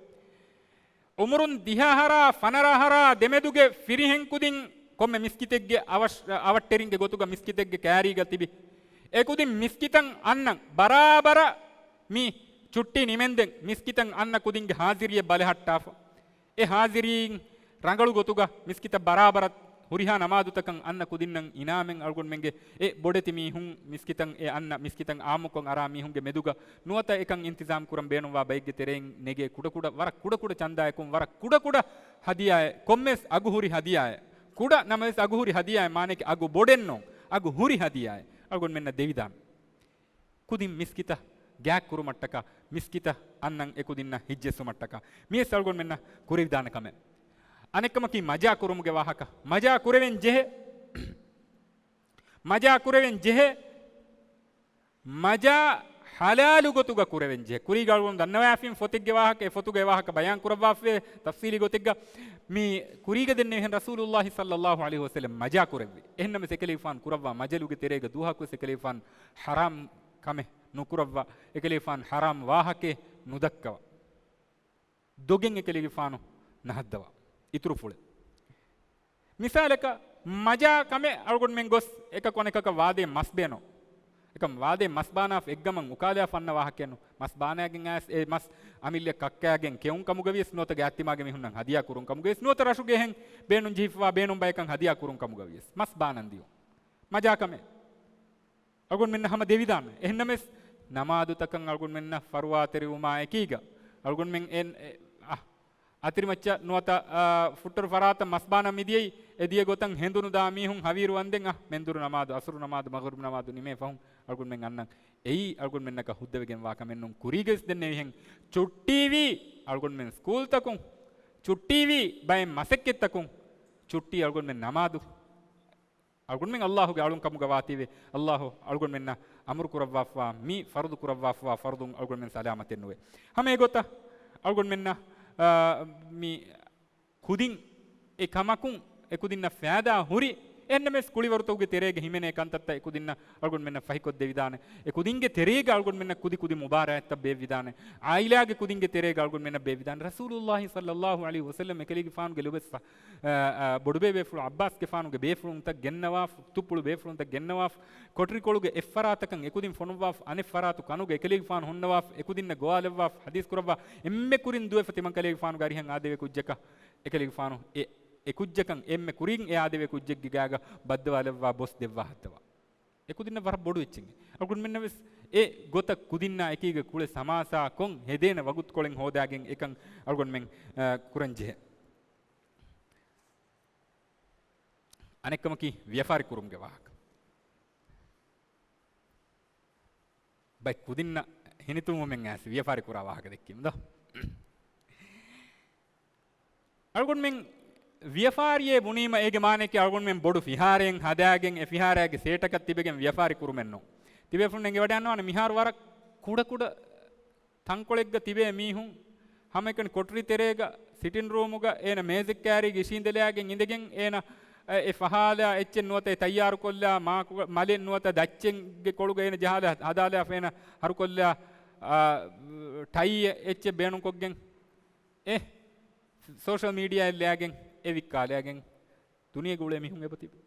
އުމުރުން ދިހަ އަހަރާ ފަނަރަ އަހަރާ ދެމެދުގެ ފިރިހެން ކުދިން ކޮންމެ މިސްކިތެއްގެ އަވަށް-، އަވަށްޓެރިންގެ ގޮތުގަ މިސްކިތެއްގެ ކައިރީގަ ތިބި. އެ ކުދިން މިސްކިތަށް އަންނަން ބަރާބަރަށް މި ޗުއްޓީ ނިމެންދެން މިސްކިތަށް އަންނަ ކުދިންގެ ހާޒިރީއެއް ބަލަހައްޓާފަ. އެ ހާޒިރީން ރަނގަޅު ގޮތުގަ މިސްކިތަށް ބަރާބަރަށް ހުރިހާ ނަމާދުތަކަށް އަންނަ ކުދިންނަށް އިނާމެއް އަޅުގަނޑުމެންގެ އެ ބޮޑެތި މީހުން މިސްކިތަށް އެ އަންނަ މިސްކިތަށް އާއްމުކޮށް އަރާ މީހުންގެ މެދުގަ ނުވަތަ އެކަން އިންތިޒާމް ކުރަން ބޭނުންވާ ބައެއްގެ ތެރެއިން ނެގޭ ކުޑަކުޑަ ވަރަށް ކުޑަކުޑަ ޗަންދާއަކުން ވަރަށް ކުޑަކުޑަ ހަދިޔާއެއް، ކޮންމެސް އަގުހުރި ހަދިޔާއެއް، ކުޑަ ނަމަވެސް އަގުހުރި ހަދިޔާއެއް، މާނައަކީ އަގު ބޮޑެއް ނޫން، އަގުހުރި ހަދިޔާއެއް އަޅުގަނޑުމެންނަށް ދެވިދާނެ. ކުދިން މިސްކިތަށް ގާތް ކުރުމަށްޓަކާ، މިސްކިތަށް އަންނަން އެ ކުދިންނަށް ހިތްޖެއްސުމަށްޓަކާ، މިވެސް އަޅުގަނޑުމެންނަށް ކުރެވިދާނެ ކަމެއް. އަނެއްކަމަކީ މަޖާ ކުރުމުގެ ވާހަކަ. މަޖާ ކުރެވެން ޖެހޭ. މަޖާ ކުރެވެން ޖެހޭ. މަޖާ ޙަލާލު ގޮތުގަ ކުރެވެން ޖެހޭ. ކުރީގަ އަޅުގަނޑު ދަންނަވާފިން ފޮތެއްގެ ވާހަކަ، އެ ފޮތުގެ ވާހަކަ ބަޔާން ކުރައްވާފައި ތަފްސީލީ ގޮތެއްގަ މި ކުރީގަ ދެންނެވިހެން ރަސޫލުﷲ ޞައްލަﷲ ޢަލައިހި ވަސައްލަމް މަޖާ ކުރެއްވި. އެހެންނަމަވެސް އެކަލޭގެފާނު ކުރައްވާ މަޖަލުގެ ތެރޭގަ ދުވަހަކުވެސް އެކަލޭގެފާނު ޙަރާމް ކަމެއް ނުކުރައްވާ، އެކަލޭގެފާނު ޙަރާމް ވާހަކައެއް ނުދައްކަވާ. ދޮގެއް އެކަލޭގެފާނު ނަހައްދަވާ. އިތުރުފުޅެއް. މިސާލަކަށް، މަޖާ ކަމެއް އަޅުގަނޑުމެން ގޮސް އެކަކު އަނެކަކަށް ވާދޭ މަސް ބޭނުން. އެކަމް ވާދޭ މަސް ބާނާފަ އެއްގަމަށް އުކާލާފަ އަންނަ ވާހަކައެއް ނޫން. މަސް ބާނާގެން އައިސް އެ މަސް އަމިއްލަ ކައްކާގެން ކެއުން ކަމުގަވިޔަސް ނުވަތަ ގާތްތިމާގެ މީހުންނަށް ހަދިޔާ ކުރުން ކަމުގަވިޔަސް ނުވަތަ ރަށުގެ އެހެން ބޭނުން ޖެހިފަވާ ބޭނުން ބަޔަކަށް ހަދިޔާ ކުރުން ކަމުގަވިޔަސް މަސް ބާނަން ދިޔުން. މަޖާ ކަމެއް. އަޅުގަނޑުމެންނަށް ހަމަ ދެވިދާނެ. އެހެންނަމެސް، ނަމާދުތަކަށް އަޅުގަނޑުމެންނަށް ފަރުވާތެރިވުމާ އެކީގަ، އަޅުގަނޑުމެން އެ، އެ، އަ، އަތިރިމައްޗަށް ނުވަތަ، އަ، ފުއްޓަރު ފަރާތަށް މަސްބާނަން މިދިޔައީ، އެ ދިޔަ ގޮތަށް ހެނދުނު ދާ މީހުން ހަވީރު ވަންދެން، އަ، މެންދުރު ނަމާދު، އަސުރު ނަމާދު، މަޣްރިބު ނަމާދު ނިމޭ ފަހުން އަޅުގަނޑުމެން އަންނަން. އެއީ އަޅުގަނޑުމެންނަކަށް ހުއްދަވެގެން ވާ ކަމެއް ނޫން. ކުރީގަވެސް ދެންނެވިހެން ޗުއްޓީވީ އަޅުގަނޑުމެން ސްކޫލްތަކުން، ޗުއްޓީވީ ބައެއް މަސައްކަތްތަކުން، ޗުއްޓީ އަޅުގަނޑުމެން ނަމާދު. އަޅުގަނޑުމެން ﷲ ގެ އަޅުން ކަމުގަ ވާތީވެ، ﷲ އަޅުގަނޑުމެންނަށް އަމުރު ކުރައްވާފަވާ، މި ފަރުޟު ކުރައްވާފަވާ ފަރުޟުން އަޅުގަނޑުމެން ސަލާމަތެއް ނުވޭ. ހަމަ އެގޮތަށް އަޅުގަނޑުމެންނަށް، އާ، މި ކުދިން އެ ކަމަކުން އެ ކުދިންނަށް ފައިދާ ހުރި، އެހެންނަމެސް ކުޅިވަރުތަކުގެ ތެރޭގަ ހިމެނޭ ކަންތައްތައް އެ ކުދިންނަށް އަޅުގަނޑުމެންނަށް ފަހިކޮށްދެވިދާނެ. އެ ކުދިންގެ ތެރޭގަ އަޅުގަނޑުމެންނަށް ކުދި ކުދި މުބާރާތްތައް ބޭއްވިދާނެ. ޢާއިލާގެ ކުދިންގެ ތެރޭގަ އަޅުގަނޑުމެންނަށް ބޭއްވިދާނެ. ރަސޫލުﷲ ޞައްލަﷲ ޢަލައިހި ވަސައްލަމް އެކަލޭގެފާނުގެ ލޮބުވެތި އާ، އާ، ބޮޑުބޭބޭފުޅު ޢައްބާސްގެފާނުގެ ބޭފުޅުންތައް ގެންނަވާފަ، ތުއްޕުޅު ބޭފުޅުންތައް ގެންނަވާފަ، ކޮޓަރިކޮޅުގެ އެއްފަރާތަކަށް އެކުދިން ފޮނުއްވާފަ، އަނެއްފަރާތު ކަނުގަ އެކަލޭގެފާނު ހުންނަވާފަ، އެކުދިންނަށް ގޮވާލައްވާފަ، ޙަދީޘް ކުރައްވާ، އެންމެ ކުރިން ދުވެފަ ތިމަންކަލޭގެފާނުގެ އަރިހަށް އާދެވޭ ކުއްޖަކަށް އެކަލޭގެފާނު އެ، އެ ކުއްޖަކަށް އެންމެ ކުރިން އެ އާދެވޭ ކުއްޖެއްގެ ގާގަ ބައްދަވާލައްވާ ބޮސް ދެއްވާ ހައްދަވާ. އެކުދިންނަށް ވަރަށް ބޮޑު އެއްޗެއް. އަޅުގަނޑުމެންނަށް ވެސް އެ ގޮތަށް ކުދިންނާ އެކީގަ ކުޅެ ސަމާސާ ކޮށް ހެދޭނެ ވަގުތުކޮޅެއް ހޯދާގެން އެކަން އަޅުގަނޑުމެން، އަ، ކުރަން ޖެހޭ. އަނެއްކަމަކީ ވިޔަފާރި ކުރުމުގެ ވާހަކަ. ބައެއް ކުދިންނަށް ހިނިތުންވުމެއް އައިސް ވިޔަފާރި ކުރާ ވާހަކަ ދެއްކީމު ދޯ. އަޅުގަނޑުމެން ވިޔަފާރިއޭ ބުނީމަ އޭގެ މާނައަކީ އަޅުގަނޑުމެން ބޮޑު ފިހާރައެއް ހަދާގެން އެ ފިހާރައިގެ ސޭޓަކަށް ތިބެގެން ވިޔަފާރި ކުރުމެއް ނޫން. ތިބޭފުޅުން އެނގިވަޑައިގަންނަވާނެ މިހާރު ވަރަށް ކުޑަކުޑަ ތަންކޮޅެއްގަ ތިބޭ މީހުން ހަމައެކަނި ކޮޓަރި ތެރޭގަ ސިޓިން ރޫމުގަ އޭނަ މޭޒެއް ކައިރީގަ އިށީނދެލާގެން އިނދެގެން އޭނަ އެ ފަހާލާ އެއްޗެއް ނުވަތަ އެ ތައްޔާރުކޮށްލާ މާކު، މަލެއް ނުވަތަ ދައްޗެއްގެ ކޮޅުގަ އޭނަ ޖަހާލާ ހަދާލާފަ އޭނަ ހަރުކޮށްލާ، އާ، ޓައި އެއްޗެއް ބޭނުންކޮށްގެން އެ ސޯޝަލް މީޑިއާއެއް ލައިގެން އެ ވިއްކާލައިގެން ދުނިޔޭގަ އުޅޭ މީހުން އެބަ ތިބޭ.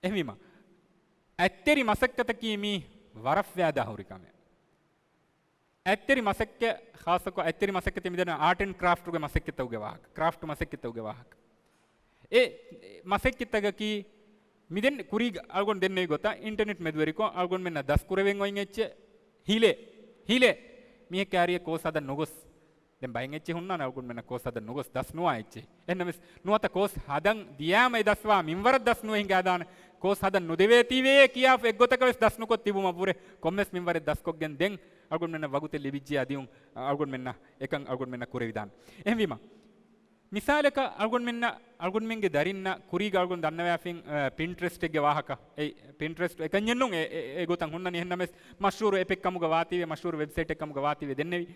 އެހެންވީމަ، އަތްތެރި މަސައްކަތަކީ މީ ވަރަށް ފައިދާ ހުރި ކަމެއް. އަތްތެރި މަސައްކަތް، ޚާއްޞަކޮށް އަތްތެރި މަސައްކަތެއް މިދަނީ އާޓް އެންޑް ކްރާފްޓްގެ މަސައްކަތްތަކުގެ ވާހަކަ، ކްރާފްޓް މަސައްކަތްތަކުގެ ވާހަކަ. އެ މަސައްކަތްތަކަކީ މިދެން ކުރީގަ އަޅުގަނޑު ދެންނެވި ގޮތަށް އިންޓަރނެޓް މެދުވެރިކޮށް އަޅުގަނޑުމެންނަށް ދަސްކުރެވެން އޮތް އެއްޗެއް ހިލޭ، ހިލޭ. މީހެއް ކާރިއަށް ކޯސް ހަދަން ނުގޮސް. ދެން ބައެއް އެއްޗެއް ހުންނާނެ އަޅުގަނޑުމެންނަށް ކޯސް ހަދަން ނުގޮސް ދަސް ނުވާ އެއްޗެއް. އެހެންނަމަވެސް ނުވަތަ ކޯސް ހަދަން ދިޔާމަ އެ ދަސްވާ މިންވަރަށް ދަސް ނުވެ ހިނގާދާނެ. ކޯސް ހަދަން ނުދެވޭތީވެޔޭ ކިޔާފަ އެއްގޮތަކަށް ވެސް ދަސް ނުކޮށް ތިބުމަށްވުރެ ކޮންމެސް މިންވަރެއް ދަސްކޮށްގެން ދެން އަޅުގަނޑުމެންނަށް ވަގުތެއް ލިބިއްޖެ އަދިއުން އަޅުގަނޑުމެންނަށް އެކަން އަޅުގަނޑުމެންނަށް ކުރެވިދާނެ. އެހެންވީމަ، މިސާލަކަށް އަޅުގަނޑުމެންނަށް، އަޅުގަނޑުމެންގެ ދަރިންނަށް ކުރީގަ އަޅުގަނޑު ދަންނަވާފިން، އަ، ޕިންޓްރެސްޓެއްގެ ވާހަކަ. އެ ޕިންޓްރެސްޓް އެކަންޏެއް ނޫން، އެ، އެ، އެ ގޮތަށް ހުންނަނީ. އެހެންނަމަވެސް މަޝްހޫރު އެޕެއް ކަމުގަ ވާތީވެ، މަޝްހޫރު ވެބްސައިޓެއް ކަމުގަ ވާތީވެ ދެންނެވި.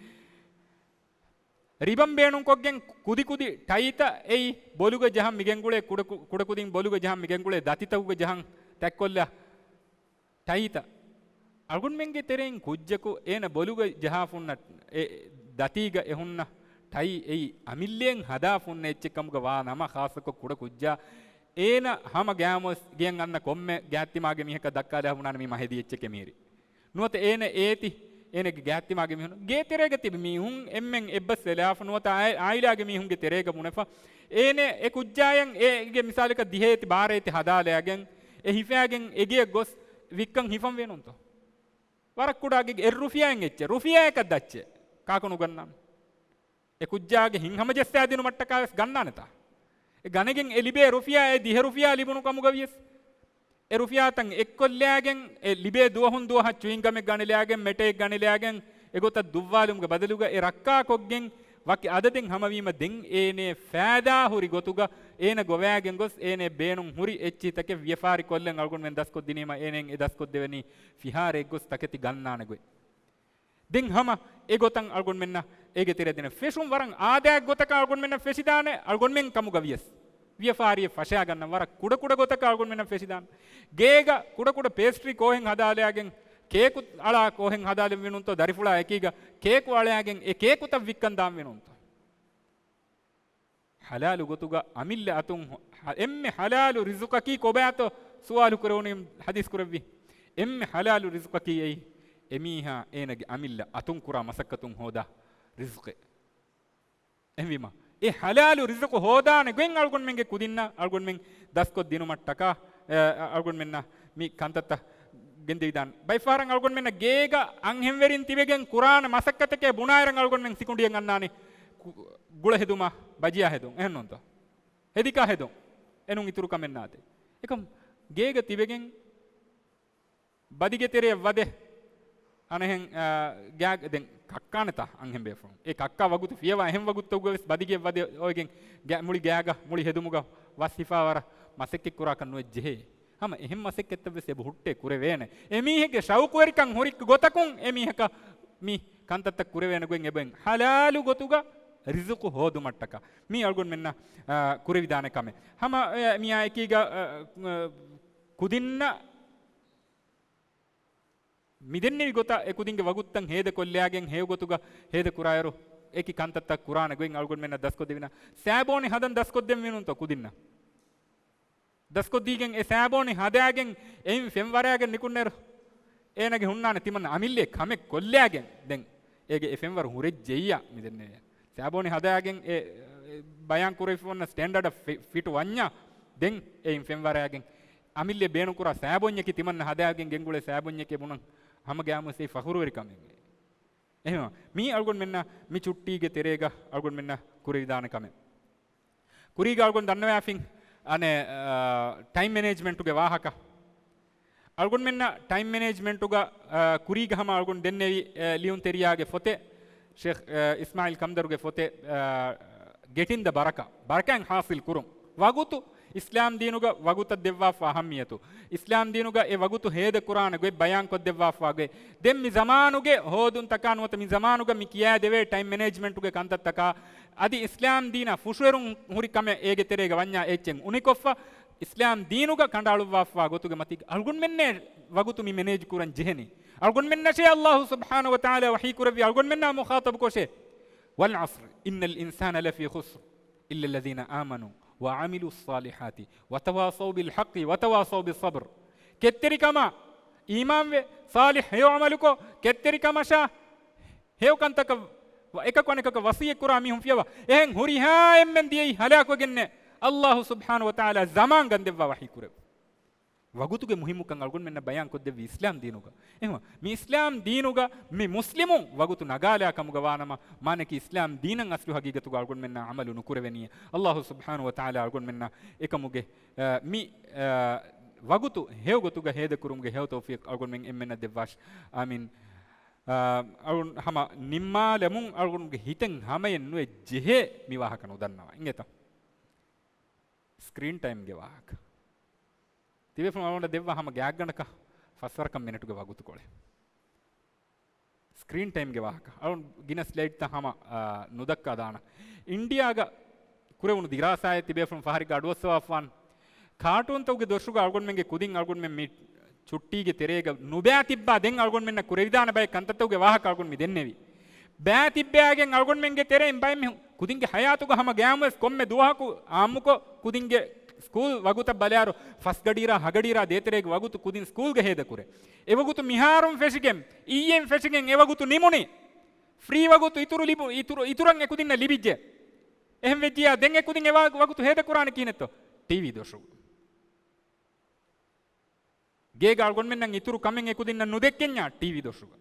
ރިބަން ބޭނުންކޮށްގެން ކުދިކުދި ޓައިތައް އެއީ ބޮލުގަ ޖަހަން މިގެންގުޅޭ ކުޑަކު-، ކުޑަކުދިން ބޮލުގަ ޖަހަން މިގެންގުޅޭ ދަތިތަކުގަ ޖަހަން ތަތްކޮށްލާ ޓައިތައް. އަޅުގަނޑުމެންގެ ތެރެއިން ކުއްޖަކު އޭނަ ބޮލުގަ ޖަހާފަ ހުންނަ އެ ދަތީގަ އެ ހުންނަ ޓައި އެއީ އަމިއްލައިން ހަދާފަ ހުންނަ އެއްޗެއް ކަމުގަ ވާ ނަމަ، ޚާއްޞަކޮށް ކުޑަ ކުއްޖާ އޭނަ ހަމަ ގައިމުވެސް ގެޔަށް އަންނަ ކޮންމެ ގާތްތިމާގެ މީހަކަށް ދައްކާލާ ބުނާނެ މީ މަ ހެދި އެއްޗެކޭ މީރި. ނުވަތަ އޭނަ އޭތި، އޭނަގެ ގާތްތިމާގެ މީހުން، ގޭތެރޭގަ ތިބި މީހުން އެންމެން އެއްބަސް ވެލާފަ ނުވަތަ އާ-، އާއިލާގެ މީހުންގެ ތެރޭގަ ބުނެފަ، އޭނަ އެ ކުއްޖާޔަށް އޭގެ މިސާލަކަށް ދިހައެތި ބާރައެތި ހަދާލައިގެން، އެ ހިފާގެން އެގެޔަށް ގޮސް ވިއްކަން ހިފަން ވޭނުންތޯ؟ ވަރަށް ކުޑަ އަގެއް އެއް ރުފިޔާއެއް އެއްޗެއް، ރުފިޔާއަކަށް ދައްޗެއް ކާކު ނުގަންނާނެ. އެ ކުއްޖާގެ ހިތްހަމަޖައްސާދިނުމަށްޓަކާވެސް ގަންނާނެތާ؟ އެ ގަނެގެން އެ ލިބޭ ރުފިޔާ އެ ދިހަ ރުފިޔާ ލިބުނު ކަމުގަވިޔަސް، އެ ރުފިޔާތައް އެއްކޮށްލާގެން، އެ ލިބޭ ދުވަހުން ދުވަހަށް ޗުއިންގަމެއް ގަނެލާގެން، މެޓައެއް ގަނެލާގެން، އެގޮތަށް ދުއްވާލުމުގެ ބަދަލުގަ އެ ރައްކާކޮށްގެން، ވަކި އަދަދެއް ހަމަވީމަ، ދެން އޭނޭ ފައިދާ ހުރި ގޮތުގަ އޭނަ ގޮވައިގެން ގޮސް، އޭނޭ ބޭނުން ހުރި އެއްޗިހިތަކެއް ވިޔަފާރި ކޮށްލަން އަޅުގަނޑުމެން ދަސްކޮށްދިނީމަ، އޭނައަށް އެ ދަސްކޮށްދެވެނީ ފިހާރައެއްގޮސް ތަކެތި ގަންނާނެ ގޮތް. ދެން ހަމަ އެގޮތަށް އަޅުގަނޑުމެންނަށް އޭގެ ތެރެއަށް ދެނެ ފެށުން ވަރަށް އާދައިގެ ގޮތަކަށް އަޅުގަނޑުމެންނަށް ފެށިދާނެ، އަޅުގަނޑުމެން ކަމުގަ ވިޔަސް. ވިޔަފާރިއެއް ފަށާގަންނަން ވަރަށް ކުޑަކުޑަ ގޮތަކަށް އަޅުގަނޑުމެންނަށް ފެށިދާނެ. ގޭގަ ކުޑަކުޑަ ޕޭސްޓްރީ ކޯހެއް ހަދާލައިގެން، ކޭކު އަޅާ ކޯހެއް ހަދާލެއް ވެނުންތޯ، ދަރިފުޅާ އެކީގަ ކޭކު އަޅައިގެން އެ ކޭކުތައް ވިއްކަން ދާން ވެނުންތޯ. ޙަލާލު ގޮތުގަ އަމިއްލަ އަތުން ހޮ-، ހަ-، އެންމެ ޙަލާލު ރިޒުޤަކީ ކޮބާތޯ ސުވާލު ކުރެވުނީ ޙަދީޘް ކުރެއްވި. އެންމެ ޙަލާލު ރިޒުޤަކީ އެއީ، އެމީހާ އޭނަގެ އަމިއްލަ އަތުން ކުރާ މަސައްކަތުން ހޯދާ ރިޒުޤެއް. އެހެންވީމަ، އެ ޙަލާލު ރިޒުޤު ހޯދާނެ ގޮތް އަޅުގަނޑުމެންގެ ކުދިންނަށް އަޅުގަނޑުމެން ދަސްކޮށް ދިނުމަށްޓަކާ، އަ، އަ، އަޅުގަނޑުމެންނަށް މި ކަންތައްތައް ގެންދެވިދާނެ. ބައިފަހަރަށް އަޅުގަނޑުމެންނަށް ގޭގަ އަންހެންވެރިން ތިބެގެން ކުރާނެ މަސައްކަތެކޭ ބުނާއިރަށް އަޅުގަނޑުމެން ސިކުނޑިއެއް އަންނާނެ، ކު-، ގުޅަ ހެދުމާ ބަޖިޔާ ހެދުން، އެހެންނޫންތޯ؟ ހެދިކާ ހެދުން. އެނޫން އިތުރު ކަމެއް ނާތެ. އެކަމް ގޭގަ ތިބެގެން ބަދިގެ ތެރެއަށް ވަދެ، އަނެހެން، އާ، ގާ-، ދެން ކައްކާނެތާ އަންހެން ބޭފުޅުން. އެ ކައްކާ ވަގުތު ފިޔަވާ އެހެން ވަގުތުތަކުގަ ވެސް ބަދިގެއަށް ވަދެ އޮވެގެން ގާ-، މުޅި ގާގަ، މުޅި ހެދުމުގަ ވަސް ހިފާ ވަރަށް މަސައްކަތް ކުރާކަށް ނުވެއްޖެހޭ. ހަމަ އެހެން މަސައްކަތްތައް ވެސް އެބަ ހުއްޓޭ ކުރެވޭނެ. އެމީހެއްގެ ޝައުޤުވެރިކަން ހުރި ގޮތަކުން އެމީހަކަށް މި ކަންތައްތައް ކުރެވޭނެ ގޮތް އެބައިން ޙަލާލު ގޮތުގަ ރިޒުޤު ހޯދުމަށްޓަކާ. މީ އަޅުގަނޑުމެންނަށް، އާ، ކުރެވިދާނެ ކަމެއް. ހަމަ، އެ، މިއާ އެކީގަ، އަ، އަ، ކުދިންނަށް މިދެންނެވި ގޮތަށް އެ ކުދިންގެ ވަގުތުތައް ހޭދަކޮށްލައިގެން ހެޔޮ ގޮތުގަ ހޭދަކުރާއިރު، އެކި ކަންތައްތައް ކުރާނެ ގޮތް އަޅުގަނޑުމެންނަށް ދަސްކޮށްދެވިނަ. ސާބޯނި ހަދަން ދަސްކޮށްދެން ވެނުންތޯ ކުދިންނަށް؟ ދަސްކޮށްދީގެން އެ ސާބޯނި ހަދާގެން އެއިން ފެންވަރާގެން ނިކުންނައިރު، އޭނަގެ ހުންނާނެ ތިމަންނަ އަމިއްލައެއް ކަމެއް ކޮށްލާގެން. ދެން އޭގެ އެ ފެންވަރު ހުރެއްޖެއްޔާ މިދެންނެވިޔާ. ސާބޯނި ހަދާގެން އެ، އެ ބަޔާން ކުރެވިފަ ވަންނަ ސްޓޭންޑަޑަށް ފި-، ފިޓު ވަންޏާ، ދެން އެއިން ފެންވަރާގެން އަމިއްލައަށް ބޭނުންކުރާ ސާބޯންޏަކީ ތިމަންނަ ހަދާގެން ގެންގުޅޭ ސާބޯންޏެކޭ ބުނަން ހަމަ ގައިމުވެސް އެއީ ފަޚުރުވެރި ކަމެއް. އެހެންވީމަ، މީ އަޅުގަނޑުމެންނަށް މި ޗުއްޓީގެ ތެރޭގަ އަޅުގަނޑުމެންނަށް ކުރެވިދާނެ ކަމެއް. ކުރީގަ އަޅުގަނޑު ދަންނަވާފިން، އަނެއް، އާ، ޓައިމް މެނޭޖްމަންޓުގެ ވާހަކަ. އަޅުގަނޑުމެންނަށް ޓައިމް މެނޭޖްމަންޓުގަ، އާ، ކުރީގަ ހަމަ އަޅުގަނޑު ދެންނެވި، އެ، ލިޔުންތެރިޔާގެ ފޮތެއް، ޝޭޚް، އާ، އިސްމާއިލް ކަންދަރުގެ ފޮތެއް، އާ، ގެޓިން ދަ ބަރަކާ، ބަރަކާތް ޙާޞިލް ކުރުން. ވަގުތު، އިސްލާމް ދީނުގަ ވަގުތަށް ދެއްވާފާ އަހައްމިއްޔަތު، އިސްލާމް ދީނުގަ އެ ވަގުތު ހޭދަ ކުރާނެ ގޮތް ބަޔާންކޮށް ދެއްވާފާ ގޮތް. ދެން މި ޒަމާނުގެ ހޯދުންތަކާ ނުވަތަ މި ޒަމާނުގަ މި ކިޔާދެވޭ ޓައިމް މެނޭޖްމަންޓުގެ ކަންތައްތަކާ، އަދި އިސްލާމް ދީނަށް ފުށުއެރުން ހުރި ކަމެއް އޭގެ ތެރޭގަ ވަންޏާ އެއްޗެއް އުނިކޮށްފަ، އިސްލާމް ދީނުގަ ކަނޑައަޅުއްވާފާ ގޮތުގެ މަތީގަ އަޅުގަނޑުމެންނޭ ވަގުތު މި މެނޭޖް ކުރަން ޖެހެނީ. އަޅުގަނޑުމެންނަށޭ އައްލާހު ސުބްޙާނަހު ވަ ތަޢާލާ ވަޙީ ކުރެއްވި އަޅުގަނޑުމެންނާ މުޚާޠަބު ކޮށޭ. والعصر إن الإنسان لفي خسر إلا الذين آمنوا وعملوا الصالحات وتواصوا بالحق وتواصوا بالصبر. ކެތްތެރިކަމާ އީމާންވެ، ޞާލިޙް ހެޔޮ ޢަމަލުކޮށް، ކެތްތެރިކަމަށާ ހެޔޮ ކަންތަކަށް ވަ-، އެކަކު އަނެކަކަށް ވަޞިއްޔަތް ކުރާ މީހުން ފިޔަވާ. އެހެން ހުރިހާ އެންމެން ދިޔައީ ހަލާކުވެގެންނޭ. އައްލާހު ސުބްޙާނަހު ވަ ތަޢާލާ ޒަމާން ގަންދެއްވާ ވަޙީ ކުރެވި. ވަގުތުގެ މުހިއްމުކަން އަޅުގަނޑުމެންނަށް ބަޔާން ކޮށްދެއްވި އިސްލާމް ދީނުގަ. އެހެންވީމަ، މި އިސްލާމް ދީނުގަ މި މުސްލިމުން ވަގުތު ނަގާލާ ކަމުގަ ވާނަމަ، މާނައަކީ އިސްލާމް ދީނަށް އަސްލު ހަގީގަތުގަ އަޅުގަނޑުމެންނާ ޢަމަލު ނުކުރެވެނީ. އައްލާހު ސުބްޙާނަހު ވަ ތަޢާލާ އަޅުގަނޑުމެންނަށް އެކަމުގެ، އަ، މި، އަ، ވަގުތު ހެޔޮ ގޮތުގަ ހޭދަކުރުމުގެ ހެޔޮ ތައުފީޤް އަޅުގަނޑުމެން އެންމެންނަށް ދެއްވާށި. އާމީން. އަ، އަޅުން ހަމަ ނިންމާލަމުން އަޅުގަނޑުގެ ހިތެއް ހަމަޔަށް ނުވެއްޖެހޭ މި ވާހަކަ ނުދަންނަވާ. އިނގޭތަ؟ ސްކްރީން ޓައިމްގެ ވާހަކަ. ތިބޭފުޅުން އަޅުގަނޑަށް ދެއްވާ ހަމަ ގާތްގަނޑަކަށް ފަސްވަރަކަށް މިނެޓުގެ ވަގުތުކޮޅެއް. ސްކްރީން ޓައިމްގެ ވާހަކަ. އަޅުން ގިނަ ސްލައިޑްތައް ހަމަ، އާ، ނުދައްކާ ދާނަން. އިންޑިއާގަ ކުރެވުނު ދިރާސާއެއް ތިބޭފުޅުން ފަހަރެއްގަ އަޑުއައްސަވާފާން. ކާޓޫންތަކުގެ ދޮށުގަ އަޅުގަނޑުމެންގެ ކުދިން އަޅުގަނޑުމެން މި ޗުއްޓީގެ ތެރޭގަ ނުބައި ތިއްބާ ދެން އަޅުގަނޑުމެންނަށް ކުރެވިދާނެ ބައެއް ކަންތައްތަކުގެ ވާހަކަ އަޅުގަނޑު މި ދެންނެވި. ބައި ތިއްބައިގެން އަޅުގަނޑުމެންގެ ތެރެއިން ބައެއް މީހުން ކުދިންގެ ޙަޔާތުގަ ހަމަ ގައިމުވެސް ކޮންމެ ދުވަހަކު އާއްމުކޮށް ކުދިންގެ ސްކޫލް ވަގުތަށް ބަލާއިރު، ފަސްގަޑިއިރާ ހަގަޑިއިރާ ދޭތެރޭގެ ވަގުތު ކުދިން ސްކޫލްގަ ހޭދަކުރޭ. އެވަގުތު މިހާރުން ފެށިގެން، އިއްޔެން ފެށިގެން އެވަގުތު ނިމުނީ. ފްރީ ވަގުތު އިތުރު ލިބު-، އިތުރު، އިތުރަށް އެކުދިންނަށް ލިބިއްޖެ. އެހެން ވެއްޖިޔާ ދެން އެކުދިން އެ ވަ-، ވަގުތު ހޭދަކުރާނެ ކިހިނެއްތޯ؟ ޓީވީ ދޮށު. ގޭގަ އަޅުގަނޑުމެންނަށް އިތުރު ކަމެއް އެކުދިންނަށް ނުދެއްކެންޏާ ޓީވީ ދޮށުގަ.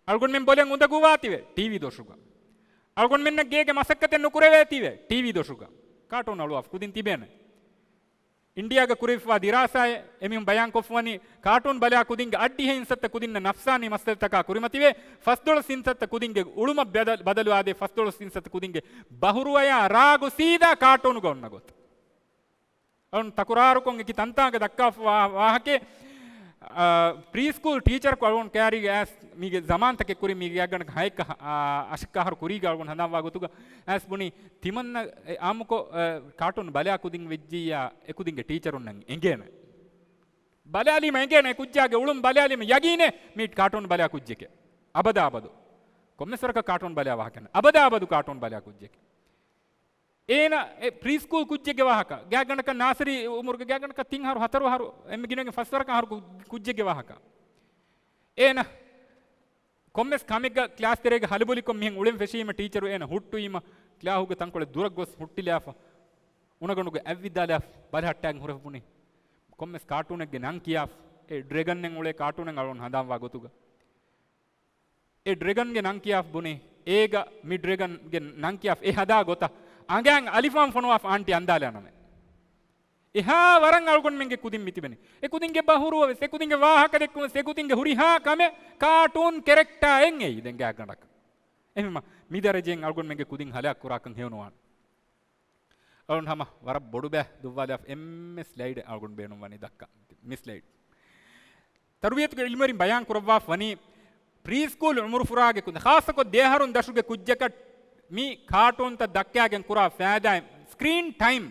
އަޅުގަނޑުމެން ބޮލެއް އުނދަގޫވާތީވެ ޓީވީ ދޮށުގަ. އަޅުގަނޑުމެންނަށް ގޭގެ މަސައްކަތެއް ނުކުރެވޭތީވެ ޓީވީ ދޮށުގަ. ކާޓޫން އަޅުވާފަ ކުދިން ތިބޭނެ. އިންޑިއާގަ ކުރެވިފައިވާ ދިރާސާއެއް އެމީހުން ބަޔާންކޮށްފަވަނީ، ކާޓޫން ބަލާ ކުދިންގެ އަށްޑިހަ އިންސައްތަ ކުދިންނަށް ނަފްސާނީ މައްސަލަތަކާ ކުރިމަތިވޭ، ފަސްދޮޅަސް އިންސައްތަ ކުދިންގެ އުޅުމަށް ބަދަ-، ބަދަލުވާދޭ، ފަސްދޮޅަސް އިންސައްތަ ކުދިންގެ ބަހުރުވަޔާ ރާގު ސީދާ ކާޓޫނުގަ އޮންނަ ގޮތަށް. އަޅުން ތަކުރާރުކޮށް އެކި ތަންތާގަ ދައްކާފަ ވާ-، ވާހަކައެއް، އާ، ޕްރީ ސްކޫލް ޓީޗަރަކު އަޅުގަނޑު ކައިރީގަ އައިސް މީގެ ޒަމާންތަކެއް ކުރި މީގެ ގާތްގަނޑަކަށް ހައެއްކަ އަށެއްކަ އަހަރު ކުރީގަ އަޅުގަނޑު ހަނދާންވާ ގޮތުގަ އައިސް ބުނީ، ތިމަންނަ އެ އާއްމުކޮށް، އެ، ކާޓޫން ބަލާ ކުދިން ވެއްޖިއްޔާ އެކުދިންގެ ޓީޗަރުންނަށް އެނގޭނެ. ބަލާލީމަ އެނގޭނެ، ކުއްޖާގެ އުޅުން ބަލާލީމަ ޔަގީނޭ މީ ކާޓޫން ބަލާ ކުއްޖެކޭ. އަބަދާ އަބަދު. ކޮންމެސް ވަރަކަށް ކާޓޫން ބަލާ ވާހަކަ ނެތް. އަބަދާ އަބަދު ކާޓޫން ބަލާ ކުއްޖެކޭ. އޭނަ އެ ޕްރީ ސްކޫލް ކުއްޖެއްގެ ވާހަކަ. ގާތްގަނޑަކަށް ނާސަރީ އުމުރުގެ ގާތްގަނޑަކަށް ތިން އަހަރު ހަތަރު އަހަރު އެންމެ ގިނައިގެން ފަސް ވަރަކަށް އަހަރު ކު-، ކުއްޖެއްގެ ވާހަކަ. އޭނަ ކޮންމެސް ކަމެއްގަ ކްލާސް ތެރޭގަ ހަލުބޮލިކޮށް މިހެން އުޅެން ފެށީމަ ޓީޗަރު އޭނަ ހުއްޓުވީމަ ކްލާހުގެ ތަންކޮޅެއް ދުރަށް ގޮސް ހުއްޓިލާފަ، އުނަގަނޑުގަ އަތްވިއްދާލާފަ ބަލަހައްޓާގެން ހުރެފަ ބުނި. ކޮންމެސް ކާޓޫނެއްގެ ނަން ކިޔާފަ، އެ ޑްރެގަންއެއް އުޅޭ ކާޓޫނެއް އަޅުން ހަނދާންވާ ގޮތުގަ. އެ ޑްރެގަންގެ ނަން ކިޔާފަ ބުނި، އޭގަ މި ޑްރެގަންގެ ނަން ކިޔާފަ އެ ހަދާ ގޮތަށް އަނގައިން އަލިފާން ފޮނުވާފަ އާންޓީ އަންދާލާނަމޭ. އެހާ ވަރަށް އަޅުގަނޑުމެންގެ ކުދިން މިތިބެނީ. އެ ކުދިންގެ ބަހުރުވެސް، އެ ކުދިންގެ ވާހަކަ ދެއްކުންވެސް، އެ ކުދިންގެ ހުރިހާ ކަމެއް ކާޓޫން ކެރެކްޓާއެއް އެއީ ދެން ގާތްގަނޑަކަށް. އެހެންވީމަ މި ދަރަޖައިން އަޅުގަނޑުމެންގެ ކުދިން ހަލާކު ކުރާކަން ހެޔޮނުވާނެ. އަޅުން ހަމަ ވަރަށް ބޮޑު ބައެއް ދުއްވާލާފަ އެންމެ ސްލައިޑެއް އަޅުގަނޑު ބޭނުން ވަނީ ދައްކަން. މި ސްލައިޑް. ތަރުބިޔަތުގެ އިލްމުވެރިން ބަޔާން ކުރައްވާފަ ވަނީ، ޕްރީ ސްކޫލް އުމުރު ފުރާގެ ކުދިން، ޚާއްޞަކޮށް ދެ އަހަރުން ދަށުގެ ކުއްޖަކަށް މި ކާޓޫންތައް ދައްކާގެން ކުރާ ފައިދާއިން، ސްކްރީން ޓައިމް،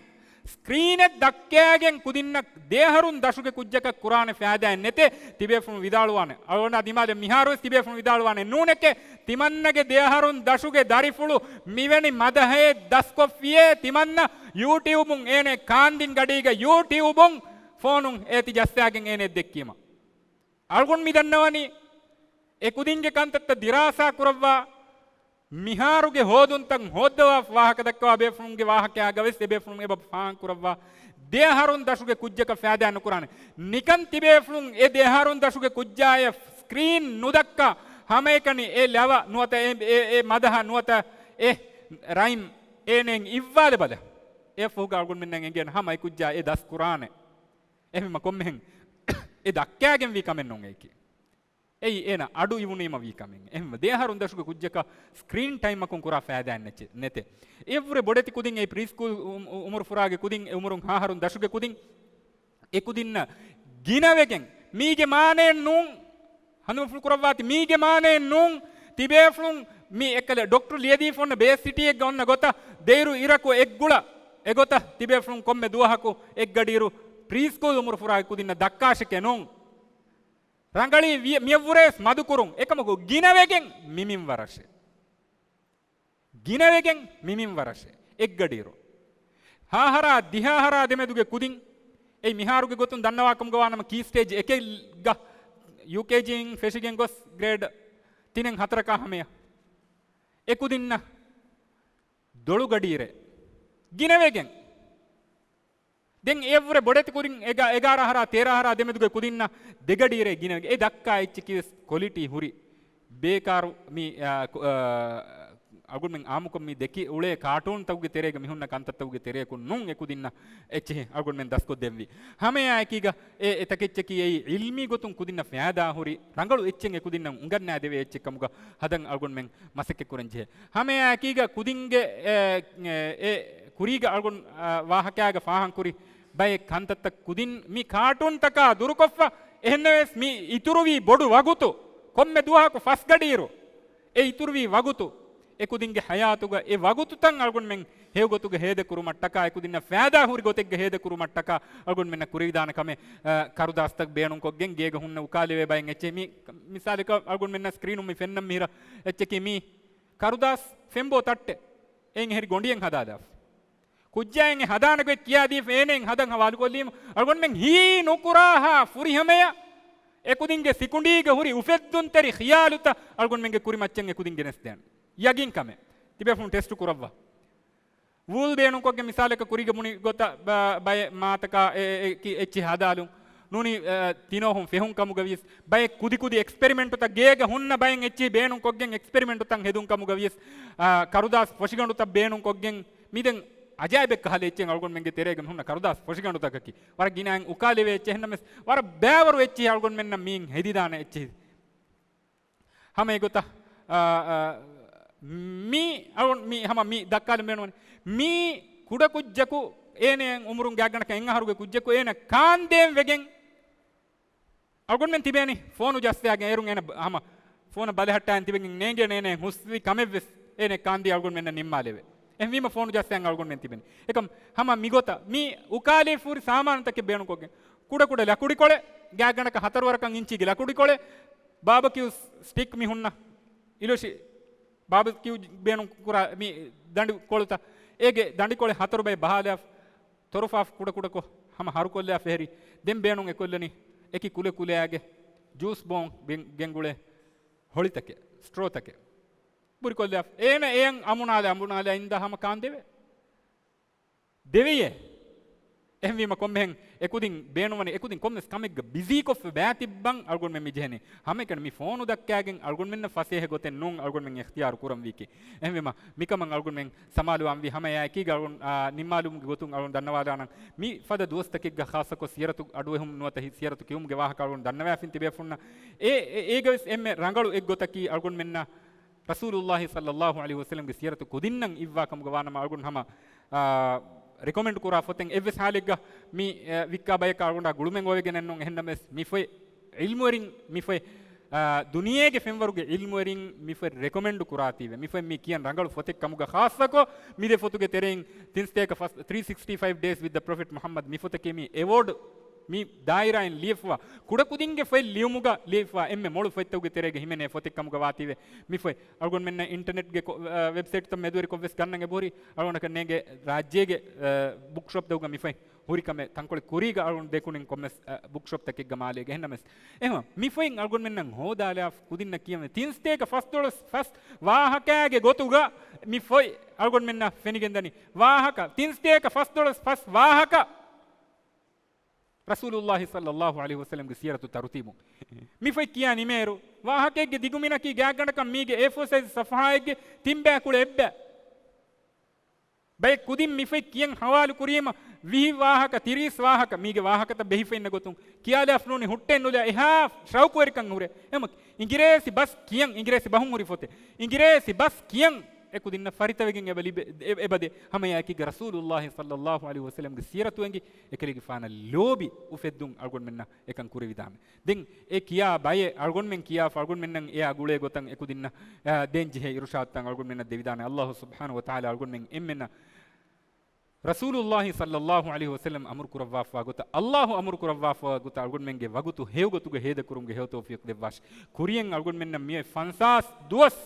ސްކްރީނެއް ދައްކާގެން ކުދިންނަށް ދެ އަހަރުން ދަށުގެ ކުއްޖަކަށް ކުރާނެ ފައިދާއެއް ނެތޭ، ތިބޭފުޅުން ވިދާޅުވާނެ. އަޅުގަނޑާ ދިމާލަށް މިހާރުވެސް ތިބޭފުޅުން ވިދާޅުވާނެ ނޫނެކޭ، ތިމަންނަގެ ދެ އަހަރުން ދަށުގެ ދަރިފުޅު މިވެނި މަދަހައެއް ދަސްކޮށްފިޔޭ، ތިމަންނަ ޔޫޓިއުބުން އޭނެ ކާންދިން ގަޑީގަ ޔޫޓިއުބުން ފޯނުން އޭތި ޖައްސާގެން އޭނެ ދެއްކީމަ. އަޅުގަނޑު މި ދަންނަވަނީ، އެ ކުދިންގެ ކަންތައްތައް ދިރާސާ ކުރައްވާ، މިހާރުގެ ހޯދުންތައް ހޯއްދަވާ ވާހަކަ ދައްކަވާ ބޭފުޅުންގެ ވާހަކައާގަވެސް އެބޭފުޅުން އެބަ ފާހަގަ ކުރައްވާ، ދެ އަހަރުން ދަށުގެ ކުއްޖަކަށް ފައިދާ ނުކުރާނެ. ނިކަން ތިބޭފުޅުން އެ ދެ އަހަރުން ދަށުގެ ކުއްޖާޔަށް ސްކްރީން ނުދައްކާ، ހަމައެކަނި އެ ލަވަ ނުވަތަ އެ، އެ، އެ މަދަހަ ނުވަތަ އެ ރައިމް އޭނެއިން އިއްވާލެބަލަ. އެއަށްފަހުގަ އަޅުގަނޑުމެންނަށް އެނގޭނެ ހަމަ އެ ކުއްޖާ އެ ދަސް ކުރާނެ. އެހެންވީމަ ކޮންމެހެން އެ ދައްކާގެން ވީ ކަމެއް ނޫން އެއީކީ. އެއީ އޭނަ އަޑު އިވުނީމަ ވީ ކަމެއް. އެހެންވެ، ދެ އަހަރުން ދަށުގެ ކުއްޖަކަށް ސްކްރީން ޓައިމަކުން ކުރާ ފައިދާއެއް ނެތެ-، ނެތޭ. އެއްވުރެ ބޮޑެތި ކުދިން އެ ޕްރީ ސްކޫލް އު-، އު-، އުމުރު ފުރާގެ ކުދިން، އެ އުމުރުން ހަ އަހަރުން ދަށުގެ ކުދިން، އެ ކުދިންނަށް ގިނަވެގެން މީގެ މާނައެއް ނޫން. ހަނދުމަފުޅު ކުރައްވާތި މީގެ މާނައެއް ނޫން. ތިބޭފުޅުން މި އެއްކަލަ ޑޮކްޓަރު ލިޔެދީފަ އޮންނަ ބޭސް ސިޓީއެއްގަ އޮންނަ ގޮތަށް ދެއިރު އިރަކު އެއްގުޅަ އެގޮތަށް ތިބޭފުޅުން ކޮންމެ ދުވަހަކު އެއްގަޑިއިރު ޕްރީ ސްކޫލް އުމުރު ފުރާގެ ކުދިންނަށް ދައްކާށެކޭ ނޫން. ރަނގަޅީ ވި-، މިއަށްވުރެވެސް މަދުކުރުން. އެކަމަކު ގިނަވެގެން މި މިންވަރަށޭ. ގިނަވެގެން މި މިންވަރަށޭ. އެއްގަޑިއިރު. ހަ އަހަރާ ދިހަ އަހަރާ ދެމެދުގެ ކުދިން. އެއީ މިހާރުގެ ގޮތުން ދަންނަވާކަމުގަ ވާނަމަ ކީ ސްޓޭޖް އެކެއްގަ ޔޫކޭޖީއިން ފެށިގެން ގޮސް ގްރޭޑް ތިނެއް ހަތަރަކާ ހަމަޔަށް. އެ ކުދިންނަށް ދޮޅުގަޑިއިރޭ. ގިނަވެގެން. ދެން އެއަށްވުރެ ބޮޑެތި ކުދިން އެގާ-، އެގާރަ އަހަރާ ތޭރަ އަހަރާ ދެމެދުގެ ކުދިންނަށް ދެގަޑިއިރޭ ގިނަވެގެން. އެ ދައްކާ އެއްޗަކީވެސް ކޮލިޓީ ހުރި ބޭކާރު މި، އާ، ކު-، އާ، އަޅުގަނޑުމެން އާއްމުކޮށް މި ދެކި އުޅޭ ކާޓޫންތަކުގެ ތެރޭގަ މިހުންނަ ކަންތައްތަކުގެ ތެރެއަކުން ނޫން އެ ކުދިންނަށް އެއްޗެހި އަޅުގަނޑުމެން ދަސްކޮށްދެއްވީ. ހަމައެއާއެކީގަ އެ، އެ ތަކެއްޗަކީ އެއީ އިލްމީ ގޮތުން ކުދިންނަށް ފައިދާ ހުރި ރަނގަޅު އެއްޗެއް އެ ކުދިންނަށް އުނގަންނާދެވޭ އެއްޗެއް ކަމުގަ ހަދަން އަޅުގަނޑުމެން މަސައްކަތް ކުރަން ޖެހޭ. ހަމައެއާއެކީގަ ކުދިންގެ، އެ، އެ، ކުރީގަ އަޅުގަނޑު، އާ، ވާހަކާގަ ފާހަންކުރި ބައެއް ކަންތައްތައް ކުދިން މި ކާޓޫންތަކާ ދުރުކޮށްފަ، އެހެންނަމަވެސް މި އިތުރުވީ ބޮޑު ވަގުތު، ކޮންމެ ދުވަހަކު ފަސް ގަޑިއިރު އެ އިތުރުވީ ވަގުތު، އެ ކުދިންގެ ހަޔާތުގަ އެ ވަގުތުތައް އަޅުގަނޑުމެން ހެޔޮގޮތުގަ ހޭދަކުރުމަށްޓަކާ، އެ ކުދިންނަށް ފައިދާ ހުރި ގޮތެއްގަ ހޭދަކުރުމަށްޓަކާ އަޅުގަނޑުމެންނަށް ކުރެވިދާނެ ކަމެއް، އަ، ކަރުދާސްތައް ބޭނުންކޮށްގެން ގޭގަ ހުންނަ އުކާލެވޭ ބައެއް އެއްޗެއް. މި މިސާލަކަށް އަޅުގަނޑުމެންނަށް ސްކްރީނުން މި ފެންނަން މިހިރަ އެއްޗަކީ މީ ކަރުދާސް ފެންބޯ ތައްޓެއް. އެއިން އެހެރި ގޮނޑިއެއް ހަދާލާފަ. ކުއްޖާއިން އެ ހަދާނެ ގޮތް ކިޔާދީފަ އޭނައިން ހަދަން ހަވާލުކޮށްލީމަ، އަޅުގަނޑުމެން ހީ ނުކުރާހާ ފުރިހަމަޔަށް އެކުދިންގެ ސިކުނޑީގަ ހުރި އުފެއްދުންތެރި ޚިޔާލުތައް އަޅުގަނޑުމެންގެ ކުރިމައްޗަށް އެކުދިން ގެނެސްދޭނެ. ޔަގީންކަމެއް. ތިބޭފުޅުން ޓެސްޓު ކުރައްވާ. ވޫލް ބޭނުންކޮށްގެން މިސާލަކަށް ކުރީގަ ބުނި ގޮތަށް ބަ-، ބައެއް މާތަކާ އެ-، އެ-، އެކި އެއްޗެއް ހަދާލުން. ނޫނީ، އަ، ތިނޯހުން ފެހުން ކަމުގަވިޔަސް ބައެއް ކުދިކުދި އެކްސްޕެރިމެންޓުތައް ގޭގަ ހުންނަ ބައެއް އެއްޗެހި ބޭނުންކޮށްގެން އެކްސްޕެރިމެންޓުތައް ހެދުން ކަމުގަވިޔަސް، އާ، ކަރުދާސް ފޮށިގަނޑުތައް ބޭނުންކޮށްގެން މިދެން އަޖާއިބެއްކަހަލަ އެއްޗެއް އަޅުގަނޑުމެންގެ ތެރޭގަ ހުންނަ ކަރުދާސް ފޮށިގަނޑުތަކަކީ. ވަރަށް ގިނައިން އުކާލެވޭ އެއްޗެއް ހެންނަމެސް، ވަރަށް ބައިވަރު އެއްޗެހި އަޅުގަނޑުމެންނަށް މީން ހެދިދާނެ އެއްޗެހި. ހަމަ އެގޮތަށް، އާ، އާ، މީ އަޅު-، މީ ހަމަ މީ ދައްކާލަން ބޭނުންވަނީ. މީ ކުޑަ ކުއްޖަކު އޭނަ އުމުރުން ގާތްގަނޑަކަށް އެއް އަހަރުގެ ކުއްޖަކު އޭނަ ކާންދޭން ވެގެން އަޅުގަނޑުމެން ތިބޭނީ ފޯނު ޖައްސާގެން އޭރުން އޭނަ ބ-، ހަމަ ފޯނަށް ބަލަހައްޓާއިން ތިބެގެން ނޭނގޭނެ އޭނަ ހުސްވި ކަމެއްވެސް އޭނަ ކާންދީ އަޅުގަނޑުމެންނަށް ނިންމާލެވޭ. އެހެންވީމަ ފޯނު ޖައްސާން އަޅުގަނޑުމެން ތިބެނީ. އެކަމް ހަމަ މިގޮތަށް މި އުކާލީ ފޫރި ސާމާނުތަކެއް ބޭނުންކޮށްގެން ކުޑަކުޑަ ލަކުޑިކޮޅެއް، ގާތްގަނޑަކަށް ހަތަރު ވަރަކަށް އިންޗީގެ ލަކުޑިކޮޅެއް، ބާބަކިއު ސްޓިކް މި ހުންނަ އިލޮށި ބާބަކިއު ބޭނުން ކުރާ މި ދަނޑިކޮޅުތައް، އޭގެ ދަނޑިކޮޅެއް ހަތަރު ބައެއް ބަހާލާފަ، ތޮރުފާފަ ކުޑަކުޑަކޮށް ހަމަ ހަރުކޮށްލާފަ އެހެރީ. ދެން ބޭނުން އެކޮށްލަނީ އެކި ކުލެ ކުލެއާގެ ޖޫސް ބޯން ގެން-، ގެންގުޅޭ ހޮޅިތަކެއް، ސްޓްރޯތަކެއް. ބުރިކޮށްލާފަ އޭނަ އެޔަށް އަމުނާލާ، އަމުނާލާ އިންދާ ހަމަ ކާންދެވޭ. ދެވެޔޭ. އެހެންވީމަ ކޮންމެހެން އެކުދިން ބޭނުންވަނީ، އެކުދިން ކޮންމެސް ކަމެއްގަ ބިޒީކޮށްފަ ބައިތިއްބަން އަޅުގަނޑުމެން މި ޖެހެނީ. ހަމައެކަނި މި ފޯނު ދައްކާގެން އަޅުގަނޑުމެންނަށް ފަސޭހަ ގޮތެއް ނޫން އަޅުގަނޑުމެން އިޚްތިޔާރު ކުރަންވީކީ. އެހެންވީމަ މިކަމަށް އަޅުގަނޑުމެން ސަމާލުވާންވީ. ހަމައެއާއެކީގަ އަޅުގަނޑު، އާ، ނިންމާލުމުގެ ގޮތުން އަޅުގަނޑު ދަންނަވާލާނަން. މި ފަދަ ދުވަސްތަކެއްގަ ޚާއްޞަކޮށް ސިޔަރަތު އަޑުއެހުމުން ނުވަތަ ހި-، ސިޔަރަތު ކިޔުމުގެ ވާހަކަ އަޅުގަނޑު ދަންނަވާފިން ތިބޭފުންނަށް. އެ، އެ، އޭގަވެސް އެންމެ ރަނގަޅު އެއްގޮތަކީ އަޅުގަނޑުމެންނަށް ރަސޫލުﷲ ޞައްލަﷲ ޢަލައިހި ވަސައްލަމްގެ ސިޔަރަތު ކުދިންނަށް އިއްވާ ކަމުގަ ވާނަމަ އަޅުގަނޑު ހަމަ، އާ، ރެކޮމެންޑް ކުރާ ފޮތެއް އެއްވެސް ހާލެއްގަ މި، އެ، ވިއްކާ ބަޔަކަށް އަޅުގަނޑާ ގުޅުމެއް އޮވެގެނެއް ނޫން. އެހެންނަމަވެސް މި ފޮތް ޢިލްމުވެރިން މި ފޮތް، އާ، ދުނިޔޭގެ ފެންވަރުގެ ޢިލްމުވެރިން މި ފޮތް ރެކޮމެންޑް ކުރާތީވެ. މި ފޮތް މި ކިޔަން ރަނގަޅު ފޮތެއް ކަމުގަ ޚާއްޞަކޮށް މި ދެ ފޮތުގެ ތެރެއިން ތިން ސަތޭކަ ފަސް، ތްރީ ސިކްސްޓީ ފައިވް ޑޭސް ވިތް ދަ ޕްރޮފެޓް މުޙައްމަދް މި ފޮތަކީ މި އެވޯޑް މި ދާއިރާއިން ލިޔެފަވާ، ކުޑަކުދިންގެ ފޮތް ލިޔުމުގަ ލިޔެފަވާ އެންމެ މޮޅު ފޮތްތަކުގެ ތެރޭގަ ހިމެނޭ ފޮތެއް ކަމުގަ ވާތީވެ. މި ފޮތް އަޅުގަނޑުމެންނަށް އިންޓަނެޓްގެ ކޮ-، އަ، ވެބްސައިޓްތައް މެދުވެރިކޮށްވެސް ގަންނަން އެބަހުރި. އަޅުގަނޑަކަށް ނޭނގޭ ރާއްޖޭގެ، އަ، ބުކްޝޮޕްތަކުގަ މި ފޮތް ހުރި ކަމެއް. ތަންކޮޅެއް ކުރީގަ އަޅުގަނޑު ދެކުނިން ކޮންމެސް، އަ، ބުކްޝޮޕްތަކެއްގަ މާލޭގަ. އެހެންނަމަވެސް އެހެން މި ފޮތް އަޅުގަނޑުމެންނަށް ހޯދާލާފަ ކުދިންނަށް ކިޔަން ތިން ސަތޭކަ ފަސްދޮޅަސް ފަސް ވާހަކައިގެ ގޮތުގަ މި ފޮތް އަޅުގަނޑުމެންނަށް ފެނިގެންދަނީ. ވާހަކަ، ތިން ސަތޭކަ ފަސްދޮޅަސް ފަސް ވާހަކަ. ރަސޫލުﷲ ޞައްލަﷲ ޢަލައިހި ވަސައްލަމްގެ ސިޔަރަތު ތަރުތީބުން. މި ފޮތް ކިޔާ ނިމޭއިރު، ވާހަކައެއްގެ ދިގުމިނަކީ ގާތްގަނޑަކަށް މީގެ އޭ ފޯ ސައިޒް ޞަފްޙާއެއްގެ ތިން ބައިކުޅަ އެއްބައި. ބައެއް ކުދިން މި ފޮތް ކިޔަން ހަވާލު ކުރީމަ، ވިހި ވާހަކަ، ތިރީސް ވާހަކަ، މީގެ ވާހަކަތައް ބެހިފަ އިންނަ ގޮތުން ކިޔާލާފަ ނޫނީ ހުއްޓެއް ނުލާ އެހާ ޝައުޤުވެރިކަން ހުރޭ. އެމަ އިނގިރޭސި ބަސް ކިޔަން، އިނގިރޭސި ބަހުން ހުރި ފޮތެއް. އިނގިރޭސި ބަސް ކިޔަން އެ ކުދިންނަށް ފަރިތަވެގެން އެބަ ލިބެ-، އެ-، އެބަދޭ. ހަމައެއާއެކީގަ ރަސޫލުﷲ ޞައްލަﷲ ޢަލައިހި ވަސައްލަމްގެ ސިޔަރަތު އެނގި، އެކަލޭގެފާނަށް ލޯބި އުފެއްދުން އަޅުގަނޑުމެންނަށް އެކަން ކުރެވިދާނެ. ދެން އެ ކިޔާ ބައެއް އަޅުގަނޑުމެން ކިޔާފަ އަޅުގަނޑުމެންނަށް އެއާ ގުޅޭ ގޮތަށް އެކުދިންނަށް، އާ، ދޭން ޖެހޭ އިރުޝާދުތައް އަޅުގަނޑުމެންނަށް ދެވިދާނެ. ﷲ ސުބްޙާނަހޫ ވަތަޢާލާ އަޅުގަނޑުމެން އެންމެންނަށް ރަސޫލުﷲ ޞައްލަﷲ ޢަލައިހި ވަސައްލަމް އަމުރު ކުރައްވާފަ ގޮތަށް، ﷲ އަމުރު ކުރައްވާފަ ގޮތަށް އަޅުގަނޑުމެންގެ ވަގުތު ހެޔޮ ގޮތުގަ ހޭދަކުރުމުގެ ހެޔޮ ތައުފީޤު ދެއްވާށި. ކުރިޔަށް އަޅުގަނޑުމެންނަށް މިއޮތް ފަންސާސް ދުވަސް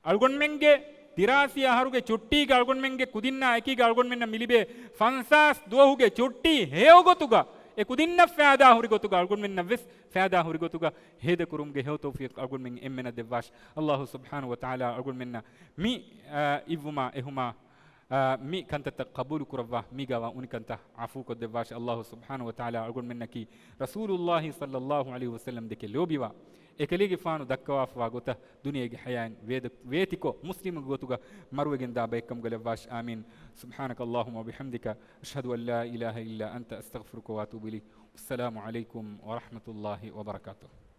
އަޅުގަނޑުމެންގެ ދިރާސީ އަހަރުގެ ޗުއްޓީގަ އަޅުގަނޑުމެންގެ ކުދިންނާ އެކީގަ އަޅުގަނޑުމެންނަށް މިލިބޭ ފަންސާސް ދުވަހުގެ ޗުއްޓީ ހެޔޮ ގޮތުގަ އެ ކުދިންނަށް ފައިދާ ހުރި ގޮތުގަ އަޅުގަނޑުމެންނަށް ވެސް ފައިދާ ހުރި ގޮތުގަ ހޭދަކުރުމުގެ ހެޔޮ ތައުފީޤު އަޅުގަނޑުމެން އެންމެނަށް ދެއްވާށި. ﷲ ސުބްޙާނަހޫ ވަތަޢާލާ އަޅުގަނޑުމެންނަށް މި، އާ، އިއްވުމާ އެހުމާ، އާ، މި ކަންތައްތައް ޤަބޫލު ކުރައްވާ، މީގާވާ އުނިކަންތައް ޢަފޫކޮށްދެއްވާށި. ﷲ ސުބްޙާނަހޫ ވަތަޢާލާ އަޅުގަނޑުމެންނަކީ ރަސޫލުﷲ ޞައްލަﷲ ޢަލައިހި ވަސައްލަމް ދެކެ ލޯބިވާ، އެކަލޭގެފާނު ދައްކަވާފަވާ ގޮތަށް ދުނިޔޭގެ ޙަޔާތް ވޭދަ-، ވޭތިކޮށް، މުސްލިމުގެ ގޮތުގަ މަރުވެގެންދާ ބައެއްކަމުގަ ލައްވާށި. އާމީން. سبحانك اللهم وبحمدك، أشهد أن لا إله إلا أنت، أستغفرك وأتوب إليك. السلام عليكم ورحمة الله وبركاته.